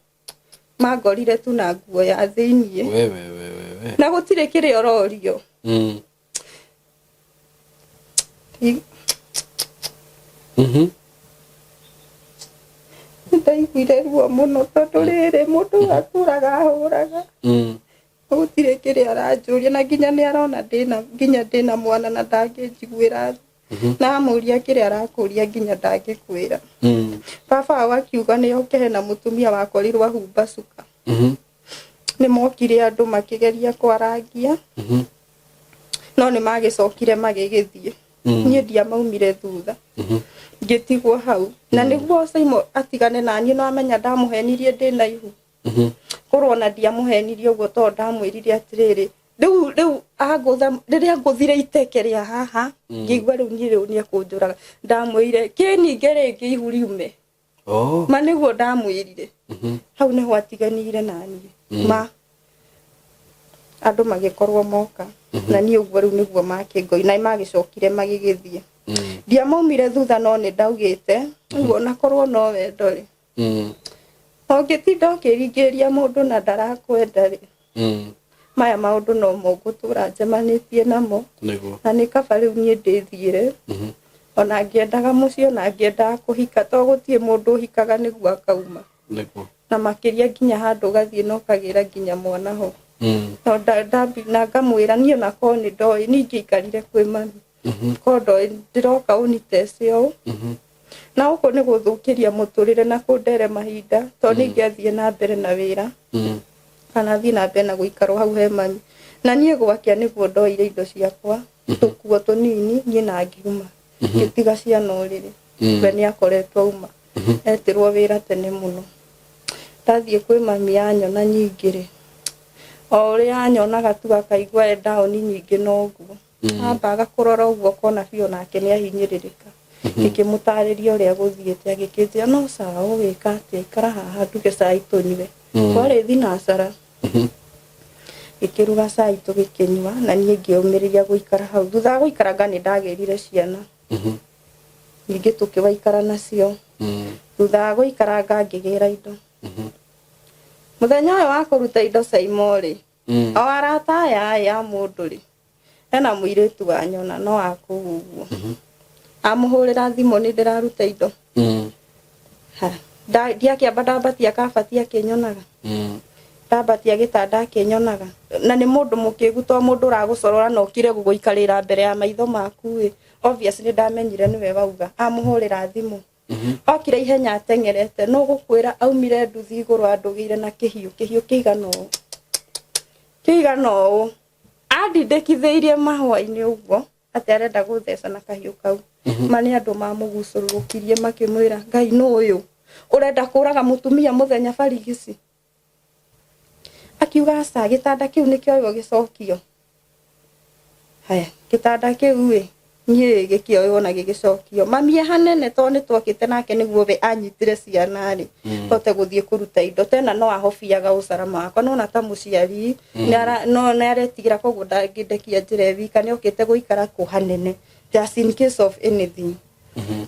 mangorire tu na nguo ya thĩiniĩ. We we we we we. Na gũtirĩ kĩrĩa ũrorio. Nĩndaiguire ruo mũno tondũ rĩrĩ mũndũ atũraga ahũraga. Gũtirĩ kĩrĩa aranjũria na nginya nĩ arona ndĩna nginya ndĩna mwana na ndangĩnjiguĩra tha. Na amũria kĩrĩa arakũria nginya ndangĩkwĩra. Baba wao akiuga nĩ oke hena mũtumia wakorirwo ahumba cuka. Nĩ mokire andũ makĩgeria kwarangia, no nĩ magĩcokire magĩgĩthiĩ. Niĩ ndiamaumire thutha, ngĩtigwo hau na nĩguo Saimo atigane na niĩ, no amenya ndamũhenirie ndĩna ihu. Korwo ona ndiamũhenirie ũguo, tondũ ndamwĩrire atĩrĩrĩ, rĩu angũtha, rĩrĩa ngũthire iteke rĩa haha, ngĩigua rĩu niĩ rĩu nĩekũnjũraga. Ndamwĩrire kĩninge rĩngĩ ihu riume. Oh. Ma nĩguo ndamwĩrire. Hau nĩho atiganire na niĩ. Ma andũ magĩkorwo moka na niĩ ũguo rĩu nĩguo makĩngoi na magĩcokire magĩgĩthiĩ. Ndiamaumire thutha, no nĩ ndaugĩte ũguo ona korwo no wendo rĩ, ũngĩtinda ũkĩringĩrĩria mũndũ na ndarakwenda rĩ, maya maũndũ no mo ngũtũra njemanĩtie namo. Nĩguo. Na nĩ kaba rĩu niĩ ndĩthiĩre. Ona ngĩendaga mũciĩ, ona ngĩendaga kũhika, to gũtirĩ mũndũ ũhikaga nĩguo akauma. Nĩguo. Na makĩria nginya handũ ũgathiĩ na ũkagĩra nginya mwana ho. No na ngamwĩra niĩ ona korwo nĩ ndoĩ niĩ ingĩaikarire kwĩ mami, korwo ndoĩ ndĩroka ũnitece ũũ na gũkũ nĩ gũthũkĩria mũtũrĩre na kũndere mahinda, tondũ nĩ ingĩathiĩ na mbere na wĩra kana thiĩ na mbere na gũikarwo hau he mami. Na niĩ gwakĩa nĩguo ndoire indo ciakwa, tũkuo tũnini, niĩ na ngiuma, ngĩtiga ciana ũrĩrĩ. We nĩ akoretwo auma, etirwo wĩra tene mũno. Ndathiĩ kwĩ mami, anyona nyingĩ rĩ, o ũrĩa anyonaga tu akaigua e down nyingĩ, noguo amba agakũrora ũguo, ũkona biũ nake nĩ ahinyĩrĩrĩka. Ngĩkĩmũtarĩria ũrĩa gũthiĩte, agĩkĩnjĩra no sawa, ũgwĩka atĩa, ikara haha nduge cai tũnyue. Kwarĩ thinacara, ngĩkĩruga cai tũgĩkĩnyua na niĩ ngĩũmĩrĩria gũikara hau. Thutha wa gũikaranga nĩ ndagĩrire ciana ningĩ, tũkĩwaikara nacio. Thutha wa gũikaranga ngĩgĩra indo. Mũthenya ũyũ wa kũruta indo, Saimo rĩ, o arata aya aya a mũndũ rĩ, hena mũirĩtu wanyona no akũu ũguo, amũhũrĩra thimũ nĩ ndĩraruta indo. Ha, ndiakĩamba ndambatia kabati akĩnyonaga, ndambatia gĩtanda akĩnyonaga, na nĩ mũndũ mũkĩgu, to mũndũ ũragũcorora na ũkire gũgũikarĩra mbere ya maitho maku ĩ. Obvious nĩ ndamenyire nĩwe wauga. Amũhũrĩra thimũ, okire ihenya ateng'erete, no gũkwĩra aumire nduthi igũrũ, andũgĩire na kĩhiũ, kĩhiũ kĩigana ũũ, kĩigana ũũ, andindĩkithĩirie mahũa-inĩ ũguo atĩ arenda gũtheca na kahiũ kau. Ma nĩ andũ mamũgucũrũrũkirie, makĩmwĩra, "Ngai, nũ ũyũ ũrenda kũraga mũtumia mũthenya barigici?" Akiuga aca, gĩtanda kĩu nĩkĩoywo gĩcokio. Haya, gĩtanda kĩu ĩ, Niĩ gĩkĩoywo na gĩgĩcokio. Mami e hanene tondũ nĩ twokĩte nake nĩguo we anyitire ciana rĩ, hote gũthiĩ kũruta indo. Tena no ahobiaga ũcarama wakwa, nona ta mũciari no nĩ aretigĩra, koguo ndangĩndekia njĩra ĩ wika, nĩ okĩte gũikara kũ hanene just in case of anything.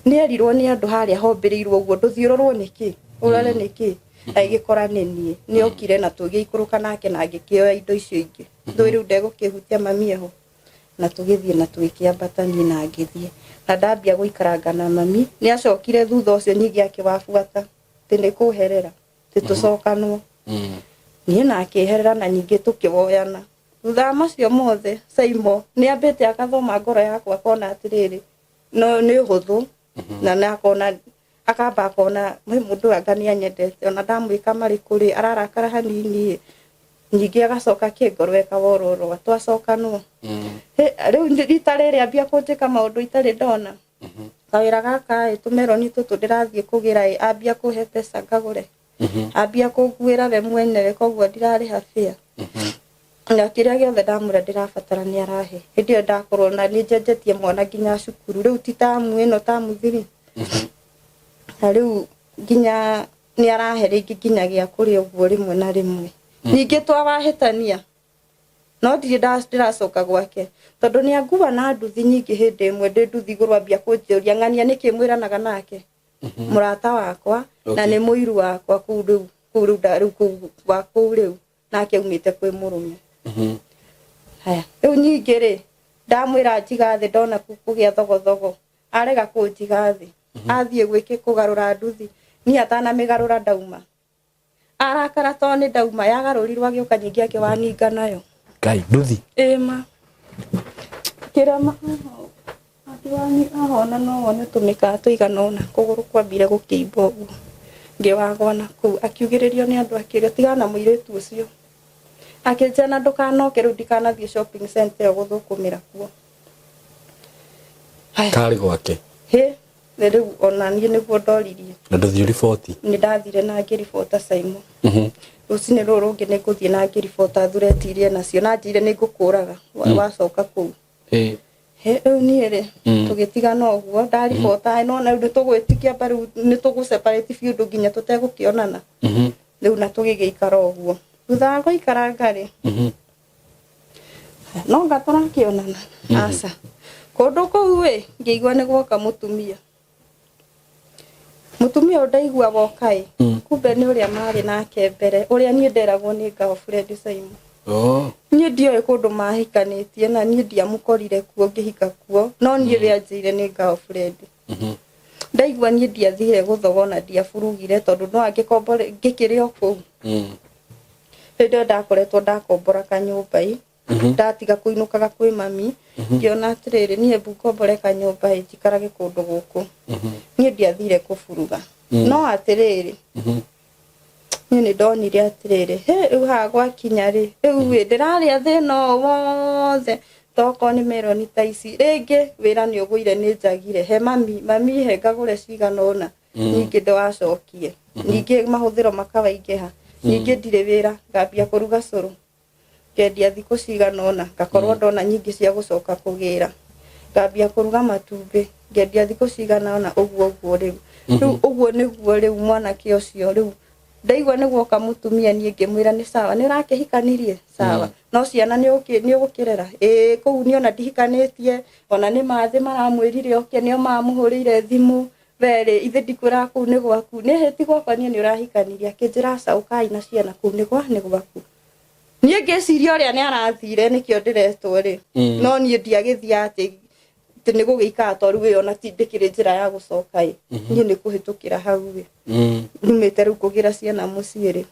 Nĩ erirwo nĩ andũ harĩa hombĩrĩirwo ũguo, ndũthiĩ ũrorwo nĩkĩ, ũrore nĩkĩ, agĩkora nĩ niĩ. Nĩ okire na tũgĩikũrũka nake na ngĩkĩoya indo icio ingĩ. Ndũĩ rĩu ndegũkĩhutia mami eho. Na tũgĩthiĩ na tũgĩkĩambata niĩ na ngĩthiĩ na ndambia gũikaranga na mami. Nĩ acokire thutha ũcio ningĩ akĩwabuata atĩ nĩ kũherera, atĩ tũcokanwo. Niĩ na akĩherera na ningĩ tũkĩwoyana. Thutha wa macio mothe, Saimo nĩ ambĩte akathoma ngoro yakwa, akona atĩrĩrĩ, no nĩ ũhũthũ, na nĩ akona, akamba akona mwĩ mũndũ ũyũ anga nĩ anyendete, ona ndamwĩka marĩkũ rĩ, ararakara hanini ĩ, ningĩ agacoka kĩngoro ekawororoa twacokanwo. Rĩu rita rĩrĩ ambia kũnjĩka maũndũ itarĩ ndona. Kawĩra gaka ĩ, tũmeroni tũtũ ndĩrathiĩ kũgĩra ĩ, ambia kũhe mbeca ngagũre, ambia kũnguĩra we mwenyewe, koguo ndirarĩha fare, na kĩrĩa gĩothe ndamwĩra ndĩrabatara nĩ arahe. Hĩndĩ ĩyo ndakorwo na nĩ njenjetie mwana nginya cukuru, rĩu ti tamu ĩno, tamu thiri, na rĩu nginya nĩ arahe rĩngĩ nginya gĩa kũrĩa ũguo rĩmwe na rĩmwe. Ningĩ twawahĩtania, no ndirĩ ndĩracoka gwake tondũ nĩ angua na nduthi nyingĩ. Hĩndĩ ĩmwe ndĩ nduthi igũrũ ambia kũnjũria, ng'ania nĩkĩ mwĩranaga nake mũrata wakwa na nĩ mũiru wakwa kũu rĩu, kũu rĩu rĩu kũu wa kũu rĩu nake aumĩte kwĩ mũrũme. Haya, rĩu ningĩ rĩ, ndamwĩra njiga thĩ, ndona kũgĩa thogothogo, arega kũnjiga thĩ, athiĩ gwĩkĩ kũgarũra nduthi, niĩ atanamĩgarũra ndauma. Arakara tondũ nĩ ndauma, yagarũrirwo agĩũka nyingĩ akĩwaninga nayo. Ngai, nduthi? Ĩma kĩrema akĩwani ahona, no wone tũmĩkaa tũigana ũna, kũgũrũ kwambire gũkĩimba ũguo, ngĩwagwa na kũu. Akiugĩrĩrio nĩ andũ, akĩũrio tigana na mũirĩtu ũcio, akĩnjĩra na ndũkanoke rĩu, ndikanathiĩ shopping center ĩyo gũthũkũmĩra kuo. Haya. Karĩ gwake? Hĩ, nĩ rĩu ona niĩ nĩguo ndoririe. Na ndũthiĩ ũriboti? Nĩ ndathire na ngĩribota, Simon. Rũcinĩ rũrũ rũngĩ nĩ ngũthiĩ na ngĩribota thureti iria nacio, na njĩire nĩ ngũkũraga wacoka kũu. Hĩ, rĩu niĩ rĩ, tũgĩtigana ũguo, ndaribota no na rĩu nĩ tũgwĩtikia mba, rĩu nĩ tũgũ separate biũ, ũndũ nginya tũtegũkĩonana rĩu, na tũgĩgĩikara ũguo. Thutha wa gũikaranga rĩ, no nga tũrakĩonana aca kũndũ kũu ĩ, ngĩigua nĩ gwoka mũtumia. Mũtumia ũyũ ndaigua woka ĩ, kumbe nĩ ũrĩa marĩ nake mbere, ũrĩa niĩ nderagwo nĩ girlfriend, Simon. Niĩ ndioĩ kũndũ mahikanĩtie, na niĩ ndiamũkorire kuo ngĩhika kuo, no niĩ we anjĩire nĩ girlfriend. Ndaigua niĩ ndiathire gũthogona, ndiaburugire, tondũ no angĩkombore ngĩkĩrĩ o kũu. Hĩndĩ ĩyo ndakoretwo ndakombora kanyũmba ĩ, ndatiga kũinũkaga kwĩ mami, ngĩona atĩrĩrĩ, niĩ mbu ngombore kanyũmba ĩ, njikarage kũndũ gũkũ. Niĩ ndiathire kũburuga, no atĩrĩrĩ, niĩ nĩ ndonire atĩrĩrĩ, he rĩu haha gwakinya rĩ, rĩu ĩ ndĩrarĩa thĩna ũyũ wothe, tokorwo nĩ meroni ta ici, rĩngĩ wĩra nĩ ũgũire, nĩ njagire he mami, mami he ngagũre cigana ũna, ningĩ ndwacokie, ningĩ mahũthĩro makawaingĩha, ningĩ ndirĩ wĩra, ngambia kũruga cũrũ, ngendia thikũ cigana ũna, ngakorwo ndona nyingĩ cia gũcoka kũgĩra, ngambia kũruga matumbĩ, ngendia thikũ cigana ũna, ũguo ũguo. Rĩu ũguo nĩguo rĩu mwanake ũcio, rĩu ndaigua nĩ guoka mũtumia, niĩ ngĩmwĩra nĩ sawa, nĩ ũrakĩhikanirie, sawa, no ciana nĩ ũgũkĩrera ĩĩ kũu niĩ ona ndihikanĩtie, ona nĩ mathĩ maramwĩrire oke, nĩo mamũhũrĩire thimũ werĩ, ithe ndikwĩraga kũu nĩ gwaku, nĩ hĩ ti gwakwa, niĩ nĩ ũrahikanirie. Akĩnjĩra aca, ũkai na ciana, kũu nĩ gwaku. Niĩ ngĩciria ũrĩa nĩ arathire, nĩkĩo ndĩretwo rĩ, no niĩ ndiagĩthiĩ atĩ nĩ gũgĩikara, tondũ rĩu ĩyo ona ti ndĩkĩrĩ njĩra ya gũcoka ĩ, niĩ nĩ kũhĩtũkĩra hau ĩ, nyumĩte rĩu kũgĩra ciana mũciĩ rĩ.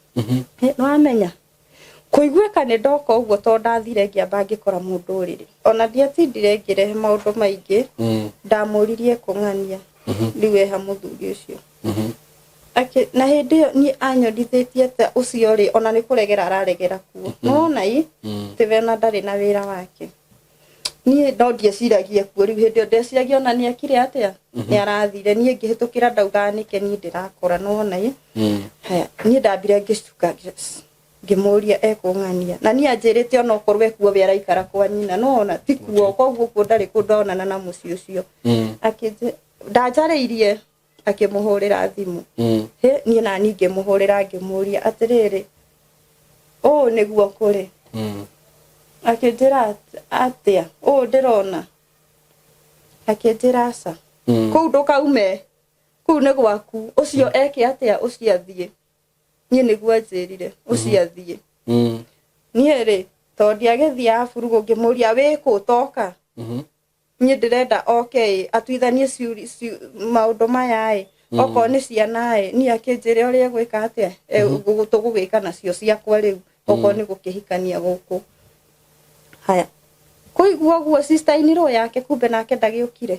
Nĩ wamenya kũiguĩka nĩ ndoka ũguo, tondũ ndathire ngĩamba ngĩkora mũndũ ũrĩrĩ, ona ndiatindire ngĩrehe maũndũ maingĩ. Ndamũririe kũng'ania rĩu eha mũthuri ũcio. Na hĩndĩ ĩyo niĩ anyonithĩtie ta ũcio rĩ, ona nĩ kũregera araregera kuo, nĩwona ĩ atĩ we ona ndarĩ na wĩra wake. Niĩ no ndieciragia kuo rĩu, hĩndĩ ĩyo ndeciragia ona nĩ ekire atĩa, nĩ arathire. Niĩ ngĩhĩtũkĩra ndaugaga nĩke niĩ ndĩrakora, nĩwona ĩ. Haya, niĩ ndambire ngĩcuka. Ngĩmũria ekũng'ania na niĩ anjĩrĩte ona okorwo ekuo we araikara kwa nyina, no ona ti kuo, koguo kuo ndarĩ kũndũ onana na mũciĩ ũcio. Ndanjarĩirie akĩmũhũrĩra thimũ. Hĩ, niĩ nani ngĩmũhũrĩra, ngĩmũria atĩrĩrĩ, ũũ nĩguo kũrĩ? Akĩnjĩra atĩa ũũ ndĩrona? Akĩnjĩra aca, kũu ndũkaume, kũu nĩ gwaku, ũcio eke atĩa, ũcio athiĩ. Niĩ nĩguo anjĩrire, ũcio athiĩ. Niĩ rĩ, tondũ ndiagĩthiaga burugũ, ngĩmũria, wĩkũ toka? Niĩ ndĩrenda oke ĩ atuithanie maũndũ maya ĩ, okorwo nĩ ciana ĩ. Niĩ akĩnjĩre ũrĩa egwĩka atĩa, tũgũgĩka nacio ciakwa rĩu, okorwo nĩ gũkĩhikania gũkũ. Haya, kũigua ũguo, sister in law yake kumbe nake ndagĩũkire.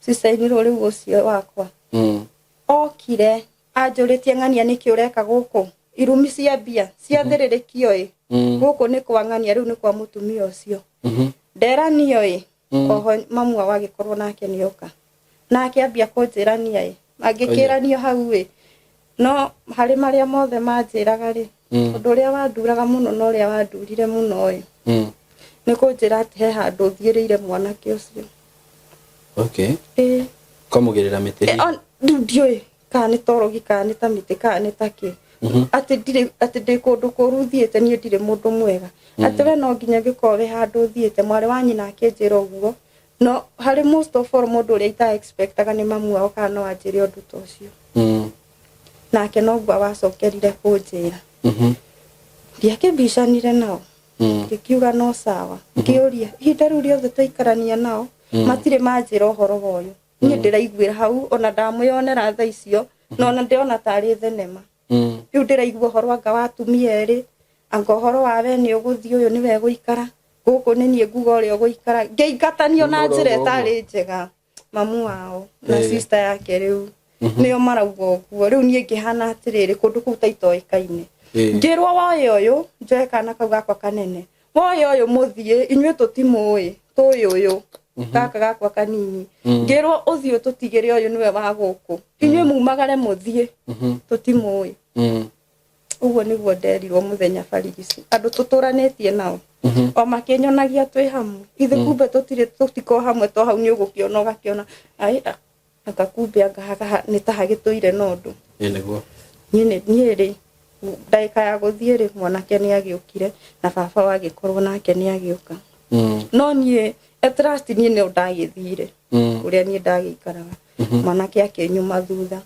Sister in law rĩu ũcio wakwa okire anjũrĩtie, "Ng'ania, nĩkĩ ũreka gũkũ?" Irumi cia mbia ciathĩrĩrĩkio ĩ. Gũkũ nĩ kwa ng'ania, rĩu nĩ kwa mũtumia ũcio. Nderanio ĩ. Oho mamu wao agĩkorwo nake nĩoka, nake ambia kũnjĩrania ĩ, angĩkĩranio hau ĩ. No harĩ marĩa mothe manjĩraga rĩ, ũndũ ũrĩa wanduraga mũno na ũrĩa wandurire mũno ĩ, nĩ kũnjĩra atĩ he handũ thiĩrĩire mwanake ũcio. Ĩ. Kamũgĩrĩra mĩtĩ? Rĩu ndiũĩ kana nĩ torogi, kana nĩ ta mĩtĩ, kana nĩ ta kĩ, atĩ ndirĩ, atĩ ndĩ kũndũ kũru thiĩte, niĩ ndirĩ mũndũ mwega, atĩ we no nginya ũngĩkorwo wĩ handũ thiĩte. Mwarĩ wa nyina akĩnjĩra ũguo. No harĩ most of all, mũndũ ũrĩa ita expectaga nĩ mamu wao kana no anjĩre ũndũ ta ũcio. Nake noguo wacokerire kũnjĩra. Ndiakĩmbicanire nao. Ngĩkiuga no sawa. Ngĩũria, ihinda rĩu rĩothe twaikarania nao, matirĩ manjĩra ũhoro wa ũyũ. Niĩ ndĩraiguĩra hau, ona ndamwĩonera thaa icio, na ona ndĩrona tarĩ thenema. Rĩu ndĩraigua ũhoro anga wa atumia erĩ, anga ũhoro wa we nĩ ũgũthiĩ, ũyũ nĩwe gũikara gũkũ, nĩ niĩ nguga ũrĩa ũgũikara, ngĩingatanio na njĩra ĩtarĩ njega. Mamu wao na sister yake rĩu nĩo marauga ũguo. Rĩu niĩ ngĩhana atĩrĩrĩ, kũndũ kũu ta itoĩkaine. Ngĩrwo woe ũyũ, njoe kana kau gakwa kanene, woe ũyũ mũthiĩ, inyuĩ tũtimũĩ, tũĩ ũyũ gaka gakwa kanini. Ngĩrwo ũthiĩ ũtũtigĩre ũyũ nĩwe wa gũkũ, inyuĩ mumagare mũthiĩ, tũtimũĩ. Ũguo nĩguo nderirwo mũthenya barigici, andũ tũtũranĩtie nao o makĩnyonagia twĩ hamwe, ithe kumbe tũtirĩ, tũtiko hamwe. To hau nĩ ũgũkĩona, ũgakĩona ai anga kumbe anga haha nĩ ta hagĩtũire na ũndũ. Ĩ, nĩguo. Niĩ rĩ, ndagĩka ya gũthiĩ rĩ, mwanake nĩ agĩũkire na baba wagĩkorwo nake nĩ agĩũka. No niĩ at last niĩ no ndagĩthire kũrĩa niĩ ndagĩikaraga. Mwanake akĩnyuma thutha,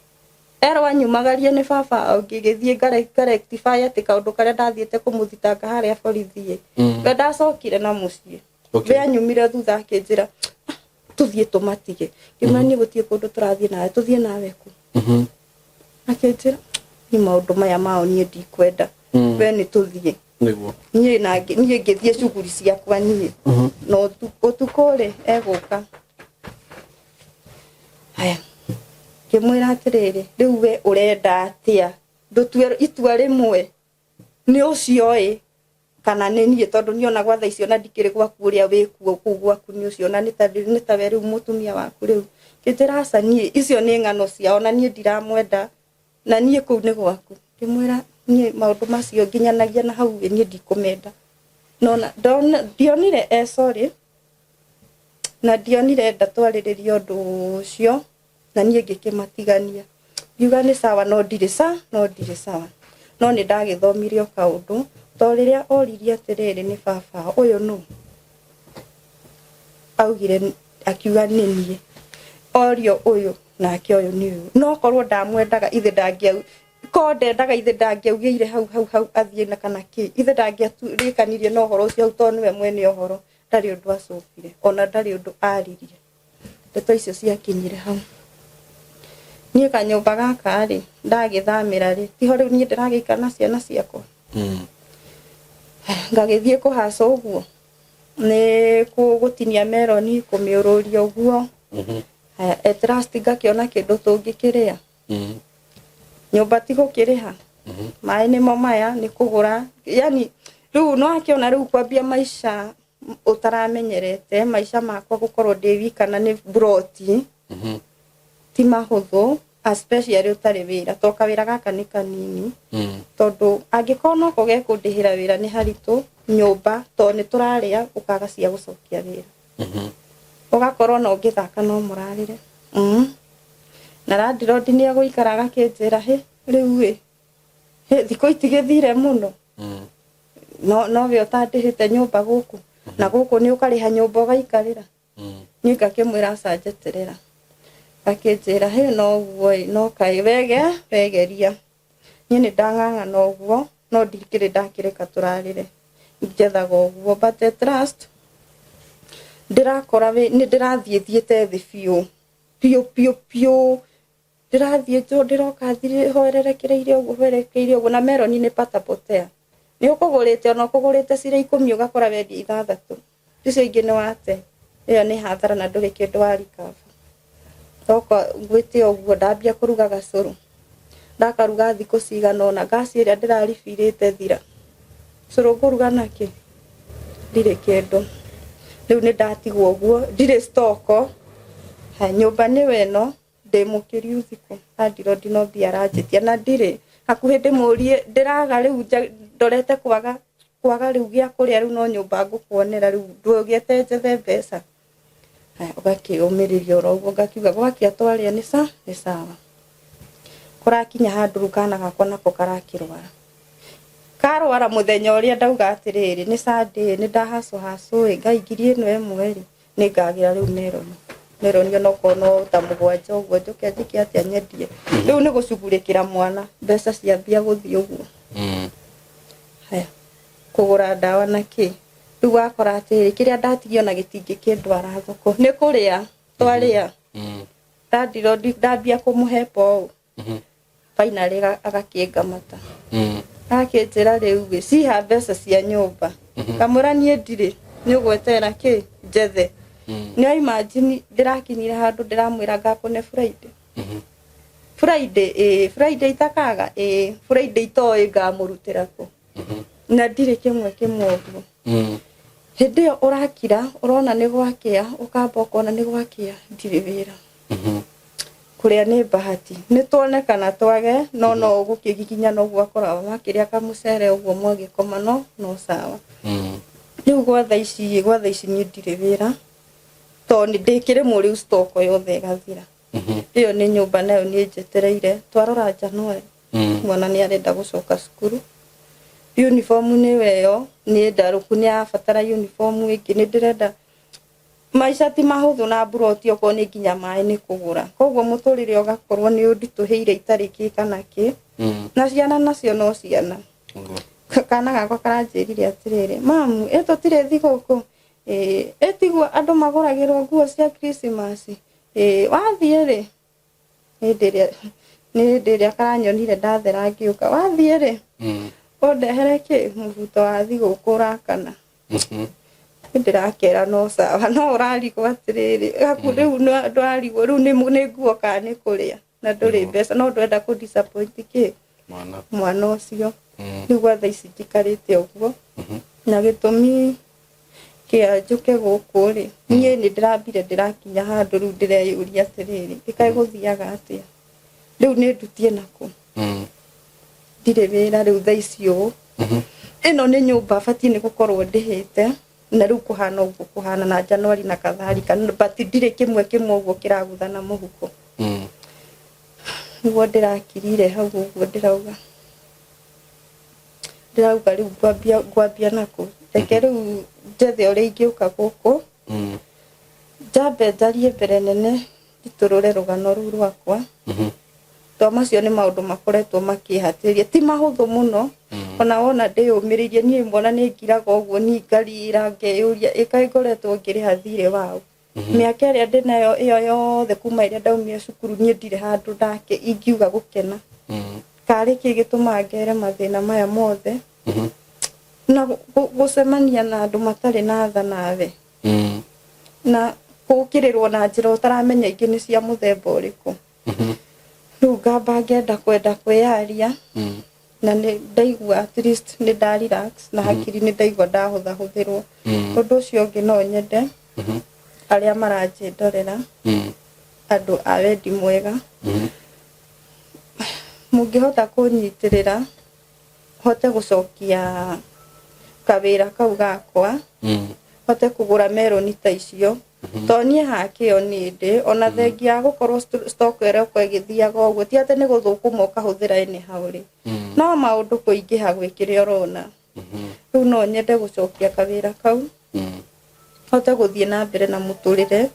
erwo anyumagarie nĩ baba, ngĩgĩthiĩ ngarectify atĩ kaũndũ karĩa ndathiĩte kũmũthitanga harĩa borithi ĩ, we ndacokire na mũciĩ. We anyumire thutha akĩnjĩra, "Ah, tũthiĩ tũmatige." Ngĩmwĩra, "Niĩ gũtirĩ kũndũ tũrathiĩ nawe, tũthiĩ nawe kũ?" Akĩnjĩra, "Niĩ maũndũ maya mao niĩ ndikwenda, we nĩ tũthiĩ." Niĩ na niĩ ngĩthiĩ cuguri ciakwa niĩ. Na ũtukũ rĩ, egũka haya, ngĩmwĩra atĩrĩrĩ, rĩu we ũrenda atĩa? Ndũtue itua rĩmwe, nĩ ũcio ĩ kana nĩ niĩ? Tondũ niĩ ona gwa thaa icio na ndikĩrĩ gwaku, ũrĩa wĩkuo kũu gwaku nĩ ũcio, na nĩ tawe rĩu mũtumia waku rĩu. Ngĩnjĩra, "Aca, niĩ icio nĩ ng'ano ciao, na niĩ ndiramwenda, na niĩ kũu nĩ gwaku." Ngĩmwĩra, "Niĩ maũndũ macio nginyanagia na hau ĩ, niĩ ndikũmenda." Nona ndionire e sorry, na ndionire ndatwarĩrĩria ũndũ ũcio, na niĩ ngĩkĩmatigania, ngiuga nĩ sawa, no ndirĩ sa no ndirĩ sawa. No nĩ ndagĩthomire o kaũndũ, to rĩrĩa oririe atĩrĩrĩ, nĩ baba ũyũ nũ augire, akiuga nĩ niĩ orio ũyũ, nake ũyũ nĩ ũyũ. No korwo ndamwendaga ithe ndangĩa, korwo ndendaga ithe ndangĩaugĩire hau hau hau athiĩ na kana kĩ, ithe ndangĩarĩkanirie na ũhoro ũcio hau, tondũ nĩwe mwene ũhoro. Ndarĩ ũndũ acokire, ona ndarĩ ũndũ aririe. Ndeto icio ciakinyire hau. Niĩ kanyũmba gaka rĩ, ndagĩthamĩra rĩ, tiho rĩu niĩ ndĩragĩikara na ciana ciakwa. Ngagĩthiĩ kũhaca ũguo nĩ gũtinia meroni, kũmĩũrũria ũguo. Haya, at last ngakĩona kĩndũ tũngĩkĩrĩa. Nyũmba ti gũkĩrĩha, maĩ nĩmo maya nĩ kũgũra, yani rĩu no akĩona rĩu kwambia maica ũtaramenyerete, maica makwa gũkorwo ndĩ wika na nĩ broti ti mahũthũ. Especially ũtarĩ wĩra, to kawĩra gaka nĩ kanini, tondũ angĩkorwo noko gekũndĩhĩra wĩra nĩ haritũ nyũmba, to nĩ tũrarĩa ũkaga cia gũcokia wĩra, ũgakorwo na ũngĩthaka no mũrarĩre. Na landlord nĩ egũikara agakĩnjĩra, "Hĩ, rĩu ĩ hĩ, thikũ itigĩthire mũno, no nowe ũtandĩhĩte nyũmba gũkũ na gũkũ, nĩ ũkarĩha nyũmba ũgaikarĩra." Niĩ ngakĩmwĩra, "Aca, njeterera." Akĩnjĩra, "Hĩ, no ũguo ĩ, no kaĩ wege wegeria." Niĩ nĩ ndang'ang'ana ũguo, no ndikĩrĩ ndakĩreka tũrarĩre, njethaga ũguo, but at last ndĩrakora nĩ ndĩrathiĩ thiĩte thĩ biũ biũ biũ biũ, ndĩrathiĩ ndĩroka hoererekereirie ũguo, hoerekeire ũguo. Na meroni nĩ patapotea, nĩ ũkũgũrĩte, ona ũkũgũrĩte cira 10, ũgakora wendia ithathatũ, icio ingĩ nĩ wate. Ĩyo nĩ hathara na ndũrĩ kĩndũ wa recover. Ndoka ngwĩte ũguo, ndambia kũruga gacũrũ, ndakaruga thikũ cigana ũna, ngasi ĩrĩa ndĩraribirĩte thira. Cũrũ ngũruga nakĩ? Ndirĩ kĩndũ. Rĩu nĩ ndatigwo ũguo, ndirĩ stoko. Ha, nyũmba nĩwe ĩno, ndĩ mũkĩriu thikũ landlord no mbia aranjĩtia na ndirĩ hakuhĩ ndĩmũrie, ndĩraga rĩu ndorete kwaga kwaga rĩu gĩa kũrĩa. Rĩu no nyũmba ngũkuonera, rĩu ndũgĩte njethe mbeca. Haya, ũgakĩũmĩrĩria oro ũguo, ngakiuga gwakĩa twarĩa nĩ sawa. Kũrakinya handũ rĩu kana gakwa nako karakĩrwara, karwara mũthenya ũrĩa ndauga atĩrĩrĩ, nĩ Sunday, nĩ ndahacũ hacũ ĩ ngai, 1000 rĩ, nĩ ngagĩra rĩu meroni. Meroni onokorwo no ta 7 ũguo, njũke njĩke atĩa, nyendie. Rĩu nĩ gũcugurĩkĩra mwana, mbeca ciambia gũthiĩ ũguo. Haya, kũgũra ndawa na kĩ, rĩu wakora atĩrĩ, kĩrĩa ndatigia ona gĩtingĩkĩndwara thoko, nĩ kũrĩa twarĩa. Landlord ndambia kũmũhe po ũũ, finally agakĩngamata, agakĩnjĩra, "Rĩu ĩ, ciha mbeca cia nyũmba." Ngamwĩra, "Niĩ ndirĩ, nĩ ũgweterera kĩ njethe." Nĩ imagine ndĩrakinyire handũ ndĩramwĩra ngakũne Friday. Friday ĩ, Friday itakaga ĩ, Friday itoĩ ngamũrutĩra kũ na ndirĩ kĩmwe kĩmwe ũguo. Hĩndĩ ĩyo ũrakira, ũrona nĩ gwakĩa, ũkamba ũkona nĩ gwakĩa, ndirĩ wĩra. Kũrĩa nĩ bahati, nĩ tuone kana twage, no no ũgũkĩgiginya no ũguo, akora makĩrĩa kamũcere ũguo mwagĩkoma, no sawa. Rĩu gwa thaa ici niĩ ndirĩ wĩra, tondũ nĩ ndĩkĩrĩmwo rĩu, stoko yothe ĩgathira. Ĩyo nĩ nyũmba nayo nĩ njetereire. Twarora January, mwana nĩ arenda gũcoka cukuru, uniform nĩwe ĩyo nĩ ndarũku, nĩ arabatara uniform ĩngĩ. Nĩ ndĩrenda maica ti mahũthũ, na mburoti okorwo nĩ nginya maĩ nĩ kũgũra, koguo mũtũrĩre ũgakorwo nĩ ũnditũhĩire itarĩ kĩ kana kĩ. Na ciana nacio no ciana. Kana gakwa karanjĩrire atĩrĩrĩ, "Mamu, ĩ tũtirĩ thigũkũ ĩ, ĩtiguo andũ magũragĩrwo nguo cia Christmas ĩ, wathiĩ rĩ?" Nĩ hĩndĩ ĩrĩa karanyonire ndathera ngĩũka, "Wathiĩ rĩ, ũndehere kĩ mũbuto wa thigũkũ ũrakana." Nĩ ndĩrakera, no sawa, no ũrarigwo atĩrĩrĩ, haku rĩu ndwarigwo rĩu nĩ nguo kana nĩ kũrĩa, na ndũrĩ mbeca, no ndwenda kũ disappoint kĩ mwana. Mwana ũcio. Rĩu gwa thaa ici njikarĩte ũguo, na gĩtũmi kĩa njũke gũkũ rĩ, niĩ nĩ ndĩrambire ndĩrakinya handũ rĩu ndĩreyũria atĩrĩrĩ, ĩkaĩ gũthiaga atĩa rĩu, nĩ ndutie nakũ? Ndirĩ wĩra rĩu thaa ici ũũ. Ĩno nĩ nyũmba batiĩ nĩ gũkorwo ndĩhĩte, na rĩu kũhana ũguo kũhana na Januari na kadhalika, but ndirĩ kĩmwe kĩmwe ũguo kĩraguthana mũhuko. Nĩguo ndĩrakirire hau ũguo, ndĩrauga rĩu ngwambia nakũ? Reke rĩu njethe ũrĩa ingĩũka gũkũ, njambe njarie mbere nene, nditũrũre rũgano rũu rwakwa, to macio nĩ maũndũ makoretwo makĩhatĩrĩria, ti mahũthũ mũno. Ona wona ndĩyũmĩrĩirie, niĩ mwana nĩ ngiraga ũguo, niĩ ngarira ngeyũria, ĩkaĩ ngoretwo ngĩrĩha thirĩ wao mĩaka ĩrĩa ndĩnayo ĩyo yothe kuma ĩrĩa ndaumire cukuru? Niĩ ndirĩ handũ ndake ingiuga gũkena. Karĩ kĩ gĩtũmaga ngere mathĩna maya mothe na gũcemania na andũ matarĩ na tha nawe, na gũkĩrĩrwo na njĩra ũtaramenya ingĩ nĩ cia mũthemba ũrĩkũ? Rĩu ngamba ngenda kwenda kwĩyaria, na nĩ ndaigua at least nĩ nda relax na hakiri, nĩ ndaigua ndahũthahũthĩrwo. Ũndũ ũcio ũngĩ, no nyende arĩa maranjĩndorera, andũ a wendi mwega. Ũngĩhota kũnyitĩrĩra hote gũcokia kawĩra kau gakwa, hote kũgũra meroni ta icio, to niĩ hakĩo nĩ ndĩ ona thengia ya gũkorwo stock ĩrĩa ĩgĩthiaga ũguo, ti atĩ nĩ gũthũkũma ũkahũthĩra anyhow rĩ, no maũndũ kũingĩha gwĩ kĩrĩa ũrona. Rĩu no nyende gũcokia kawĩra kau, hote gũthiĩ na mbere na mũtũrĩre.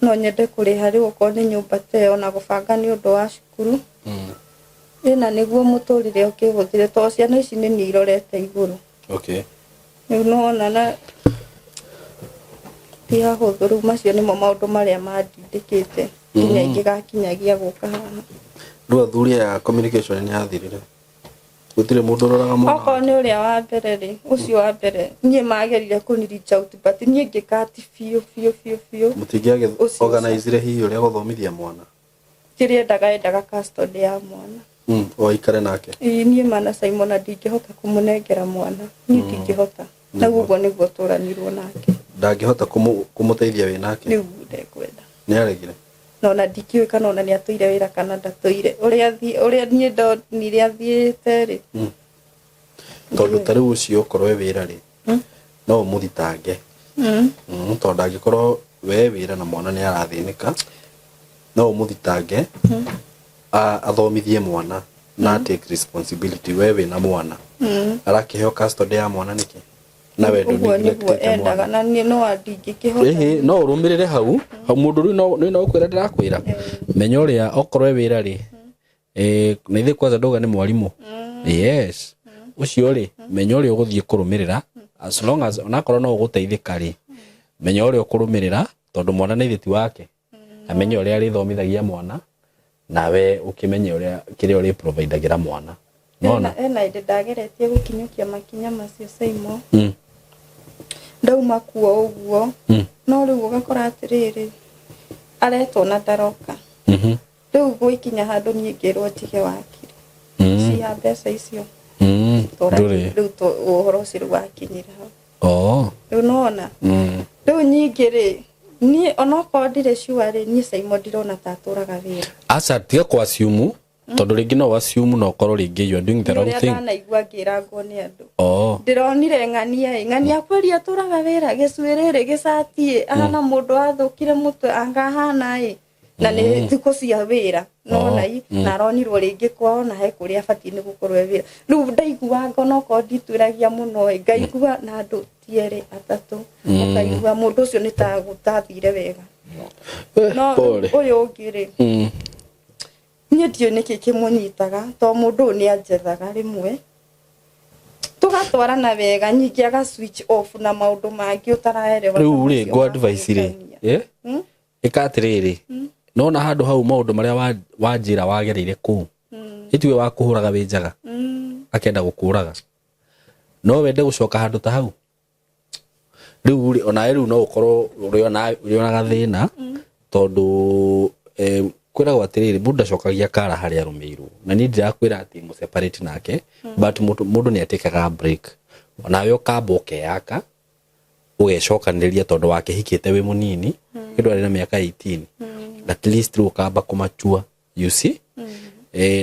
No nyende kũrĩha rĩu okorwo nĩ nyũmba ta ĩyo na gũbanga nĩ ũndũ wa cukuru ĩna, nĩguo mũtũrĩre ũkĩhũthĩre, tondũ ciana ici nĩ niĩ irorete igũrũ. Rĩu nĩwona na ti hahũthũ. Rĩu macio nĩmo maũndũ marĩa mandindĩkĩte nginya ingĩgakinyagia gũka haha. Rĩu athuri aya, communication nĩ yathirire, gũtirĩ mũndũ ũroraga mwana? Okorwo nĩ ũrĩa wa mbere rĩ, ũcio wa mbere niĩ magerire kũni reach out, but niĩ ngĩkati biũ biũ biũ biũ. Mũtingĩagĩ Ũcio. Organizire hihi ũrĩa gũthomithia mwana? Kĩrĩa endaga custody ya mwana. O aikare nake. Ĩĩ, niĩ mana Simon na ndingĩhota kũmũnengera mwana, niĩ ndingĩhota, na ũguo nĩguo tũranirwo nake. Ndangĩhota kũmũteithia wĩ nake? Rĩu ndekwenda. Nĩ aregire? Na ona ndikĩũĩ kana ona nĩ atũire wĩra kana ndatũire. Ũrĩa ũrĩa niĩ ndonire athiĩte rĩ. Tondũ ta rĩu ũcio okorwo e wĩra rĩ, no ũmũthitange. Tondũ angĩkorwo we wĩra na mwana nĩ arathĩnĩka, no ũmũthitange athomithie mwana na take responsibility. We wĩna mwana, arakĩheo custody ya mwana nĩkĩ na we Ũguo nĩguo ndũ endaga na niĩ no ndingĩkĩhota. Ĩhĩ, no ũrũmĩrĩre hau hau mũndũ rĩu no nĩ no kwĩra ndĩrakwĩra, menya ũrĩa okorwo e wĩra rĩ, na ithuĩ kwanza ndauga nĩ mwarimũ, yes, ũcio rĩ, menya ũrĩa ũgũthiĩ kũrũmĩrĩra, as long as onakorwo no ũgũteithĩka rĩ, menya ũrĩa ũkũrũmĩrĩra, tondũ mwana nĩ ithe ti wake. Amenye ũrĩa arĩthomithagia mwana, nawe ũkĩmenye ũrĩa kĩrĩa ũrĩ providagĩra mwana. Nona Ena ĩndĩ ndageretie gũkinyũkia makinya macio, Simon, ndauma kuo ũguo. No rĩu ũgakora atĩrĩrĩ, aretwo na ndaroka. Rĩu gwĩkinya handũ niĩ ngĩrwo njige wakiri cia mbeca icio. Ndũrĩ. Rĩu ũhoro ũcio rĩu wakinyire hau. Rĩu nona rĩu nyingĩ rĩ, niĩ onokorwo ndirĩ sure rĩ, niĩ Simon ndirona ta atũraga wĩra. Aca, tiga kũ assume, tondũ rĩngĩ no assume na ũkorwo rĩngĩ you are doing the wrong ũrĩa thing. Ndanaigua ngĩrangwo nĩ andũ. Ndĩronire ng'ania ĩ, ng'ania kweri atũraga wĩra, gĩcuĩrĩ rĩ, gĩcati ĩ, ahana mũndũ wathũkire mũtwe, anga ahana ĩ, na nĩ thikũ cia wĩra nona i na aronirwo rĩngĩ kwao na he kũrĩa abatiĩ nĩ gũkorwo e wĩra. Rĩu ndaiguanga onokorwo nditwĩragia mũno ĩ, ngaigua na andũ ti erĩ atatũ, ũkaigua mũndũ ũcio nĩ ta gũtathire wega. No Pole. ũyũ ũngĩ rĩ, niĩ ndiũĩ nĩkĩ kĩmũnyitaga, to mũndũ ũyũ nĩ anjethaga rĩmwe tũgatwarana wega, nyingĩ aga switch off na maũndũ mangĩ ũtaraerewa. Rĩu rĩ, ta macio ngũ ma advice rĩ, kũhikania. Ĩka atĩrĩrĩ, nona handũ hau maũndũ marĩa wanjĩra wagereire kũu, ĩtiwe wa kũhũraga wĩ njaga, akenda gũkũraga, no wende gũcoka handũ ta hau rĩu rĩ? Onawe rĩu no ũkorwo ũrĩ ona gathĩna, tondũ kwĩragwo atĩrĩrĩ, mũndũ ndacokagia kara harĩa arũmĩirwo. Na niĩ ndirakwĩra atĩ mũ separate nake, but mũndũ nĩ atĩkaga break, onawe ũkamba ũkeyaka, ũgecokanĩrĩria, tondũ wakĩhikĩte wĩ mũnini, kĩndũ arĩ na mĩaka 18 at least. Rĩu ũkamba kũmachua, you see?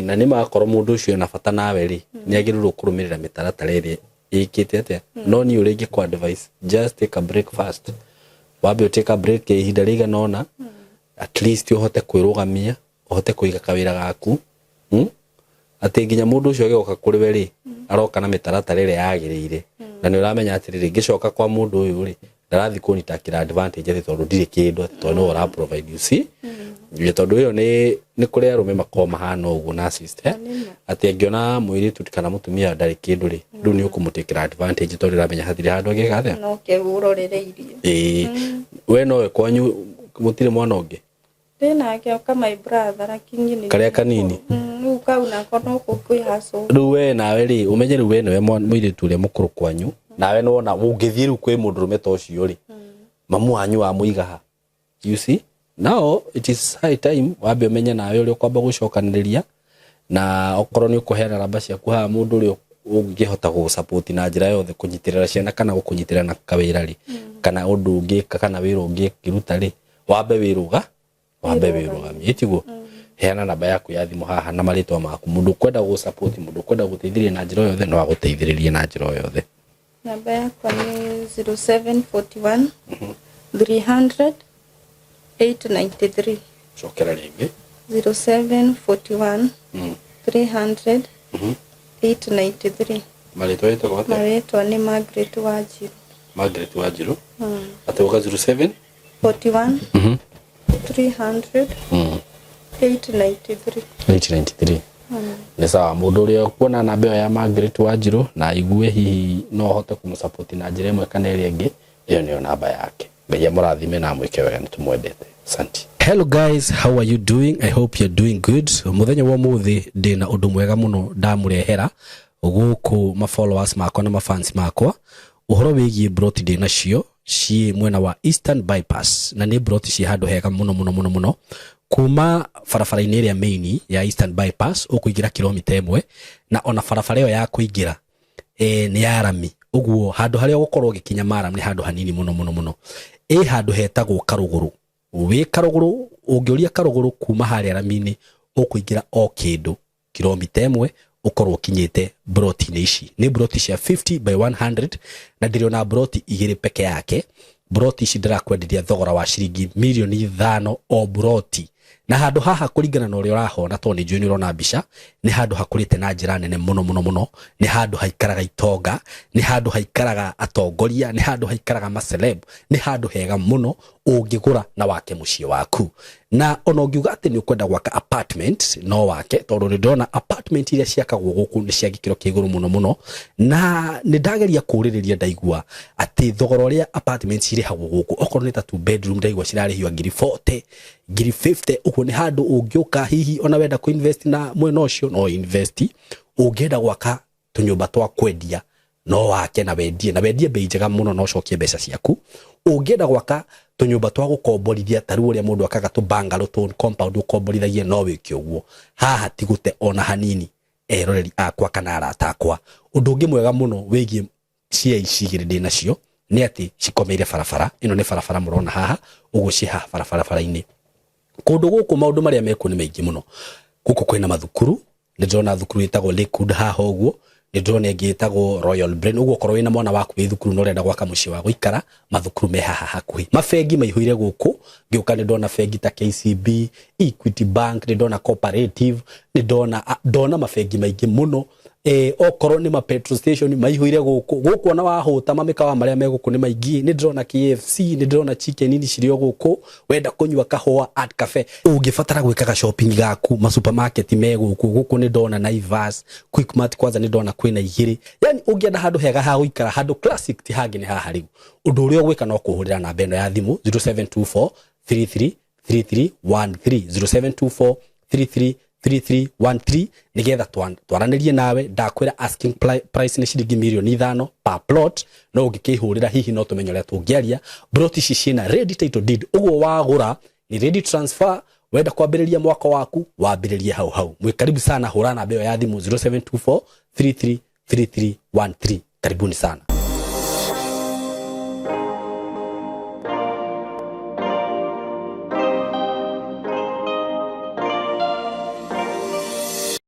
Na nĩ makorwo mũndũ ũcio ena bata nawe rĩ, nĩ agĩrĩirwo kũrũmĩrĩra mĩtaratara ĩrĩa ĩkĩte atĩa. No niĩ ũrĩa ingĩkũ advice, just take a break first, wambe take a break ya ihinda rĩigana ũna, at least ũhote kwĩrũgamia, ũhote kũiga kawĩra gaku, Atĩ nginya mũndũ ũcio agĩgoka kũrĩ we rĩ, aroka na mĩtaratara ĩrĩa yagĩrĩire, na nĩ ũramenya atĩrĩrĩ, ngĩcoka kwa mũndũ ũyũ rĩ, ndarathi kũnitakĩra advantage atĩ tondũ ndirĩ kĩndũ, atĩ tondũ nĩwe ũra provide, you see? Tondũ ĩyo nĩ kũrĩ arũme makoragwo mahana ũguo, narcissist, eh? Atĩ angĩona mũirĩtu kana mũtumia ndarĩ kĩndũ rĩ, rĩu nĩ ũkũmũtakĩra advantage, tondũ ũramenya hatirĩ handũ angĩka atĩa. No ke ũrorereirie. Ĩĩ, we nowe kwanyu, mũtirĩ mwana ũngĩ? Ndĩ nake ka my brother, lakini nĩ Karĩa kanini? Rĩu kau nako no kwĩhacũ. Rĩu we nawe rĩ, ũmenye rĩu we nĩwe mũirĩtu ũrĩa mũkũrũ kwanyu, nawe nĩwona ũngĩthiĩ rĩu kwĩ mũndũrũme ta ũcio rĩ, mamu wanyu wamũiga ha? You see, now it is high time wambe ũmenye nawe ũrĩa ũkwamba gũcokanĩrĩria, na okorwo nĩ ũkũheana namba ciaku haha, mũndũ ũrĩa ũngĩhota gũgũsupport na njĩra yothe, kũnyitĩrĩra ciana kana gũkũnyitĩrĩra na kawĩra rĩ, kana ũndũ ũngĩka kana wĩra ũngĩruta rĩ, wambe wĩrũgamie, tiguo? Heana namba yaku ya thimũ haha na marĩtwa maku. Mũndũ ũkwenda gũgũ-support, mũndũ ũkwenda gũgũteithĩrĩria na njĩra o yothe, no agũteithĩrĩrie na njĩra o yothe. Namba yakwa nĩ 0741 300 893. Cokera rĩngĩ. 0741 300 893. Marĩtwa wĩtagwo atĩa? Marĩtwa nĩ Margaret Wanjiru. Margaret Wanjiru. Atĩ ũga 07 41 300 893. 893. Nĩ sawa. Mũndũ ũrĩa ũkuona namba ĩyo ya Margaret Wanjiru na aigue hihi no ahote kũmũsupport na njĩra ĩmwe kana ĩrĩa ĩngĩ, ĩyo nĩyo namba yake. Ngai amũrathime na amwĩke wega, nĩ tũmwendete. Asante. Hello guys, how are you doing? I hope you're doing good. Mũthenya wa ũmũthĩ ndĩna ũndũ mwega mũno ndamũrehera gũkũ ma followers makwa na ma fans makwa, ũhoro wĩgiĩ broti ndĩ nacio ciĩ mwena wa Eastern Bypass, na nĩ broti ciĩ handũ hega mũno mũno mũno mũno. Kuma barabara-inĩ ĩrĩa main ya Eastern Bypass ũkũingĩra kilomita 1, na ona barabara ĩyo ya kũingĩra nĩ ya rami, ũguo handũ harĩa ũgũkorwo ũgĩkinya maram nĩ handũ hanini mũno mũno mũno. Ĩ handũ hetagwo Karũgũrũ. Wĩ Karũgũrũ, ũngĩũria Karũgũrũ kuma harĩa rami-inĩ, ũkũingĩra o kĩndũ kilomita 1 ũkorwo ũkinyĩte broti-inĩ ici. Nĩ broti cia 50 by 100, na ndĩrĩ ona broti 2 peke yake. Broti ici ndĩrakwenderia thogora wa ciringi mirioni 5 o broti. Na handũ haha kũringana na ũrĩa ũrahona, tondũ nĩ njũĩ nĩ ũrona mbica, nĩ handũ hakũrĩte na njĩra nene mũno mũno mũno. Nĩ handũ haikaraga itonga, nĩ handũ haikaraga atongoria, nĩ handũ haikaraga maceleb, nĩ handũ hega mũno ũngĩgũra na wake mũciĩ waku. Na ona ũngiuga atĩ nĩ ũkwenda gwaka apartment, no wake, tondũ nĩ ndĩrona apartment iria ciakagwo gũkũ nĩ cia gĩkĩro kĩa igũrũ mũno mũno. Na nĩ ndageria kũũrĩrĩria, ndaigua atĩ thogora ũrĩa apartment cirĩhagwo gũkũ, okorwo nĩ ta 2 bedroom, ndaigua cirarĩhio ngiri 40, ngiri 50. Ũguo nĩ handũ ũngĩũka hihi ona wenda kũ invest na mwena ũcio, no invest. Ũngĩenda gwaka tũnyũmba twa kwendia, no wake na wendie, na wendie bei njega mũno na ũcokie mbeca ciaku. Ũngĩenda gwaka tũnyũmba twa gũkomborithia, ta rĩu ũrĩa mũndũ akaga tũ bungalow, tũ compound ũkomborithagia, no wĩke ũguo. Haha ti gũte ona hanini, eroreri akwa kana arata akwa. Ũndũ ũngĩ mwega mũno wĩgiĩ cia ici igĩrĩ ndĩ nacio nĩ atĩ cikomeire barabara ĩno. Nĩ barabara mũrona haha ũguo, ciĩ haha barabara-inĩ. Kũndũ gũkũ maũndũ marĩa mekuo nĩ maingĩ mũno. Gũkũ kwĩna mathukuru, nĩ ndĩrona thukuru ĩtagwo Lakewood haha ũguo, nĩ ndĩrona ĩngĩ ĩtagwo Royal Brain. Ũguo okorwo wĩna mwana waku wĩ thukuru na ũrenda gwaka mũciĩ wa gũikara, mathukuru me haha hakuhĩ. Mabengi maihũire gũkũ, ngĩũka nĩ ndona bengi ta KCB, Equity Bank, nĩ ndona Cooperative, nĩ ndona mabengi maingĩ mũno. Okorwo nĩ ma petrol station maihũire gũkũ. Gũkũ ona wahũta, mamĩkawa marĩa me gũkũ nĩ maingĩ. Nĩ ndĩrona KFC, nĩ ndĩrona Chicken Inn cirĩ o gũkũ. Wenda kũnyua kahũa, Art Cafe. Ũngĩbatara gwĩkaga shopping gaku, ma supermarket me gũkũ. Gũkũ nĩ ndona Naivas, Quickmart, kwanza nĩ ndona kwĩna 2. Yani ũngĩenda handũ hega ha gũikara, handũ classic, ti hangĩ nĩ haha. Rĩu ũndũ ũrĩa ũgwĩka no kũhũrĩra namba ĩno ya thimũ 0724 33 3313, 0724 33 3313, nigetha twaranĩrie nawe. Ndakwĩra asking price nĩ ciringi mirioni 5 per plot, no ũngĩkĩhũrĩra hihi no tũmenye ũrĩa tũngĩaria. Plot ici ciĩna ready title deed, ũguo wagũra ni ready transfer. Wenda kwambĩrĩria mwaka waku, wambĩrĩrie hau hau. Mwĩ karibu sana. Hũra namba ĩyo ya thimũ 0724 33 3313. Karibuni sana.